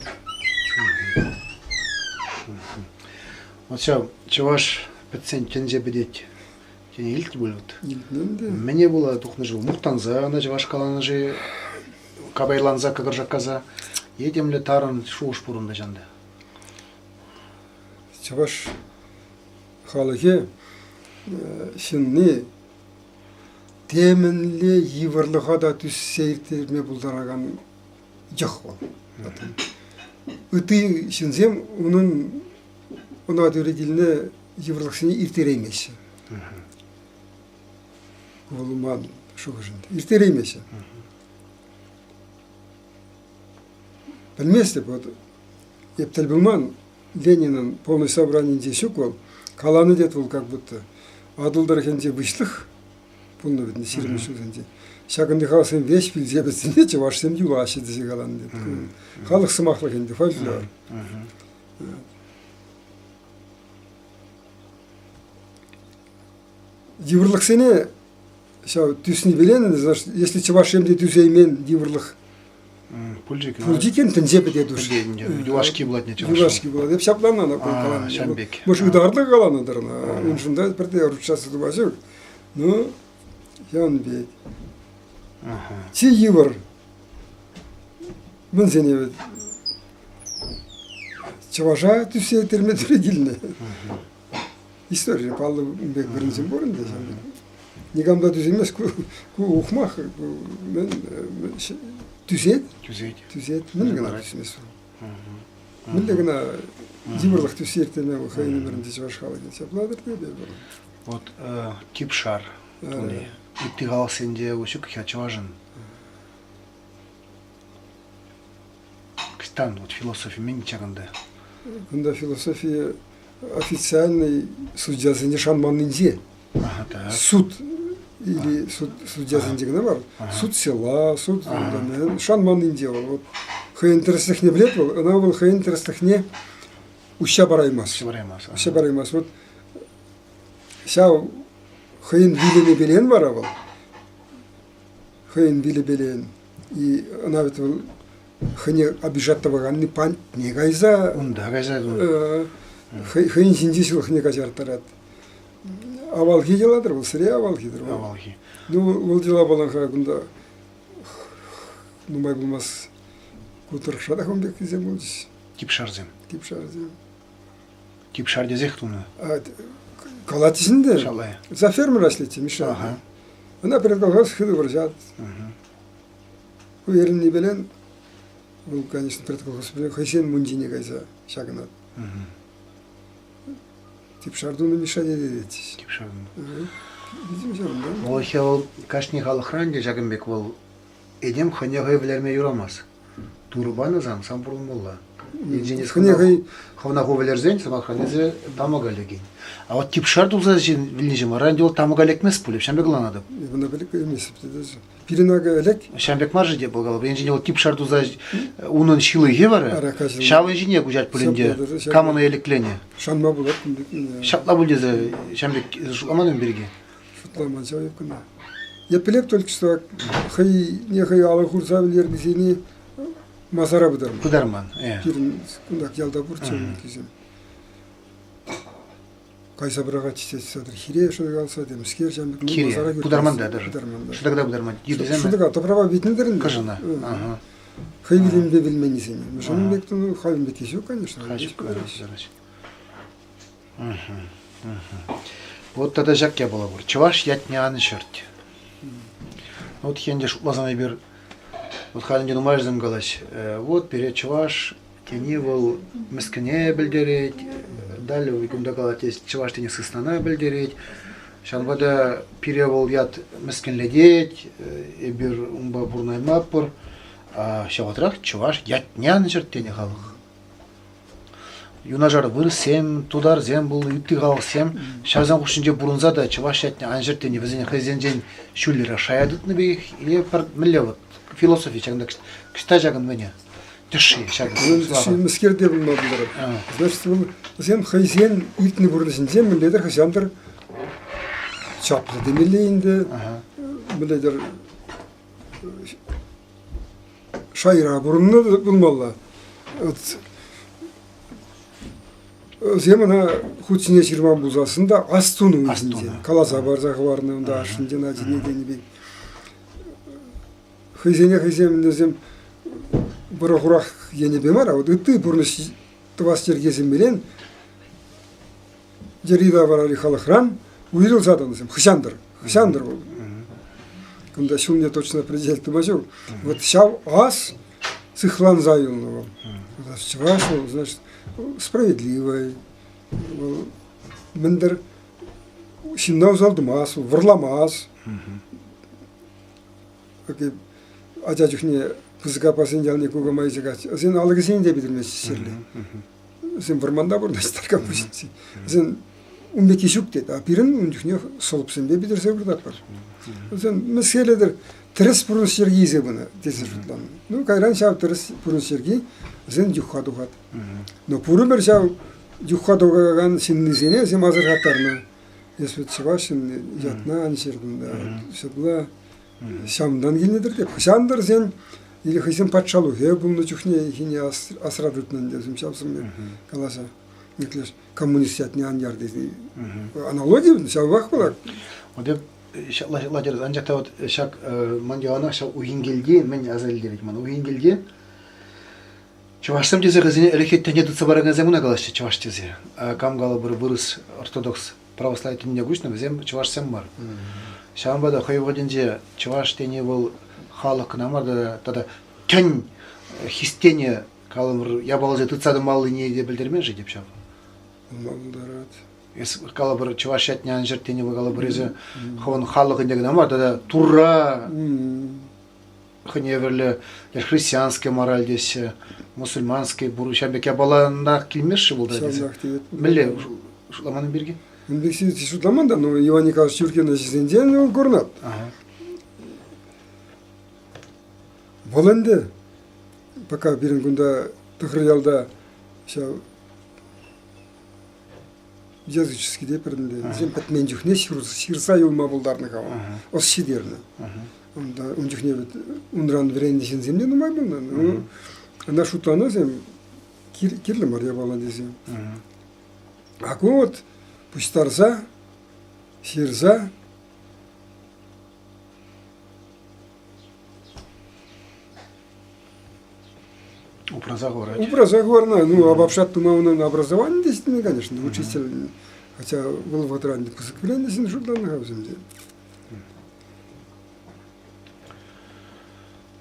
Speaker 1: Вот ҫав чӑваш пӗтсен тӗнче пӗтет тени илтнӗ пуль вот.
Speaker 2: Илтнӗ те.
Speaker 1: Мӗне пула тухнӑ-ши вӑл? Мухтанса ӑна чӑваш каланӑ-ши, капайланса, кӑкӑршаккаса е темле тарӑн шухӑш пурӑннӑ ҫанта?
Speaker 2: Чӑваш халӑхӗ ҫынни темӗнле йывӑрлӑха та тӳссе ирттерме пултаракан йӑх вӑл. Ытти ҫынсем унӑн ӑна тӳрӗ килнӗ йывӑрлӑхсене ирттереймеҫҫӗ. Вӑл ман шухӑшӑм. Ирттереймеҫҫӗ. Пӗлместӗп, вот эп тӗл пулман Ленинӑн полный собранийӗнче ҫук вӑл. Каланӑ тет вӑл как будто. Атӑл тӑрӑхӗнче выҫлӑх пулнӑ вӗт 20 ҫулсенче. Ҫакӑнти халӑхсем веҫ вилсе пӗтсен чӑвашсем юлаҫҫӗ тесе каланӑ тет. Халӑх сӑмахлӑх ӗнтӗ, фольклор. Йывӑрлӑхсене ҫав тӳснипелен, если чӑвашсем те тӳсеймен йывӑрлӑх Пульчикен тӗнче пӗтет уж.
Speaker 1: Юлашки пулать не чӑваш.
Speaker 2: Юлашки пулать. Эп ҫапланнӑ каланӑ.
Speaker 1: Ҫам пек.
Speaker 2: Может, ытарлӑ каланӑ-тӑр ӑна. Уншӑн та пӗрте ручаться тума ҫук. Ну, ҫавӑн пек. Чи йывӑр мӗнсене вӗт чӑваша тӳссе ирттерме тӳрӗ килнӗ. Историре паллӑ пек вырӑнсем пур ӗнтӗ ҫав пек. Никам та тӳсеймест, ку, ку ухмах, ку мӗн, тӳсет.
Speaker 1: Тӳсет.
Speaker 2: Тӳсет. Мӗн кӑна тӳсмест вӑл. Мӗнле кӑна йывӑрлӑх тӳссе ирттерме вӑл хӑйӗн ӗмӗрӗнче чӑваш халӑхӗ ҫапла-тӑр те эпир.
Speaker 1: Вот типшар туни. Ытти халӑхсенче ҫук-ха чӑвашӑн. Кстан, вот философи мӗн ҫакӑнта?
Speaker 2: Кунта философия официальный судьясене шанманнинче.
Speaker 1: Ага, так.
Speaker 2: Суд или суд, судьясенче кӑна мар, суд села, суд шанманнинче вӑл. Вот хӑйӗн тӗрӗслӗхне пӗлет вӑл, ӑна вӑл хӑйӗн тӗрӗслӗхне уҫҫа параймасть.
Speaker 1: Уҫҫа параймасть.
Speaker 2: Уҫҫа параймасть. Вот ҫав хӑйӗн вилӗмӗпелен вара вӑл хӑйӗн вилӗпелен и ӑна вӗт вӑл хӑйне обижать тӑваканни пантне кайса
Speaker 1: унта кайса
Speaker 2: хӑйӗн ҫинчи ҫылӑхне каҫарттарать. Авалхи йӑла-тӑр вӑл, сӗре авалхи-тӑр вӑл.
Speaker 1: Авалхи.
Speaker 2: Ну, вӑл йӑла палан-ха кунта нумай пулмасть ку тӑрӑхра та ун пеккисем пулчӗҫ.
Speaker 1: Типшарсем.
Speaker 2: Типшарсем.
Speaker 1: Типшар тесех тунӑ.
Speaker 2: Калать ӗнтӗ.
Speaker 1: Шалай.
Speaker 2: За фермера ӗҫлетчӗ Миша.
Speaker 1: Ага.
Speaker 2: Ӑна пӗр колхоз хытӑ вӑрҫать. Ку эрнипелен вӑл, конечно, пӗр колхоз хӑйсен мунчине кайса ҫакӑнать. Типшар тунӑ Миша тетӗччӗҫ.
Speaker 1: Типшар тунӑ. Вӑл вӑл кашни халӑхран те ҫакӑн пек вӑл этем хӑйне хӑй вӗлерме юрамасть. Турӑ панӑ сан, сан пурӑнмалла. Енчен
Speaker 2: хӑйне хӑй
Speaker 1: хӑвна ху вӗлерсен, сӑмахран, эсӗ тамӑка лекен. А вот типшар туса ҫын вилнӗ ҫын вара ӗнтӗ вӑл тамӑка лекмест пулӗ, ҫам пек ӑнланатӑп.
Speaker 2: Ӑна пӗлместӗп тесе. Пирӗн акӑ ӗлӗк
Speaker 1: Ҫам пек мар-ши те пулкалӑп. Енчен вӑл типшар туса унӑн ҫылӑхӗ вара ҫавӑн ҫине куҫать пуль ӗнтӗ. Кам ӑна элекленӗ?
Speaker 2: Шанма пулать кун пек.
Speaker 1: Ҫапла пуль тесе ҫам пек шутламан ун пирки.
Speaker 2: Шутламан ҫав эп кӑна. Епле только что хӑйне хӑй алӑ хурса вӗлернисене масара пытарман.
Speaker 1: Пытарман.
Speaker 2: Пирӗн кунтах ялта пурччӗ ун Кайса пӑрахать тет хире шӑтӑк темскер ҫам пек.
Speaker 1: Хире. Пытарман та даже. Пытарман да. Шӑтӑка пытарман. Йытӑсем.
Speaker 2: Шӑтӑка тӑпрапа витнӗ-тӗр ӗнтӗ.
Speaker 1: Кӑшӑна. Ага.
Speaker 2: Хӑй вилӗмпе вилменнисене. Мӗншӗн пек тунӑ, халь пекки ҫук, конечно.
Speaker 1: Халь ҫук, Вот тата ҫак япала пур. Чӑваш ятне ан ҫӗрт. Вот ӗнтӗ шутласан эпир вот халь ӗнтӗ нумайӑшсем калаҫ. Вот пире чӑваш тени вӑл мӗскӗне пӗлтерет. Далее кунта калать, чӑваш тени сыснана пӗлтерет. Ҫавӑнпа та пире вӑл ят мӗскӗнлетет, эпир унпа пурӑнаймастпӑр. Ҫавӑтрах чӑваш ятне ан ҫӗрт тенӗ халӑх. Юнашар вырӑссем, тутарсем пулнӑ, ытти халӑхсем ҫавсен хушшинче пурӑнса та чӑваш ятне ан ҫӗрт тени вӗсене хӑйсенчен ҫӳллӗрех шая тытнӑ пекех е пӗр мӗнле вот философи ҫакӑнта кӑҫта ҫакӑн мӗнӗ тӗшши ҫакӑн.
Speaker 2: Мӗскер те пулма пултарать. Значит, вӑл вӗсем хӑйсен иртнӗ пурнӑҫӗнче мӗнле-тӗр хӑҫан-тӑр чаплӑ темелле ӗнтӗ, мӗнле-тӗр шайра пурӑннӑ пулмалла. Вӗсем ӑна хут ҫине ҫырман пулсассӑн та астунӑ ун ҫинчен. Каласа парса хӑварнӑ унта ашшӗнчен ачине тенӗ пек. Хӑйсене хӑйсем вӗсем вӑрӑ-хурах енӗпе мар, а вот ытти пурнӑҫ тӑвас йӗркесемпелен йӗри-таврари халӑхран уйрӑлса тӑнӑ хӑҫан-тӑр, хӑҫан-тӑр вӑл. Кунта ҫулне точно определять тума ҫук. Вот ҫав ас сыхланса юлнӑ вӑл. Чӑваш вӑл, значит, справедливый, вӑл мӗн-тӗр ҫынна усал тумас, вӑрламас. Ача чухне пысӑк аппасен ялне кукамай чакать. Вӗсен алӑкӗсене те питӗрмест ҫӗрле. Вӗсем вӑрманта пурӑнаҫҫӗ таркам пуҫӗнче. Вӗсен ун пекки ҫук тет. А пирӗн ун чухне сӑлӑпсемпе питӗрсе выртатпӑр. Вӗсем мӗскерлетӗр тӗрӗс пурнӑҫ йӗрки илсе пынӑ тесе шутланӑ. Ну, кайран ҫав тӗрӗс пурнӑҫ йӗрки вӗсен юхха тухать. Но пурӗпӗр ҫав юхха тухакан ҫыннисене вӗсем асӑрхаттарнӑ. Эс вӗт чӑваш ҫынни, ятна ан ҫыртӑн та. Ҫапла ҫавӑнтан килнӗ-тӗр те. Хӑҫан-тӑр сен или хӑйсен патшалӑхӗ пулнӑ чухне хине асра тытнӑ ӗнтӗ вӗсем ҫав сӑмне каласа. Неклеш коммунист ятне ан яр тесе. Аналоги ҫавах пулать.
Speaker 1: Вот эп ҫапла ҫапла терӗс. Анчах та вот ҫак ман яланах ҫав Ухинкелти мӗн аса илтерет мана. Ухинкелте чӑвашсем тесе хӑйсене ӗлӗкхи тӗне тытса паракансем кӑна калаҫҫӗ чӑваш тесе. Кам калӑпӑр вырӑс ортодокс православи тӗнне куҫнӑ, вӗсем чӑвашсем мар. Ҫавӑнпа та хӑй вӑхӑтӗнче чӑваш тени вӑл халӑх кӑна мар тата тӗн хистенӗ калӑпӑр япаласене тытса тӑмаллине те пӗлтермен-ши теп ҫав.
Speaker 2: Пулма пултарать.
Speaker 1: Эс калӑпӑр чӑваш ятне ан ҫӗрт тени вӑл калӑпӑр эсӗ хӑвӑн халӑхӑнне кӑна мар тата Турра хӑйне евӗрлӗ христианская мораль теҫҫӗ, мусульманский пур ҫав пек япаланах килмест-ши вӑл та тесе. Мӗнле шутламан пирки?
Speaker 2: Ун пек шутламан та, но Иван Николаевич Юркин ӗҫӗсенчен вӑл курӑнать. Вӑл ӗнтӗ пока пирӗн кунта Тӑхӑрьялта ҫав языческий те пӗрӗнле. Вӗсем пӗтмен чухне ҫырса юлма пултарнӑ-ха вӑл. Ӑс ҫитернӗ. Унта ун чухне вӗт унран вӗреннӗ ҫынсем те нумай пулнӑ. Ну, ӑна шутланӑ кирлӗ мар япала тесе. А ку вот пуҫтарса, ҫырса
Speaker 1: Упраса хӑварать.
Speaker 2: Упраса хӑварнӑ. Ну, обобщать тума унӑн образовани те ҫитмен, конечно, учитель. Хотя вӑл вӑхӑтра пысӑк вӗреннӗ ҫын шутланнӑ-ха вӗсем те.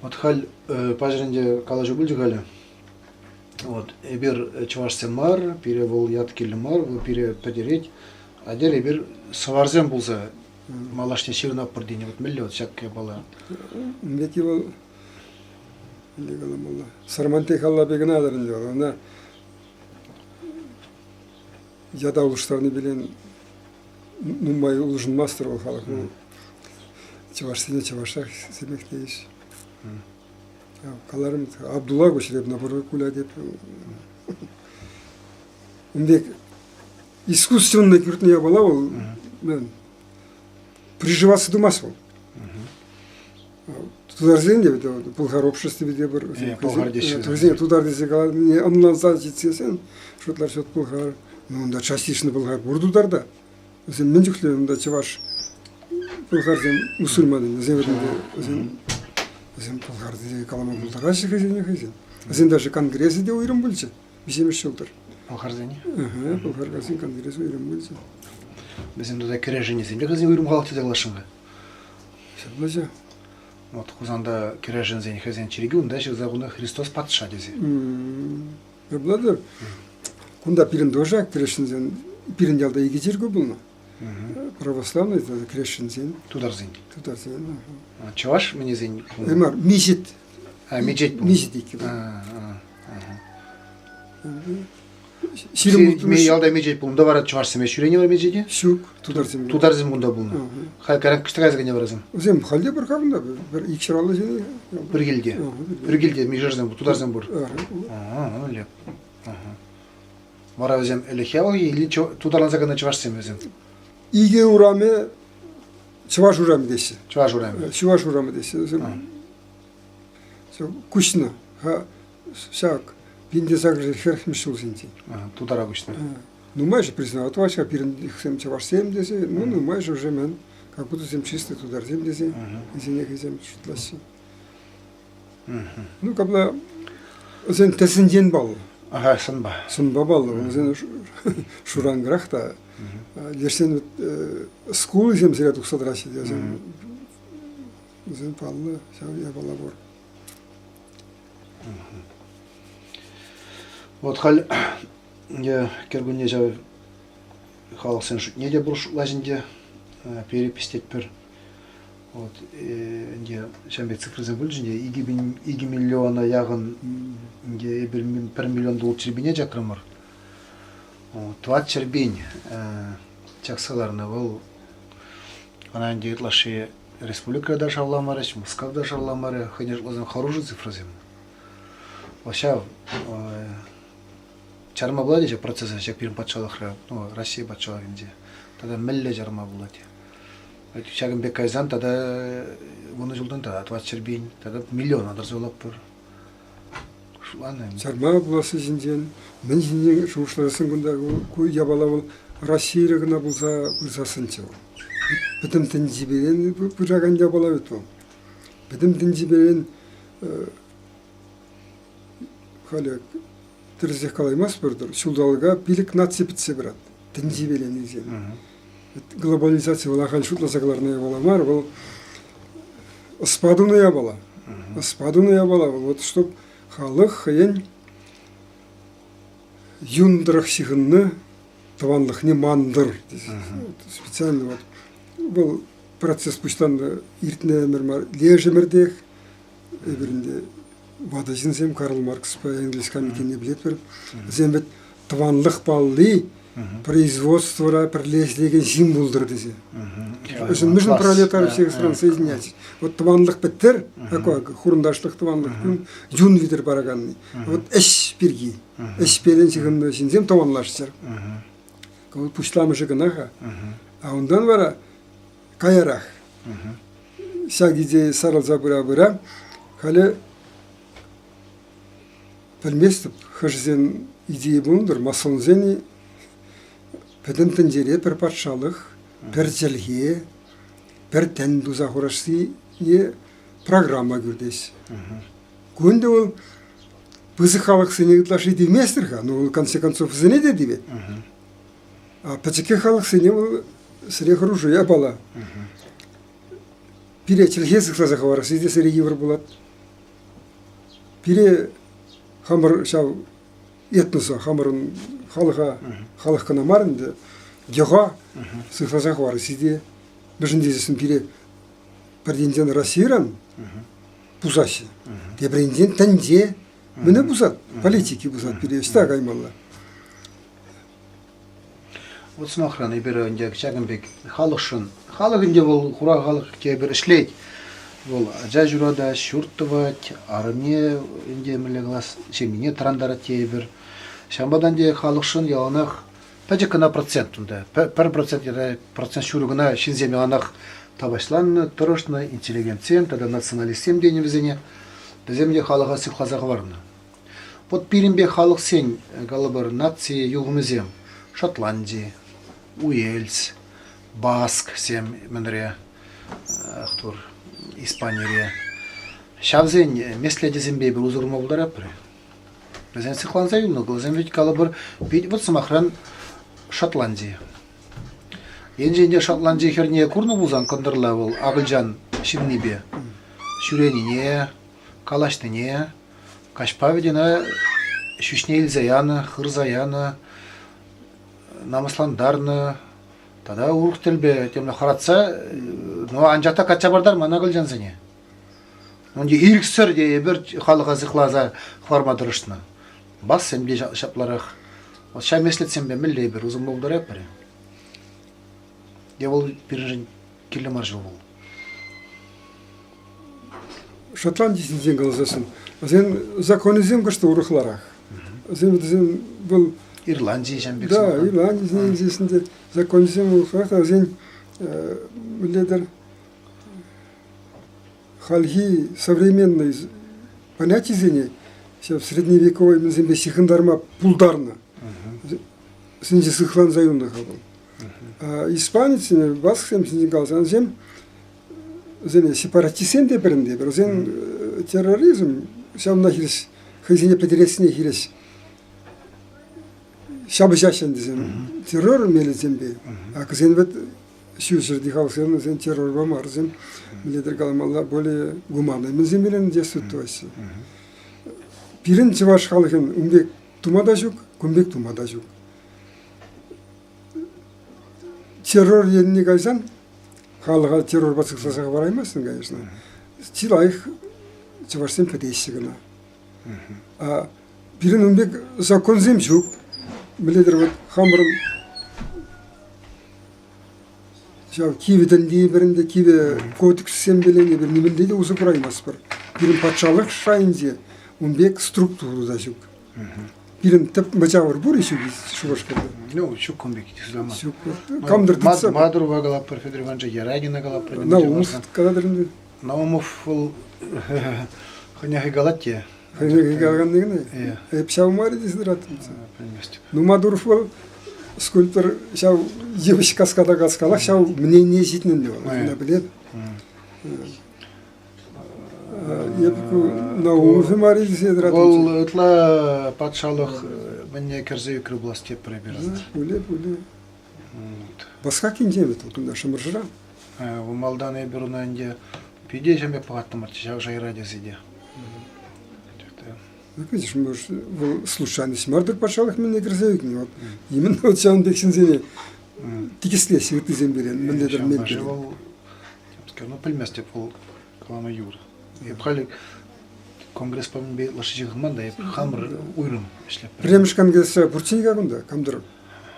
Speaker 1: Вот халь паҫӑр ӗнтӗ калаҫу пулчӗ халӗ. Вот эпир чӑвашсем мар, пире вӑл ят кирлӗ мар, вӑл пире пӗтерет. Атьӑр эпир сӑварсем пулса малашне ҫырӑнатпӑр тенӗ. Вот мӗнле вот ҫак япала?
Speaker 2: Ведь вӑл мӗнле каламалла? Сармантей халлапӗ кӑна ӗнтӗ вӑл. Ӑна ята улӑштарни пирен нумай улшӑнмастӑр вӑл халӑх. Чӑвашсене чӑвашах семех тейӗҫ. Каларӑм, Абдулла куҫреп наоборот куля теп. Ун пек искусственно кӳртнӗ япала вӑл мӗн приживаться тумасть вӑл. Тутарсен те пӑлхар обществипе те пӗр.
Speaker 1: Пӑлхар теҫҫӗ.
Speaker 2: Вӗсене тутар тесе каланине ӑнланса ҫитсен шутлар счет пӑлхар. Ну, унта частично пӑлхар пур тутарта. Вӗсем мӗн чухлӗ унта чӑваш пӑлхарсем мусульман вӗсем вӗсем вӗсем пӑлхар тесе калама пултараҫҫӗ хӑйсене хӑйсем. Вӗсен даже конгресӗ те уйрӑм пулчӗ. Виҫҫӗмӗш ҫултӑр.
Speaker 1: Пӑлхарсене?
Speaker 2: Пӑлхаркасен конгресӗ уйрӑм пулчӗ.
Speaker 1: Вӗсем тата кӗрешӗнӗсем те хӑйсен уйрӑм халӑх тесе каласшӑн-ха.
Speaker 2: Ҫапла
Speaker 1: Вот Хусанта кӗрешӗнсен хӑйсен чиркӳ унта ҫырса хунӑ Христос патша тесе.
Speaker 2: Ҫапла та. Кунта пирӗн тоже кӗрешӗнсен, пирӗн ялта икӗ чиркӳ пулнӑ. Православный тата кӗрешӗнсен.
Speaker 1: Тутарсен.
Speaker 2: Тутарсен.
Speaker 1: Чӑваш мӗнесен?
Speaker 2: Мар, мечет.
Speaker 1: А, мечет
Speaker 2: пулнӑ. Мечет иккӗ пулнӑ.
Speaker 1: Ялта мечет пулнӑ вара чӑвашсене ҫӳренӗ вара мечете?
Speaker 2: Ҫук, тутарсем.
Speaker 1: Тутарсем кунта пулнӑ. Халь кайран кӑшта кайса кӗнӗ варасем?
Speaker 2: Вӗсем халь те пӗр-ха кунта, пӗр икҫӗр ҫын.
Speaker 1: Пӗр килте. Пӗр килте мишерсем, тутарсем пур. Ага, леп. Вара вӗсем ӗлӗкхи авалхи или тутарланса кӑна чӑвашсем вӗсем?
Speaker 2: Икӗ урамӗ чӑваш урамӗ теҫҫӗ.
Speaker 1: Чӑваш урамӗ.
Speaker 2: Чӑваш урамӗ теҫҫӗ. Вӗсем куҫнӑ. Ҫак 1840 ҫулсенче.
Speaker 1: Тутара куҫнӑ.
Speaker 2: Нумайӑшӗ признавать тӑваҫҫӗ, пирӗн чӑвашсем тесе, ну нумайӑшӗ уже мӗн, как будто вӗсем чистый тутарсем тесе, вӗсене хӑйсем шутлаҫҫӗ. Ну, капла вӗсен тӗсӗнчен паллӑ.
Speaker 1: Ага, сӑнпа.
Speaker 2: Сӑнпа паллӑ. Вӗсен шуранграх та. Лешсен скулисем сире тухса тӑраҫҫӗ. Вӗсем, вӗсен паллӑ ҫав япала пур.
Speaker 1: Вот халь кӗркунне ҫав халӑхсен шутне те пур шутлаҫ ӗнтӗ, перепись тетпӗр. Вот ӗнтӗ ҫавӑн пек цифрӑсем пулчӗ ӗнтӗ 2 миллиона яхӑн ӗнтӗ эпир пӗр миллион тулӑк чӗрпине чакрӑмӑр. Тӑват чӗрпин чакса ларнӑ вӑл. Ӑна ӗнтӗ ытлашши Республикӑра та шавламарӗҫ, Мускав та шавламарӗ. Хӑйне шутласан хӑрушӑ цифрӑсем. Ҫав чарма пулать ҫак процеса ҫак пирӗн патшалӑхра, ну, Россия патшалӑхӗнче. Тата мӗнле чарма пулать? Ҫакӑн пек кайсан тата вунӑ ҫултан тата 400 пин, тата миллиона тӑрса юлатпӑр. Шутланӑ.
Speaker 2: Чарма пуласси ҫинчен, мӗн ҫинчен шухӑшласӑн кунта ку япала вӑл Российӑра кӑна пулса пырсассӑнччӗ вӑл. Пӗтӗм тӗнчеперен пыракан япала вӗт вӑл. Пӗтӗм тӗнчеперен халӗ тӗрӗсех калаймастпӑр-тӑр, ҫулталӑка пилӗк наци пӗтсе пырать тӗнчеперен илсен. Глобализаци вӑл ахаль шутласа кӑларнӑ япала мар, вӑл ӑспа тунӑ япала. Ӑспа тунӑ япала вӑл. Вот чтоб халӑх хӑйӗн юн тӑрӑх ҫыхӑннӑ тӑванлӑхне мантӑр тесе. Специально вот вӑл процесс пуҫланнӑ иртнӗ ӗмӗр мар, леш ӗмӗртех эпир ӗнтӗ ватӑ ҫынсем Карл Маркспа Энгельс камитетне пӗлетпӗр. Вӗсем вӗт тӑванлӑх палли производствӑра пӗрле ӗҫлекен ҫын пултӑр тесе. Мӗншӗн пролетарий всех стран соединять? Вот тӑванлӑх пӗттӗр, такой хурӑнташлӑх тӑванлӑх юн витӗр параканни. Вот ӗҫ пирки, ӗҫпелен ҫыхӑннӑ ҫынсем тӑванлашчӑр. Вот пуҫламӑшӗ кӑна-ха. А унтан вара каярах ҫак идея сарӑлса пыра-пыра халӗ пӗлместӗп, хӑшӗсен идеи пулнӑ-тӑр, масонсен пӗтӗм тӗнчере пӗр патшалӑх, пӗр чӗлхе, пӗр тӗн туса хурассине программа кӳртеҫ. Ку ӗнтӗ вӑл. Пысӑк халӑхсене ытлашши тивместӗр-ха, но в конце концов вӗсене те тивет. А пӗчӗккӗ халӑхсене вӑл сӗре хӑрушӑ япала. Пире чӗлхе сыхласа хӑварасси те сӗре йывӑр пулать. Пире хамӑр ҫав этноса, хамӑрӑн халӑха, халӑх кӑна мар ӗнтӗ, йӑха сыхласа хӑварасси те, мӗншӗн тесессӗн пире пӗр енчен Российӑран пусаҫҫӗ, тепӗр енчен тӗнче мӗне пусать, политики пусать пире ӑҫта каймалла?
Speaker 1: Вот сӑмахран, эпир ӗнтӗ ҫакӑн пек халӑхшӑн, халӑх ӗнтӗ вӑл хура халӑх тепӗр ӗҫлет. Вӑл ача ҫуратать, ҫурт тӑвать, арӑмне ӗнтӗ мӗнле калас, ҫемйине тӑрантарать тейӗпӗр. Ҫавӑнпа та ӗнтӗ халӑхшӑн яланах пӗчӗк кӑна процент унта. Пӗр процент е процент ҫурӑ кӑна ҫынсем яланах тапаҫланнӑ, тӑрӑшнӑ интеллигентсем тата националистсем тенӗ вӗсене. Вӗсем те халӑха сыхласа хӑварнӑ. Вот пирӗнпе халӑхсен, калӑпӑр, наци юхӑмӗсем Шотланди, Уэльс, Басксем мӗнре, тур, Испанире. Ҫавсен меслечӗсемпе эпир усӑ курма пултаратпӑр. Вӗсем сыхланса юлнӑ. Вӗсем ведь, калӑпӑр, пит, вот сӑмахран, Шотланди. Енчен те Шотланди хӗрне курнӑ пулсан кӑнтӑрла вӑл акӑлчан ҫыннипе ҫӳренине, калаҫнине, Каҫпа вӗт ӑна ҫӳҫне илсе янӑ, хырса янӑ, намӑслантарнӑ тата урӑх тӗлпе темле хӑратса, ну, анчах та качча партарман акӑлчансене. Унти ирӗксӗр те эпир халӑха сыхласа хӑварма тӑрӑшнӑ. Бассем те ҫапларах. Вот ҫав меслетсемпе мӗнле эпир усӑ пултаратпӑр? Е вӑл пирӗншӗн кирлӗ мар ҫул вӑл?
Speaker 2: Шотланди ҫинчен каласассӑн, вӗсен законӗсем кӑшт урӑхларах. Вӗсем вӗсем вӑл
Speaker 1: Ирланди ҫам пек.
Speaker 2: Да, Ирланди ҫинче законӗсем урӑхларах та вӗсен мӗнле-тӗр хальхи современный понятисене ҫав средневековый мӗнсемпе ҫыхӑнтарма пултарнӑ. Вӗсенче сыхланса юлнӑ-ха вӑл. Испанецсене, басксем ҫинчен каласан, вӗсем вӗсене сепаратистсем те пӗрӗнтӗ, вӗсен терроризм ҫавна хирӗҫ, хӑйсене пӗтерессине хирӗҫ ҫапӑҫаҫҫӗ ӗнтӗ террор мелӗсемпе. А кӗсен вӗт ҫурҫӗрти халӑхсем вӗсен террорпа мар, вӗсем мӗнле-тӗр каламалла, более гуманный мӗнсем пирӗн действует тӑваҫҫӗ. Пирӗн чӑваш халӑхӗн ун пек тума та ҫук, кун пек тума та ҫук. Террор енне кайсан халӑха террорпа сыхласа хӑвараймастӑн, конечно. Чи лайӑх чӑвашсем пӗтеҫҫӗ кӑна. А пирӗн ун пек законсем ҫук. Мӗнле-тӗр вот хамӑрӑн ҫав кивӗ тӗнти пӗрӗнте кивӗ кодекссемпеле эпир нимӗнле те усӑ кураймастпӑр. Пирӗн патшалӑх шайӗнче ун пек структура та ҫук. Пирӗн тӗп мӑчавӑр пур-и ҫук Шупашкарта?
Speaker 1: Ну, ҫук кун пек тесламан.
Speaker 2: Ҫук. Камдыр тытса.
Speaker 1: Мадурова калатпӑр, Федор Ивановича Ярагина калатпӑр.
Speaker 2: Наумов калатӑр ӗнтӗ.
Speaker 1: Наумов вӑл хӑйне хӑй калать те.
Speaker 2: Хӑйне хӑй калаканни кӑна. Эп ҫав мар тесе тӑраттӑм.
Speaker 1: Пӗлместӗп.
Speaker 2: Ну, Мадуров вӑл скульптор ҫав йывӑҫ каскада каскалах ҫав мнение ҫитнӗ ӗнтӗ вӑл. Ӑна пӗлет. Эп ку Наумов мар тесе тӑраттӑм.
Speaker 1: Вӑл ытла патшалӑх мӗнне кӗрсе ӳкрӗ пулас тепӗр эпир.
Speaker 2: Пуле, пуле. Баскак енче вӗт вӑл кунта Шӑмӑршӑра.
Speaker 1: Малтан эпир ӑна ӗнтӗ питӗ ҫемье пӑхаттӑмӑрччӗ ҫав шайра тесе те.
Speaker 2: Ну, видишь, может, вӑл случайность мар-тӑр патшалӑх мӗнне кӗрсе ӳкнӗ. Вот именно вот ҫавӑн пек ҫынсене тикӗслеҫҫӗ ыттисем пирӗн, мӗнле-тӗр мелпе.
Speaker 1: Вӑл, ну, пӗлместӗп вӑл калама йывӑр. Эп халь конгресспа мӗнпе ытлашши ҫыхӑнман та, эп хамӑр уйрӑм ӗҫлеп.
Speaker 2: Пӗрремӗш конгресра пурччӗ-и-ха кунта? Кам-тӑр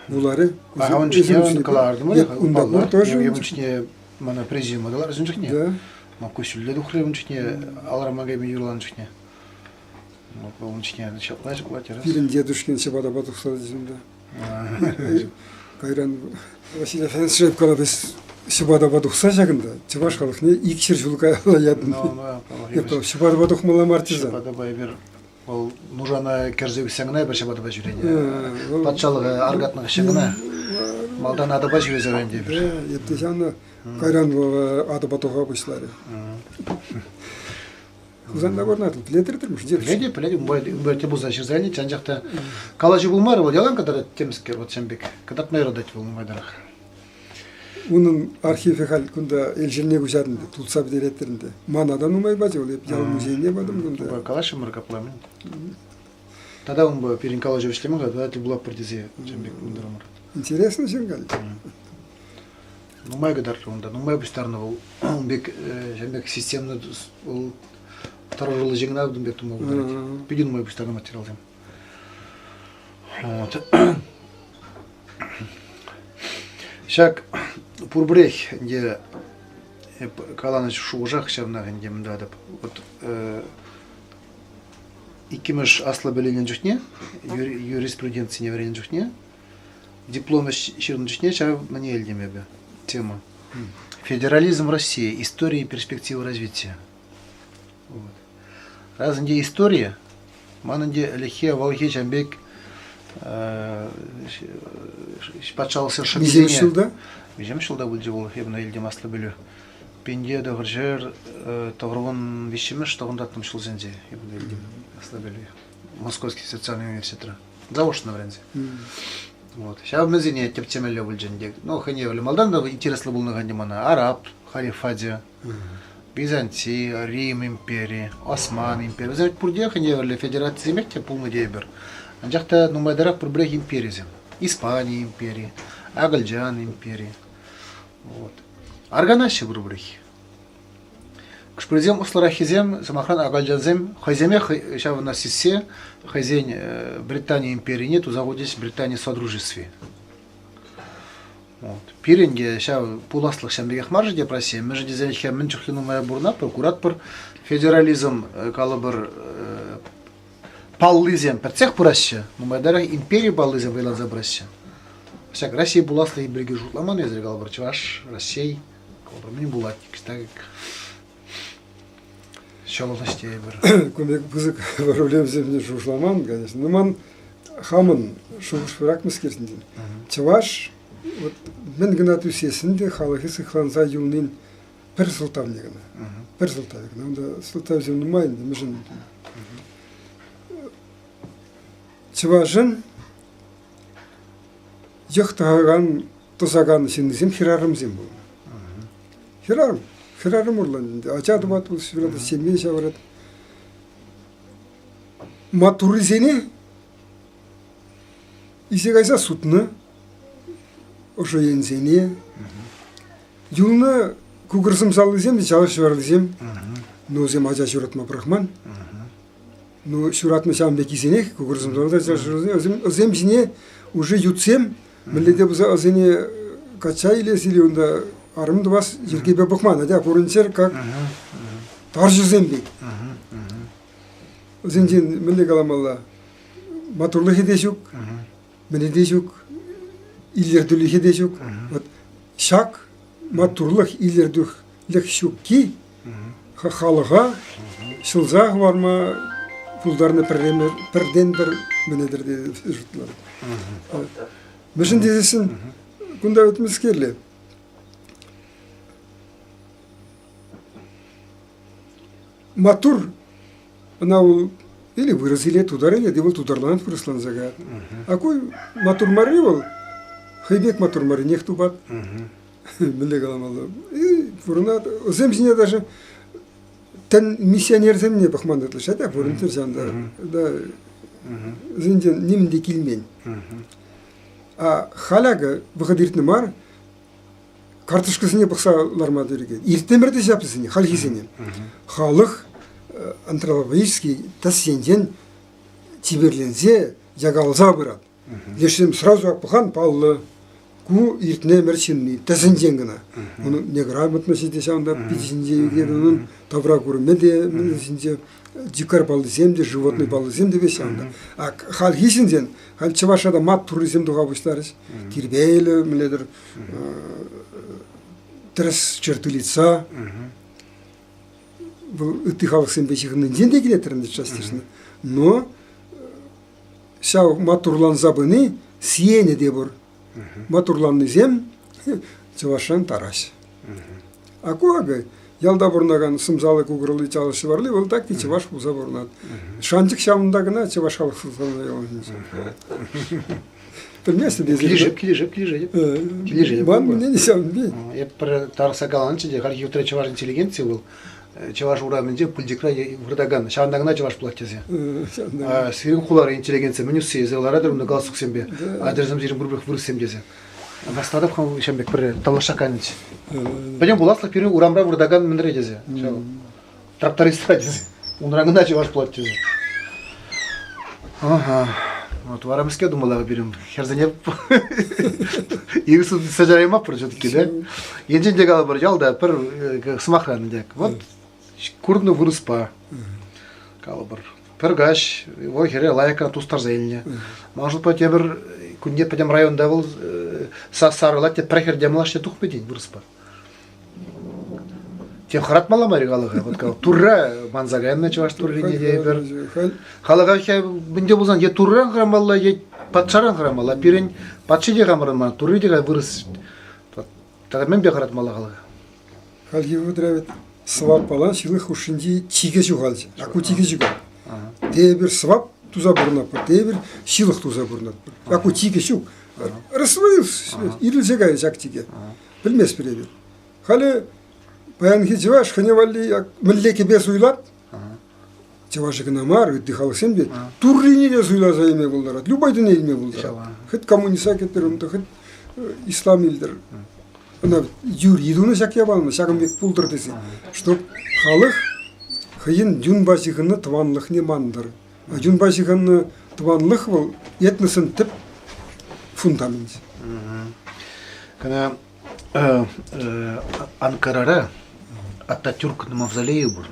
Speaker 2: вуларӗ.
Speaker 1: А ун чухне кӑлартӑмӑр.
Speaker 2: Унта пур тоже.
Speaker 1: Ун чухне мана президиума кӑларчӗ ун чухне.
Speaker 2: Да.
Speaker 1: Ма куҫҫульле тухрӗ ун чухне, алрама кайми юрланӑ чухне. Ун чухне ҫапла ҫапла терӗс.
Speaker 2: Пирӗн дедушкин ҫӑпатапа тухса тӑчӗ унта. Кайран Василий Афанасьевич калать, ҫӑпатапа тухса ҫакӑнта чӑваш халӑхне 200 ҫул каялла ятӑн. Ҫӑпатапа тухмалла мар тесе.
Speaker 1: Ҫӑпатапа эпир вӑл нушана кӗрсе ӳксен кӑна эпир ҫӑпатапа ҫӳренӗ. Патшалӑха аркатнӑ хыҫҫӑн кӑна. Малтан атӑпа ҫӳресе ӗнтӗ эпир.
Speaker 2: Эп те ҫавна кайран вӑл атӑпа туха пуҫларӗ. Хусанта пурӑнать, пӗлетӗр тӗрмӗш.
Speaker 1: Пӗлетӗп, пӗлетӗп, унпа тӗл пулса ҫырса илнӗччӗ, анчах та калаҫу пулмарӗ вӑл, ялан кӑтартать темскер, вот ҫавӑн пек. Кӑтартма юратать вӑл нумайтарах.
Speaker 2: Унӑн архивӗ халь кунта Элшелне куҫар ӗнтӗ, тултса пӗтереттӗр ӗнтӗ. Мана та нумай пачӗ вӑл, эп ял музейне патӑм кунта.
Speaker 1: Унпа калаҫрӑмӑр капла мӗн. Тата унпа пирӗн калаҫу вӗҫлеме-ха, тата тӗл пулатпӑр тесе ҫавӑн пек мӑнтӑрӑмӑр.
Speaker 2: Интересно ҫын халь.
Speaker 1: Нумай кӑтартрӗ унта, нумай пуҫтарнӑ вӑл. Ун пек ҫавӑн пек системно вӑл тӑрӑшуллӑ ҫын ун пек тума пултарать. Питӗ нумай пуҫтарнӑ материалсем. Вот. Ҫак пурпӗрех ӗнтӗ эп каланӑ шухӑшах ҫавнах ӗнтӗ мӗн Вот иккӗмӗш аслӑ пӗлӳ чухне, юриспруденцине вӗреннӗ чухне диплом ҫырнӑ чухне ҫав мӗне илтӗм эпӗ тема. Федерализм России. История и перспективы развития. Вот. Раз ӗнтӗ история, ман ӗнтӗ ӗлӗкхи авалхи ҫавӑн пек патшалӑхсен шӑписене...
Speaker 2: Миҫемӗш ҫулта?
Speaker 1: Миҫемӗш ҫулта пулчӗ вӑл, эпӗ ӑна илтӗм аслӑ пӗлӳ. Пинте тӑхӑрҫӗр тӑхӑрвун виҫҫӗмӗш тӑхӑнтаттӑм ҫулсенче эпӗ ӑна илтӗм аслӑ пӗлӳ. Московский социальный университетра. Заочно вӗренсе. Вот. Ҫав мӗнсене тӗпчемелле пулчӗ ӗнтӗ. Ну, хӑйне малтан та интереслӗ пулнӑ ӗнтӗ мана. Араб халифачӗ, Византи, Рим импери, Осман импери. Вӗсем пурте хӑйне евӗрлӗ федерацисемех те пулнӑ тейӗпӗр. Анчах та нумайтарах пурпӗрех империсем. Испани импери, Акӑлчан импери. Вот. Арканаҫҫӗ пурпӗрех. Хӑш-пӗрисем ӑслӑраххисем, сӑмахран, акӑлчансем хӑйсемех ҫавна сиссе хӑйсен Британи империне туса хучӗҫ Британи Содружестви. Вот. Пирӗн те ҫав пуласлӑх ҫавӑн пекех мар-ши те Россия? Мӗншӗн тесен хӗр мӗн чухлӗ нумая пурӑнатпӑр, куратпӑр федерализм, калӑпӑр, паллисем пӗтсех пыраҫҫӗ. Нумайтарах импери паллисем вӑйланса пыраҫҫӗ. Ҫак Россия пуласлӑхӗ пирки шутламан эсир, калӑпӑр, Чӑваш, Раҫҫей, калӑпӑр, мӗн пулать? Ҫӑлӑнӑҫ тейӗпӗр.
Speaker 2: Кун пек пысӑк проблемӑсем шухӑшламан, конечно. Но ман хамӑн шухӑш пыракмӑскерсенчен. Чӑваш вот мӗн кӑна тӳсесен те халӑхӗ сыхланса юлнин пӗр сӑлтавне кӑна. Пӗр сӑлтавӗ кӑна. Унта сӑлтавсем нумай ӗнтӗ, мӗншӗн Чӑвашӑн йӑх тӑхакан, тӑсакан ҫыннисем хӗрарӑмсем пулнӑ. Хӗрарӑм, хӗрарӑм урлӑ ӗнтӗ. Ача тӑвать вӑл, ҫурать, ҫемье ҫавӑрать. Маттуррисене илсе кайса сутнӑ ӑшӑ енсене. Юлнӑ кукӑр сӑмсаллисем те чалӑш ҫӑварлисем. Ну, вӗсем ача ҫуратма пӑрахман. Ну, ҫуратнӑ ҫавӑн пеккисенех кукӑр сӑмсаллӑ вӗсем ҫине уже ютсем мӗнле те пулса вӗсене качча илес или унта арӑм тӑвас йӗркепе пӑхман. Атя пурӑнччӑр как тарҫӑсем пек. Вӗсенчен мӗнле каламалла? Матурлӑхӗ те ҫук, мӗнӗ те ҫук, илӗртӳлӗхӗ те ҫук. Вот ҫак маттурлӑх, илӗртӳлӗх ҫукки халӑха ҫӑлса хӑварма пултарнӑ пӗртен-пӗр мӗнетӗр тесе шутлатӑп. Мӗншӗн тесессӗн кунта вӗт мӗскерле? Маттур ӑна вӑл или вырӑс илет, тутар илет, и вӑл тутарланать, вырӑсланса каять. А ку маттур марри вӑл хӑй пек маттур марринех тупать. Мӗнле каламалла? И пурӑнать. Вӗсем ҫине даже тӗн миссионерсемне пӑхман ытлашши та пурӑнччӑр ҫавӑнта. Да, вӗсенчен нимӗн те килмен. А халь акӑ вӑхӑт иртнӗ мар, карточкӑсене пӑхса ларма тӳрӗ Иртнӗмӗр те ҫапсене, хальхисене. Халӑх антропологический тӗс енчен чиперленсе, якалса пырать. Лешсем сразу пӑхан паллӑ, ку иртнӗ ӗмӗр ҫынни, тӗсӗнчен кӑна. Унӑн неграмотноҫӗ те ҫавӑнта пичӗ ҫинче ӳкет, унӑн тавра курӑмӗ те ҫинче дикарь паллисем те, животный паллисем те ҫавӑнта. А хальхи ҫынсен, халь Чӑвашра та маттуррисем туха пуҫларӗҫ. Тирпейлӗ, мӗнле-тӗр, тӗрӗс черты лица. Вӑл ытти халӑхсемпе ҫыхӑннинчен те килет ӗнтӗ частично. Но ҫав маттурланса пыни сиенӗ те пур. Маттурланнисем чӑвашран тараҫ. А ку акӑ. Ялта пурӑнакан сӑмсаллӑ кукӑрӑлли чалӑш ҫӑварли вӑл так и чӑваш пулса пурӑнать. Шанчӑк ҫавӑнта кӑна чӑваш халӑх сыхланса яланхинче. Пӗлместӗп эсир.
Speaker 1: Килӗшеп, килӗшеп, килӗшетӗп. Килӗшетӗп.
Speaker 2: Ман мнени ҫавӑн пек.
Speaker 1: Эп пӗр тарӑхса каланӑччӗ те, хальхи ютра чӑваш интеллигенци вӑл чӑваш урамӗнче пылчӑкра выртакан, ҫавӑнта кӑна чӑваш пулать тесе. Сирӗн хулара интеллигенци мӗн усси, эсир ларатӑр унта галстуксемпе, ачӑрсем сирӗн пурпӗрех вырӑссем тесе. Васкатӑп хам ҫам пек пӗрре тавлашса канӗччӗ. Пӗтӗм пуласлӑх пирӗн урамра выртакан мӗнре тесе. Ҫав трактористра тесе. Унран кӑна чӑваш пулать тесе. Ага. Вот вара мӗскер тумалла пирӗн хӗрсене ирӗксӗр тытса чараймастпӑр все-таки, да? Енчен те калӑпӑр, ялта пӗр сӑмахран ӗнтӗ. Вот курнӑ вырӑспа калӑпӑр. Пӗр каҫ вӑл хӗре лайӑхран тустарса илнӗ. Ман шутпа тепӗр кунне пӗтӗм районта вӑл сас сарӑлать те пӗр хӗрте малашне тухмӗ тен вырӑспа. Тем хӑратмалла мар халӑха. Вот турра манса кайнӑ чӑваш туррине те эпир. Халӑха мӗнде пулсан е турран хӑрамалла, е патшаран хӑрамалла. Пирӗн патши те хамӑрӑн мар, турри те вырӑс. Тата мӗнпе хӑратмалла халӑха?
Speaker 2: Хальхи вӑхӑтра вӗт сӑваппала ҫылӑх хушшинчи чикӗ ҫухалчӗ. А ку чикӗ ҫук. Тепӗр сӑвап туса пурӑнатпӑр, тепӗр ҫылӑх туса пурӑнатпӑр. А ку чикӗ ҫук. Рассвоился, ирӗлсе кайрӗ ҫак чике. Пӗлместпӗр эпир. Халӗ паянхи чӑваш хӑйне валли мӗнле кӗпе суйлать, чӑвашӗ кӑна мар, ытти халӑхсем те туррине те суйласа илме пултарать, любой тӗне илме пултарать. Хоть коммуниста кӗтер унта, хоть ислам илтӗр. Ӑна юри тунӑ ҫак япалана, ҫакӑн пек пултӑр тесе, чтоб халӑх хӑйӗн юнпа ҫыхӑннӑ тӑванлӑхне мантӑр. Юнпа ҫыхӑннӑ тӑванлӑх вӑл этносӑн тӗп фундаменчӗ.
Speaker 1: Кӑна Анкарара Ататюрк мавзолейӗ пур.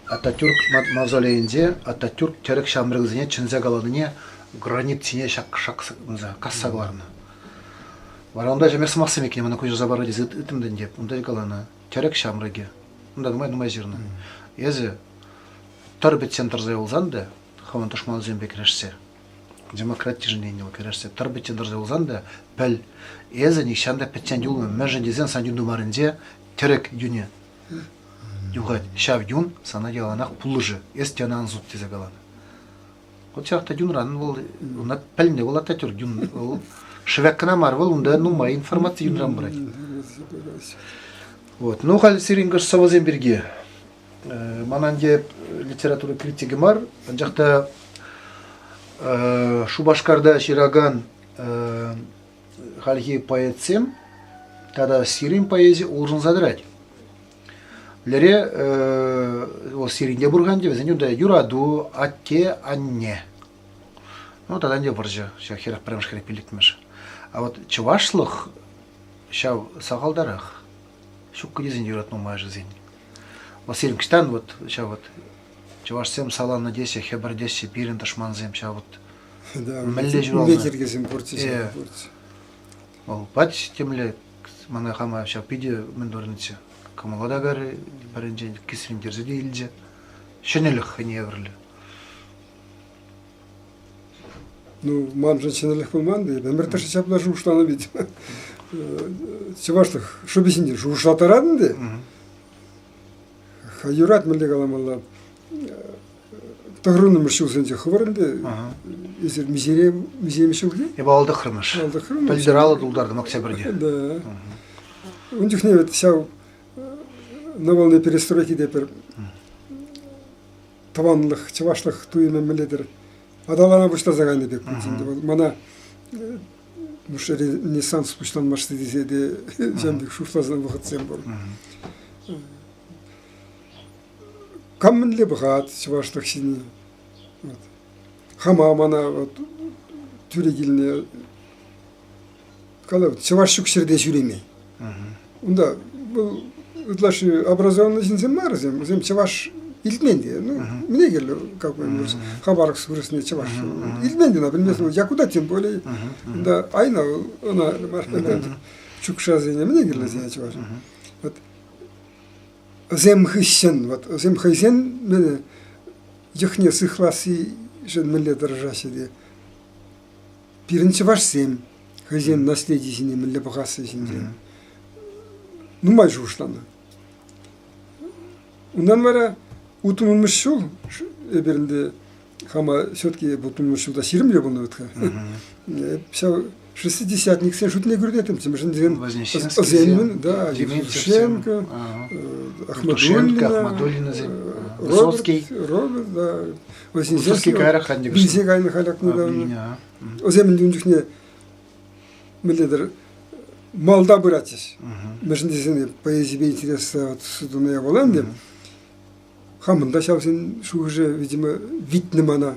Speaker 1: Ататюрк мавзолейӗнче Ататюрк тӗрӗк ҫамрӑкӗсене чӗнсе каланине гранит ҫине ҫак касса кӑларнӑ. Вара унта ҫемье сӑмахсем иккен мана куҫарса пара тесе ыйтрӑм та ӗнтӗ. Унта каланӑ тӗрӗк ҫамрӑкӗ. Унта нумай-нумай ҫырнӑ. Эсӗ тӑр пӗччен тӑрса юлсан та хӑвӑн тӑшмансемпе кӗрешсе демократишӗн тенӗ вӑл кӗрешсе тӑр пӗччен тӑрса юлсан та пӗл, эсӗ нихҫан та пӗччен юлмӑн, мӗншӗн тесен сан юн тымарӗнче тӗрӗк юнӗ юхать. Ҫав юн сана яланах пулӑшӗ, эс те ӑна ан сут тесе каланӑ. Вот ҫав та юнран вӑл ӑна пӗлнӗ вӑл Ататюрк юн вӑл шӗвек кӑна мар вӑл унта нумай информаци юнран пырать. Вот. Ну, халь сирӗн кӑшт сӑвӑсем пирки. Ман ӗнтӗ литература критикӗ мар, анчах та Шупашкарта ҫыракан хальхи поэтсем тата сирӗн поэзи улшӑнса тӑрать. Лере вӑл сирӗнте пур-ха ӗнтӗ, вӗсен унта юрату, атте, анне. Ну, тата ӗнтӗ вӑрҫӑ, ҫак хӗрӗх пӗрремӗш, хӗрӗх пиллӗкмӗш. А вот чӑвашлӑх ҫав сахалтарах. Ҫуккӑ тесен юрать нумайӑшӗсен. Василий Кштан вот ҫав вот чӑвашсем саланнӑ теҫҫӗ, хӗпӗртеҫҫӗ пирӗн тӑшмансем ҫав вот мӗнле ҫуралнӑ.
Speaker 2: Мӗнле йӗркесем пурччӗ ҫав пурччӗ.
Speaker 1: Вӑл пач темле мана хама ҫав питӗ мӗн турнӑччӗ. Кӑмӑла та карӗ, пӗринчен кисрентерсе те илчӗ. Ҫӗнӗлӗх хӑйне евӗрлӗ.
Speaker 2: Ну, маншӑн ҫӗнӗлӗх пулман та, ӗмӗр тӑршшӗ ҫапла шухӑшланӑ ведь. Чӑвашлӑх шӑпи ҫинчен шухӑшлаттаратӑн те. Юрать, мӗнле каламалла. Тӑхӑрвуннӑмӗш ҫулсенче хӑвӑр ӗнтӗ. Эсир миҫере, миҫемӗш ҫулхи?
Speaker 1: Эпӗ алтӑхрӑмӗш.
Speaker 2: Алтӑхрӑмӗш.
Speaker 1: Пӗлтӗр алӑ тултартӑм октябрьте.
Speaker 2: Да. Ун чухне вӗт ҫав на волне перестройки те пӗр тӑванлӑх, чӑвашлӑх туйӑмӗ мӗнле-тӗр аталана пуҫласа кайнӑ пек пулчӗ. Вӑл мана ренессанс пуҫланмасть тесе те ҫавӑн пек шухӑшласа вӑхӑтсем пур. Кам мӗнле пӑхать чӑвашлӑх ҫине. Вот. Хама мана вот, тӳрӗ килнӗ калав чӑваш ҫук ҫӗрте ҫӳреме. Унта вӑл ытлашши образованный ҫынсем мар вӗсем. Вӗсем чӑваш илтмен те. Ну, мӗне кирлӗ, как бы, Хабаровск вырӑсне чӑваш илтмен те, пӗлмест. Якута тем более. Унта айна ӑна чукшасене мӗне кирлӗ сене чӑваш. Вот вӗсем хыҫҫӑн, вот вӗсем хӑйсен мӗне йӑхне сыхлассишӗн мӗнле тӑрӑшаҫҫӗ те. Пирӗн чӑвашсем хӑйсен наследисене мӗнле пӑхасси ҫинчен нумай шухӑшланӑ. Унтан вара утмӑлмӗш ҫул эпир ӗнтӗ хама все-таки утмӑлмӗш ҫулта ҫирӗмре пулнӑ вӗт-ха. Ҫав шестидесятниксен шутне кӗртеттӗмччӗ, мӗншӗн тесен Озенмин, да, Евтушенко, Ахмадуллина,
Speaker 1: Высоцкий,
Speaker 2: Роберт, да,
Speaker 1: Высоцкий кайрах
Speaker 2: Вилсе кайнӑ халь недавно. Оземӗн ун чухне мӗнле-тӗр малта пыратчӗҫ. Мӗншӗн тесен поэзипе интереслӗ тунӑ япала ӗнтӗ. Хамӑн та ҫавсен шухӑшӗ, видимо, витнӗ мана.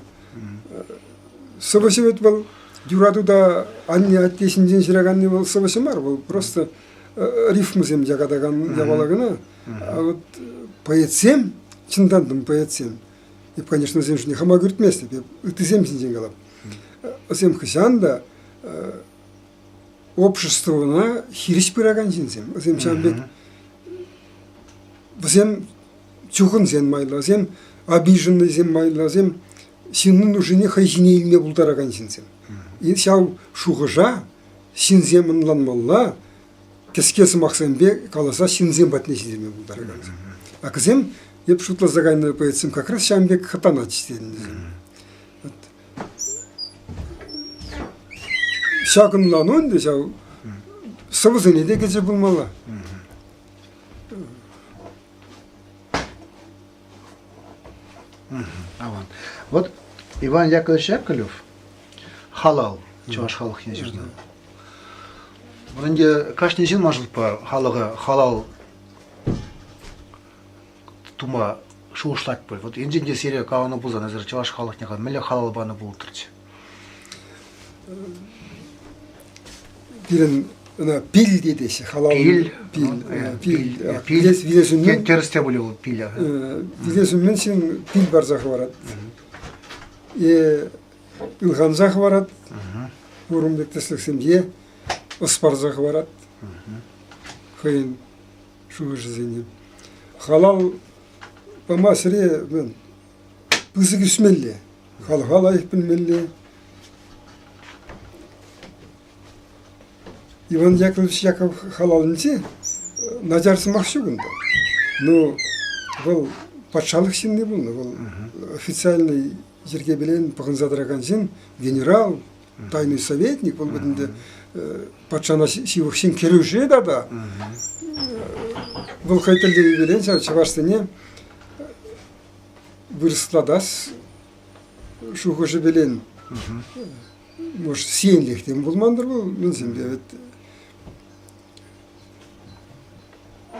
Speaker 2: Сӑвӑҫӑ вӗт вӑл юрату та анне атте ҫинчен ҫыраканни вӑл сӑвӑҫӑ мар, вӑл просто рифмӑсем якатакан япала кӑна. А вот поэтсем, чӑнтан тӑм поэтсем, эп, конечно, вӗсемшӗн хама кӳртместӗп, эп ыттисем ҫинчен калап. Вӗсем хӑҫан та обществӑна хирӗҫ пыракан ҫынсем. Вӗсем ҫавӑн пек вӗсем чухӑнсен майлӑ, вӗсем обиженныйсем майлӑ, вӗсем ҫыннӑн нушине хӑй ҫине илме пултаракан ҫынсем. И ҫав шухӑша ҫынсем ӑнланмалла, кӗске сӑмахсемпе каласа ҫынсем патне ҫитерме пултаракансем. А кӗсем, эп шутласа кайнӑ поэтсем как раз ҫавӑн пек хӑтланатчӗҫ тенӗ. Ҫак ӑнлану ӗнтӗ ҫав сӑвӑсене те кӗчӗ пулмалла.
Speaker 1: Аван. Вот Иван Яковлевич Яковлев халал чӑваш халӑхне ҫырнӑ. Вот ӗнтӗ кашни ҫын ман шутпа халӑха халал тума шухӑшлать пуль. Вот енчен те сире каланӑ пулсан, эсир чӑваш халӑхне мӗнле халал панӑ пултӑрччӗ?
Speaker 2: Пирӗн ӑна пил теҫҫӗ, халал.
Speaker 1: Пил?
Speaker 2: Пил.
Speaker 1: Пил. Пил.
Speaker 2: Вилес умӗн.
Speaker 1: Тӗрӗс те пулӗ вӑл пил.
Speaker 2: Вилес умӗн ҫын пил парса хӑварать. Е ылханса хӑварать. Пур пек тӗслӗхсемпе ӑс парса хӑварать. Хӑйӗн шухӑшӗсене. Халал пама сире мӗн, пысӑк ӳсмелле, халӑха лайӑх пӗлмелле. Иван Яковлевич Яков халалӗнче начар сӑмах ҫук унта. Ну, вӑл патшалӑх ҫынни пулнӑ, вӑл официальный йӗркепелен пӑхӑнса тӑракан ҫын, генерал, тайный советник, вӑл ӗнтӗ патшана ҫывӑх ҫын кӗрӳшӗ тата. Вӑл хӑй тӗллевӗпелен ҫав чӑвашсене вырӑслатас шухӑшӗпелен может, сиенлех тем пулман-тӑр вӑл, мӗнсемпе вӗт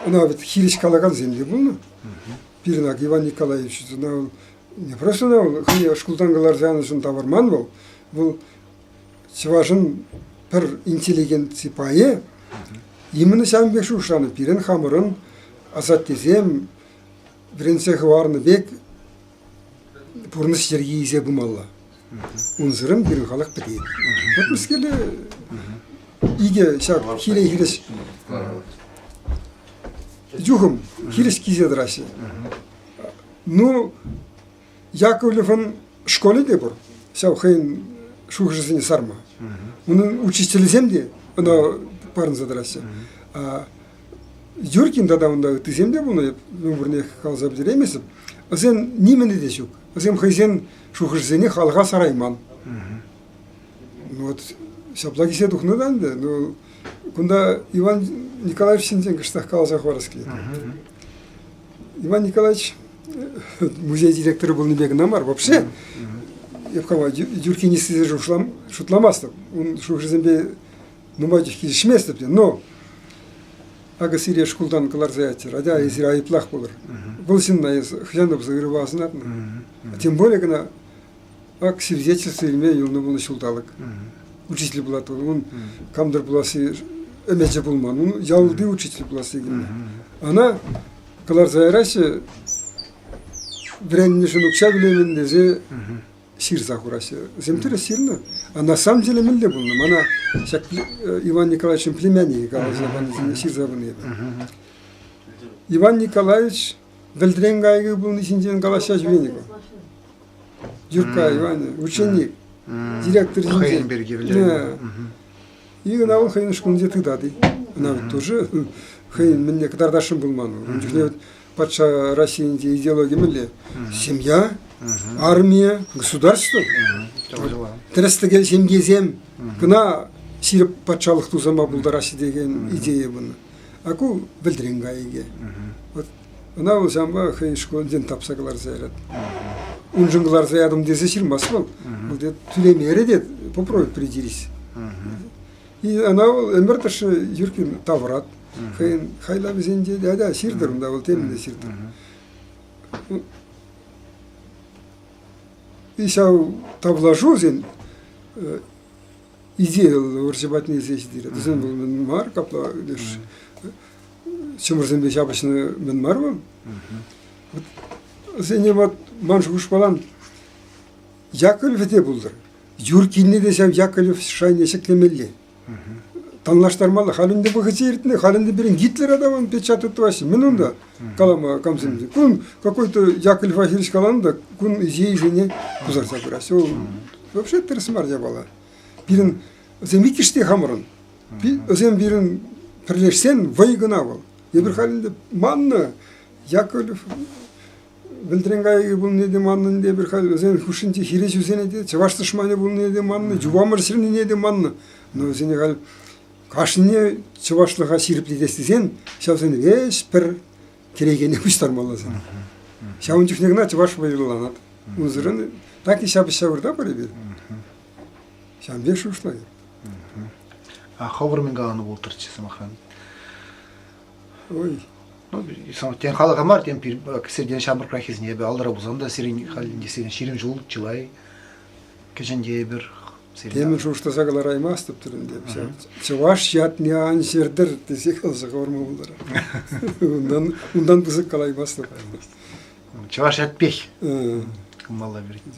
Speaker 2: ӑна вӗт хирӗҫ калакансем те пулнӑ. Пирӗн ак Иван Николаевич ӑна вӑл не просто ӑна вӑл хӑйне шкултан кӑларса янӑшӑн тавӑрман вӑл. Вӑл чӑвашӑн пӗр интеллигенци пайӗ именно ҫавӑн пек шухӑшланӑ. Пирӗн хамӑрӑн асаттесем вӗренсе хӑварнӑ пек пурнӑҫ йӗрки илсе пымалла. Унсӑрӑн пирӗн халӑх пӗтет. Вот мӗскерле икӗ ҫак хире-хирӗҫ юхӑм хирӗҫ килсе тӑраҫҫӗ. Ну, Яковлевӑн школӗ те пур. Ҫав хӑйӗн шухӑшӗсене сарма. Унӑн учителӗсем те ӑна парӑнса тӑраҫҫӗ. Юркин тата унта ыттисем те пулнӑ, вырӑнех каласа пӗтерейместӗп. Вӗсен нимӗн те ҫук. Вӗсем хӑйсен шухӑшӗсене халӑха сарайман. Ну вот ҫапла килсе тухнӑ та ӗнтӗ. Ну, кунта Иван Николаевич ҫинчен кӑштах каласа хӑварас килет. Иван Николаевич музей директорӗ пулнипе кӑна мар, вообще эп хама Юркинист тесе шутламастӑп. Ун шухӑшӗсемпе нумай чух килӗшместӗп те, но акӑ сире шкултан кӑларса ячӗр, атя эсир айӑплах пулӑр. Вӑл ҫынна эс хӑҫан та пулса ырӑпа асӑнатнӑ. Тем более кӑна ак свидетельство илме юлнӑ пулнӑ ҫулталӑк. Учитель пулать вӑл. Ун кам-тӑр пуласси ӗмӗчӗ пулман. Ун ялти учитель пуласси килнӗ. Ӑна кӑларса яраҫҫӗ, вӗреннӗшӗн укҫа тӳлемен тесе ҫырса хураҫҫӗ. Вӗсем тӗрӗс ҫырнӑ. А на самом деле мӗнле пулнӑ? Мана ҫак Иван Николаевичӑн племянникӗ каласа панисене ҫырса пынӑ эпӗ. Иван Николаевич вӗлтрен кайӑкӗ пулни ҫинчен калаҫса ҫӳренӗ ку. Юрка Иванӗ, ученик, директор ҫинчен.
Speaker 1: Хӑйӗн пирки вӗлернӗ.
Speaker 2: И ӑна вӑл хӑйӗн шкулӗнче тытать. Ӑна вот тоже хӑйӗн мӗнне кӑтартасшӑн пулман. Ун чухне вот. патша Российинче идеологи мӗнле? Семья, армия, государство. Тӗрӗс-тӗкел ҫемьесем кӑна ҫирӗп патшалӑх тусама пултараҫҫӗ текен идея пынӑ. А ку вӗлтрен кайӑкӗ. Вот ӑна вӑл ҫавӑнпа хӑйӗн школӗнчен тапса кӑларса ярать. Уншӑн кӑларса ятӑм тесе ҫырмасть вӑл. Вӑл тет, тӳлемерӗ тет, попробуй придирись. И ӑна вӑл ӗмӗр тӑршшӗ Юркин тавӑрать. Хӑйӗн хайлавӗсенче те ҫыртӑр унта вӑл темӗн те ҫыртӑр. И ҫав тавлашусен идея вӑрҫӑ патне илсе ҫитерет. Вӗсем вӑл мӗн мар капла леш чӑмӑрсемпе ҫапӑҫнӑ мӗн мар вӑл. Вот вӗсене вот ман шухӑшпалан Яковлев те пултӑр. Юркинне те ҫав Яковлев шайне ҫӗклемелле. Танлаштармалла. Халь ӗнтӗ вӑхӑчӗ иртнӗ, халь ӗнтӗ пирӗн Гитлера та вон печатать тӑваҫҫӗ. Мӗн унта калама камсем? Кун какой-то Яковлева хирӗҫ каланӑ та кун идейисене пусарса пыраҫҫӗ. Ол вообще тӗрӗс мар япала. Пирӗн вӗсем иккӗш те хамӑрӑн. Вӗсем пирӗн пӗрлешсен вӑй кӑна вӑл. Эпир халь ӗнтӗ маннӑ Яковлев Вӗлтрен кайӑкӗ пулнине те маннӑ ӗнтӗ эпир халь вӗсен хушшинчи хирӗҫӳсене те, чӑваш тӑшманӗ пулнине те маннӑ, юпамӑр ҫырнине те маннӑ. Но вӗсене халь кашнине чӑвашлӑха ҫирӗплетес тесен ҫавсен веҫ пӗр кӗрекене пуҫтармалла сен. Ҫавӑн чухне кӑна чӑваш вӑйланать. Унсӑрӑн так и ҫапӑҫса выртапӑр эпир. Ҫавӑн пек шухӑшлатӑп.
Speaker 1: А хӑвӑр мӗн каланӑ пултӑрччӗ сӑмахран?
Speaker 2: Ой.
Speaker 1: Ну, тен халӑха мар, тен сиртен ҫамрӑкраххисене эпӗ алӑра пулсан та сирӗн халь сирӗн 20 ҫул чылай кӗҫӗнте эпир.
Speaker 2: Темӗн шухӑшласа кӑлараймастӑп ӗнтӗ. Чӑваш ятне ан ҫыртӑр тесе каласа хӑварма пултарать. Унтан, унтан пысӑк калаймастӑп.
Speaker 1: Чӑваш ятпех кӑмалла пирки.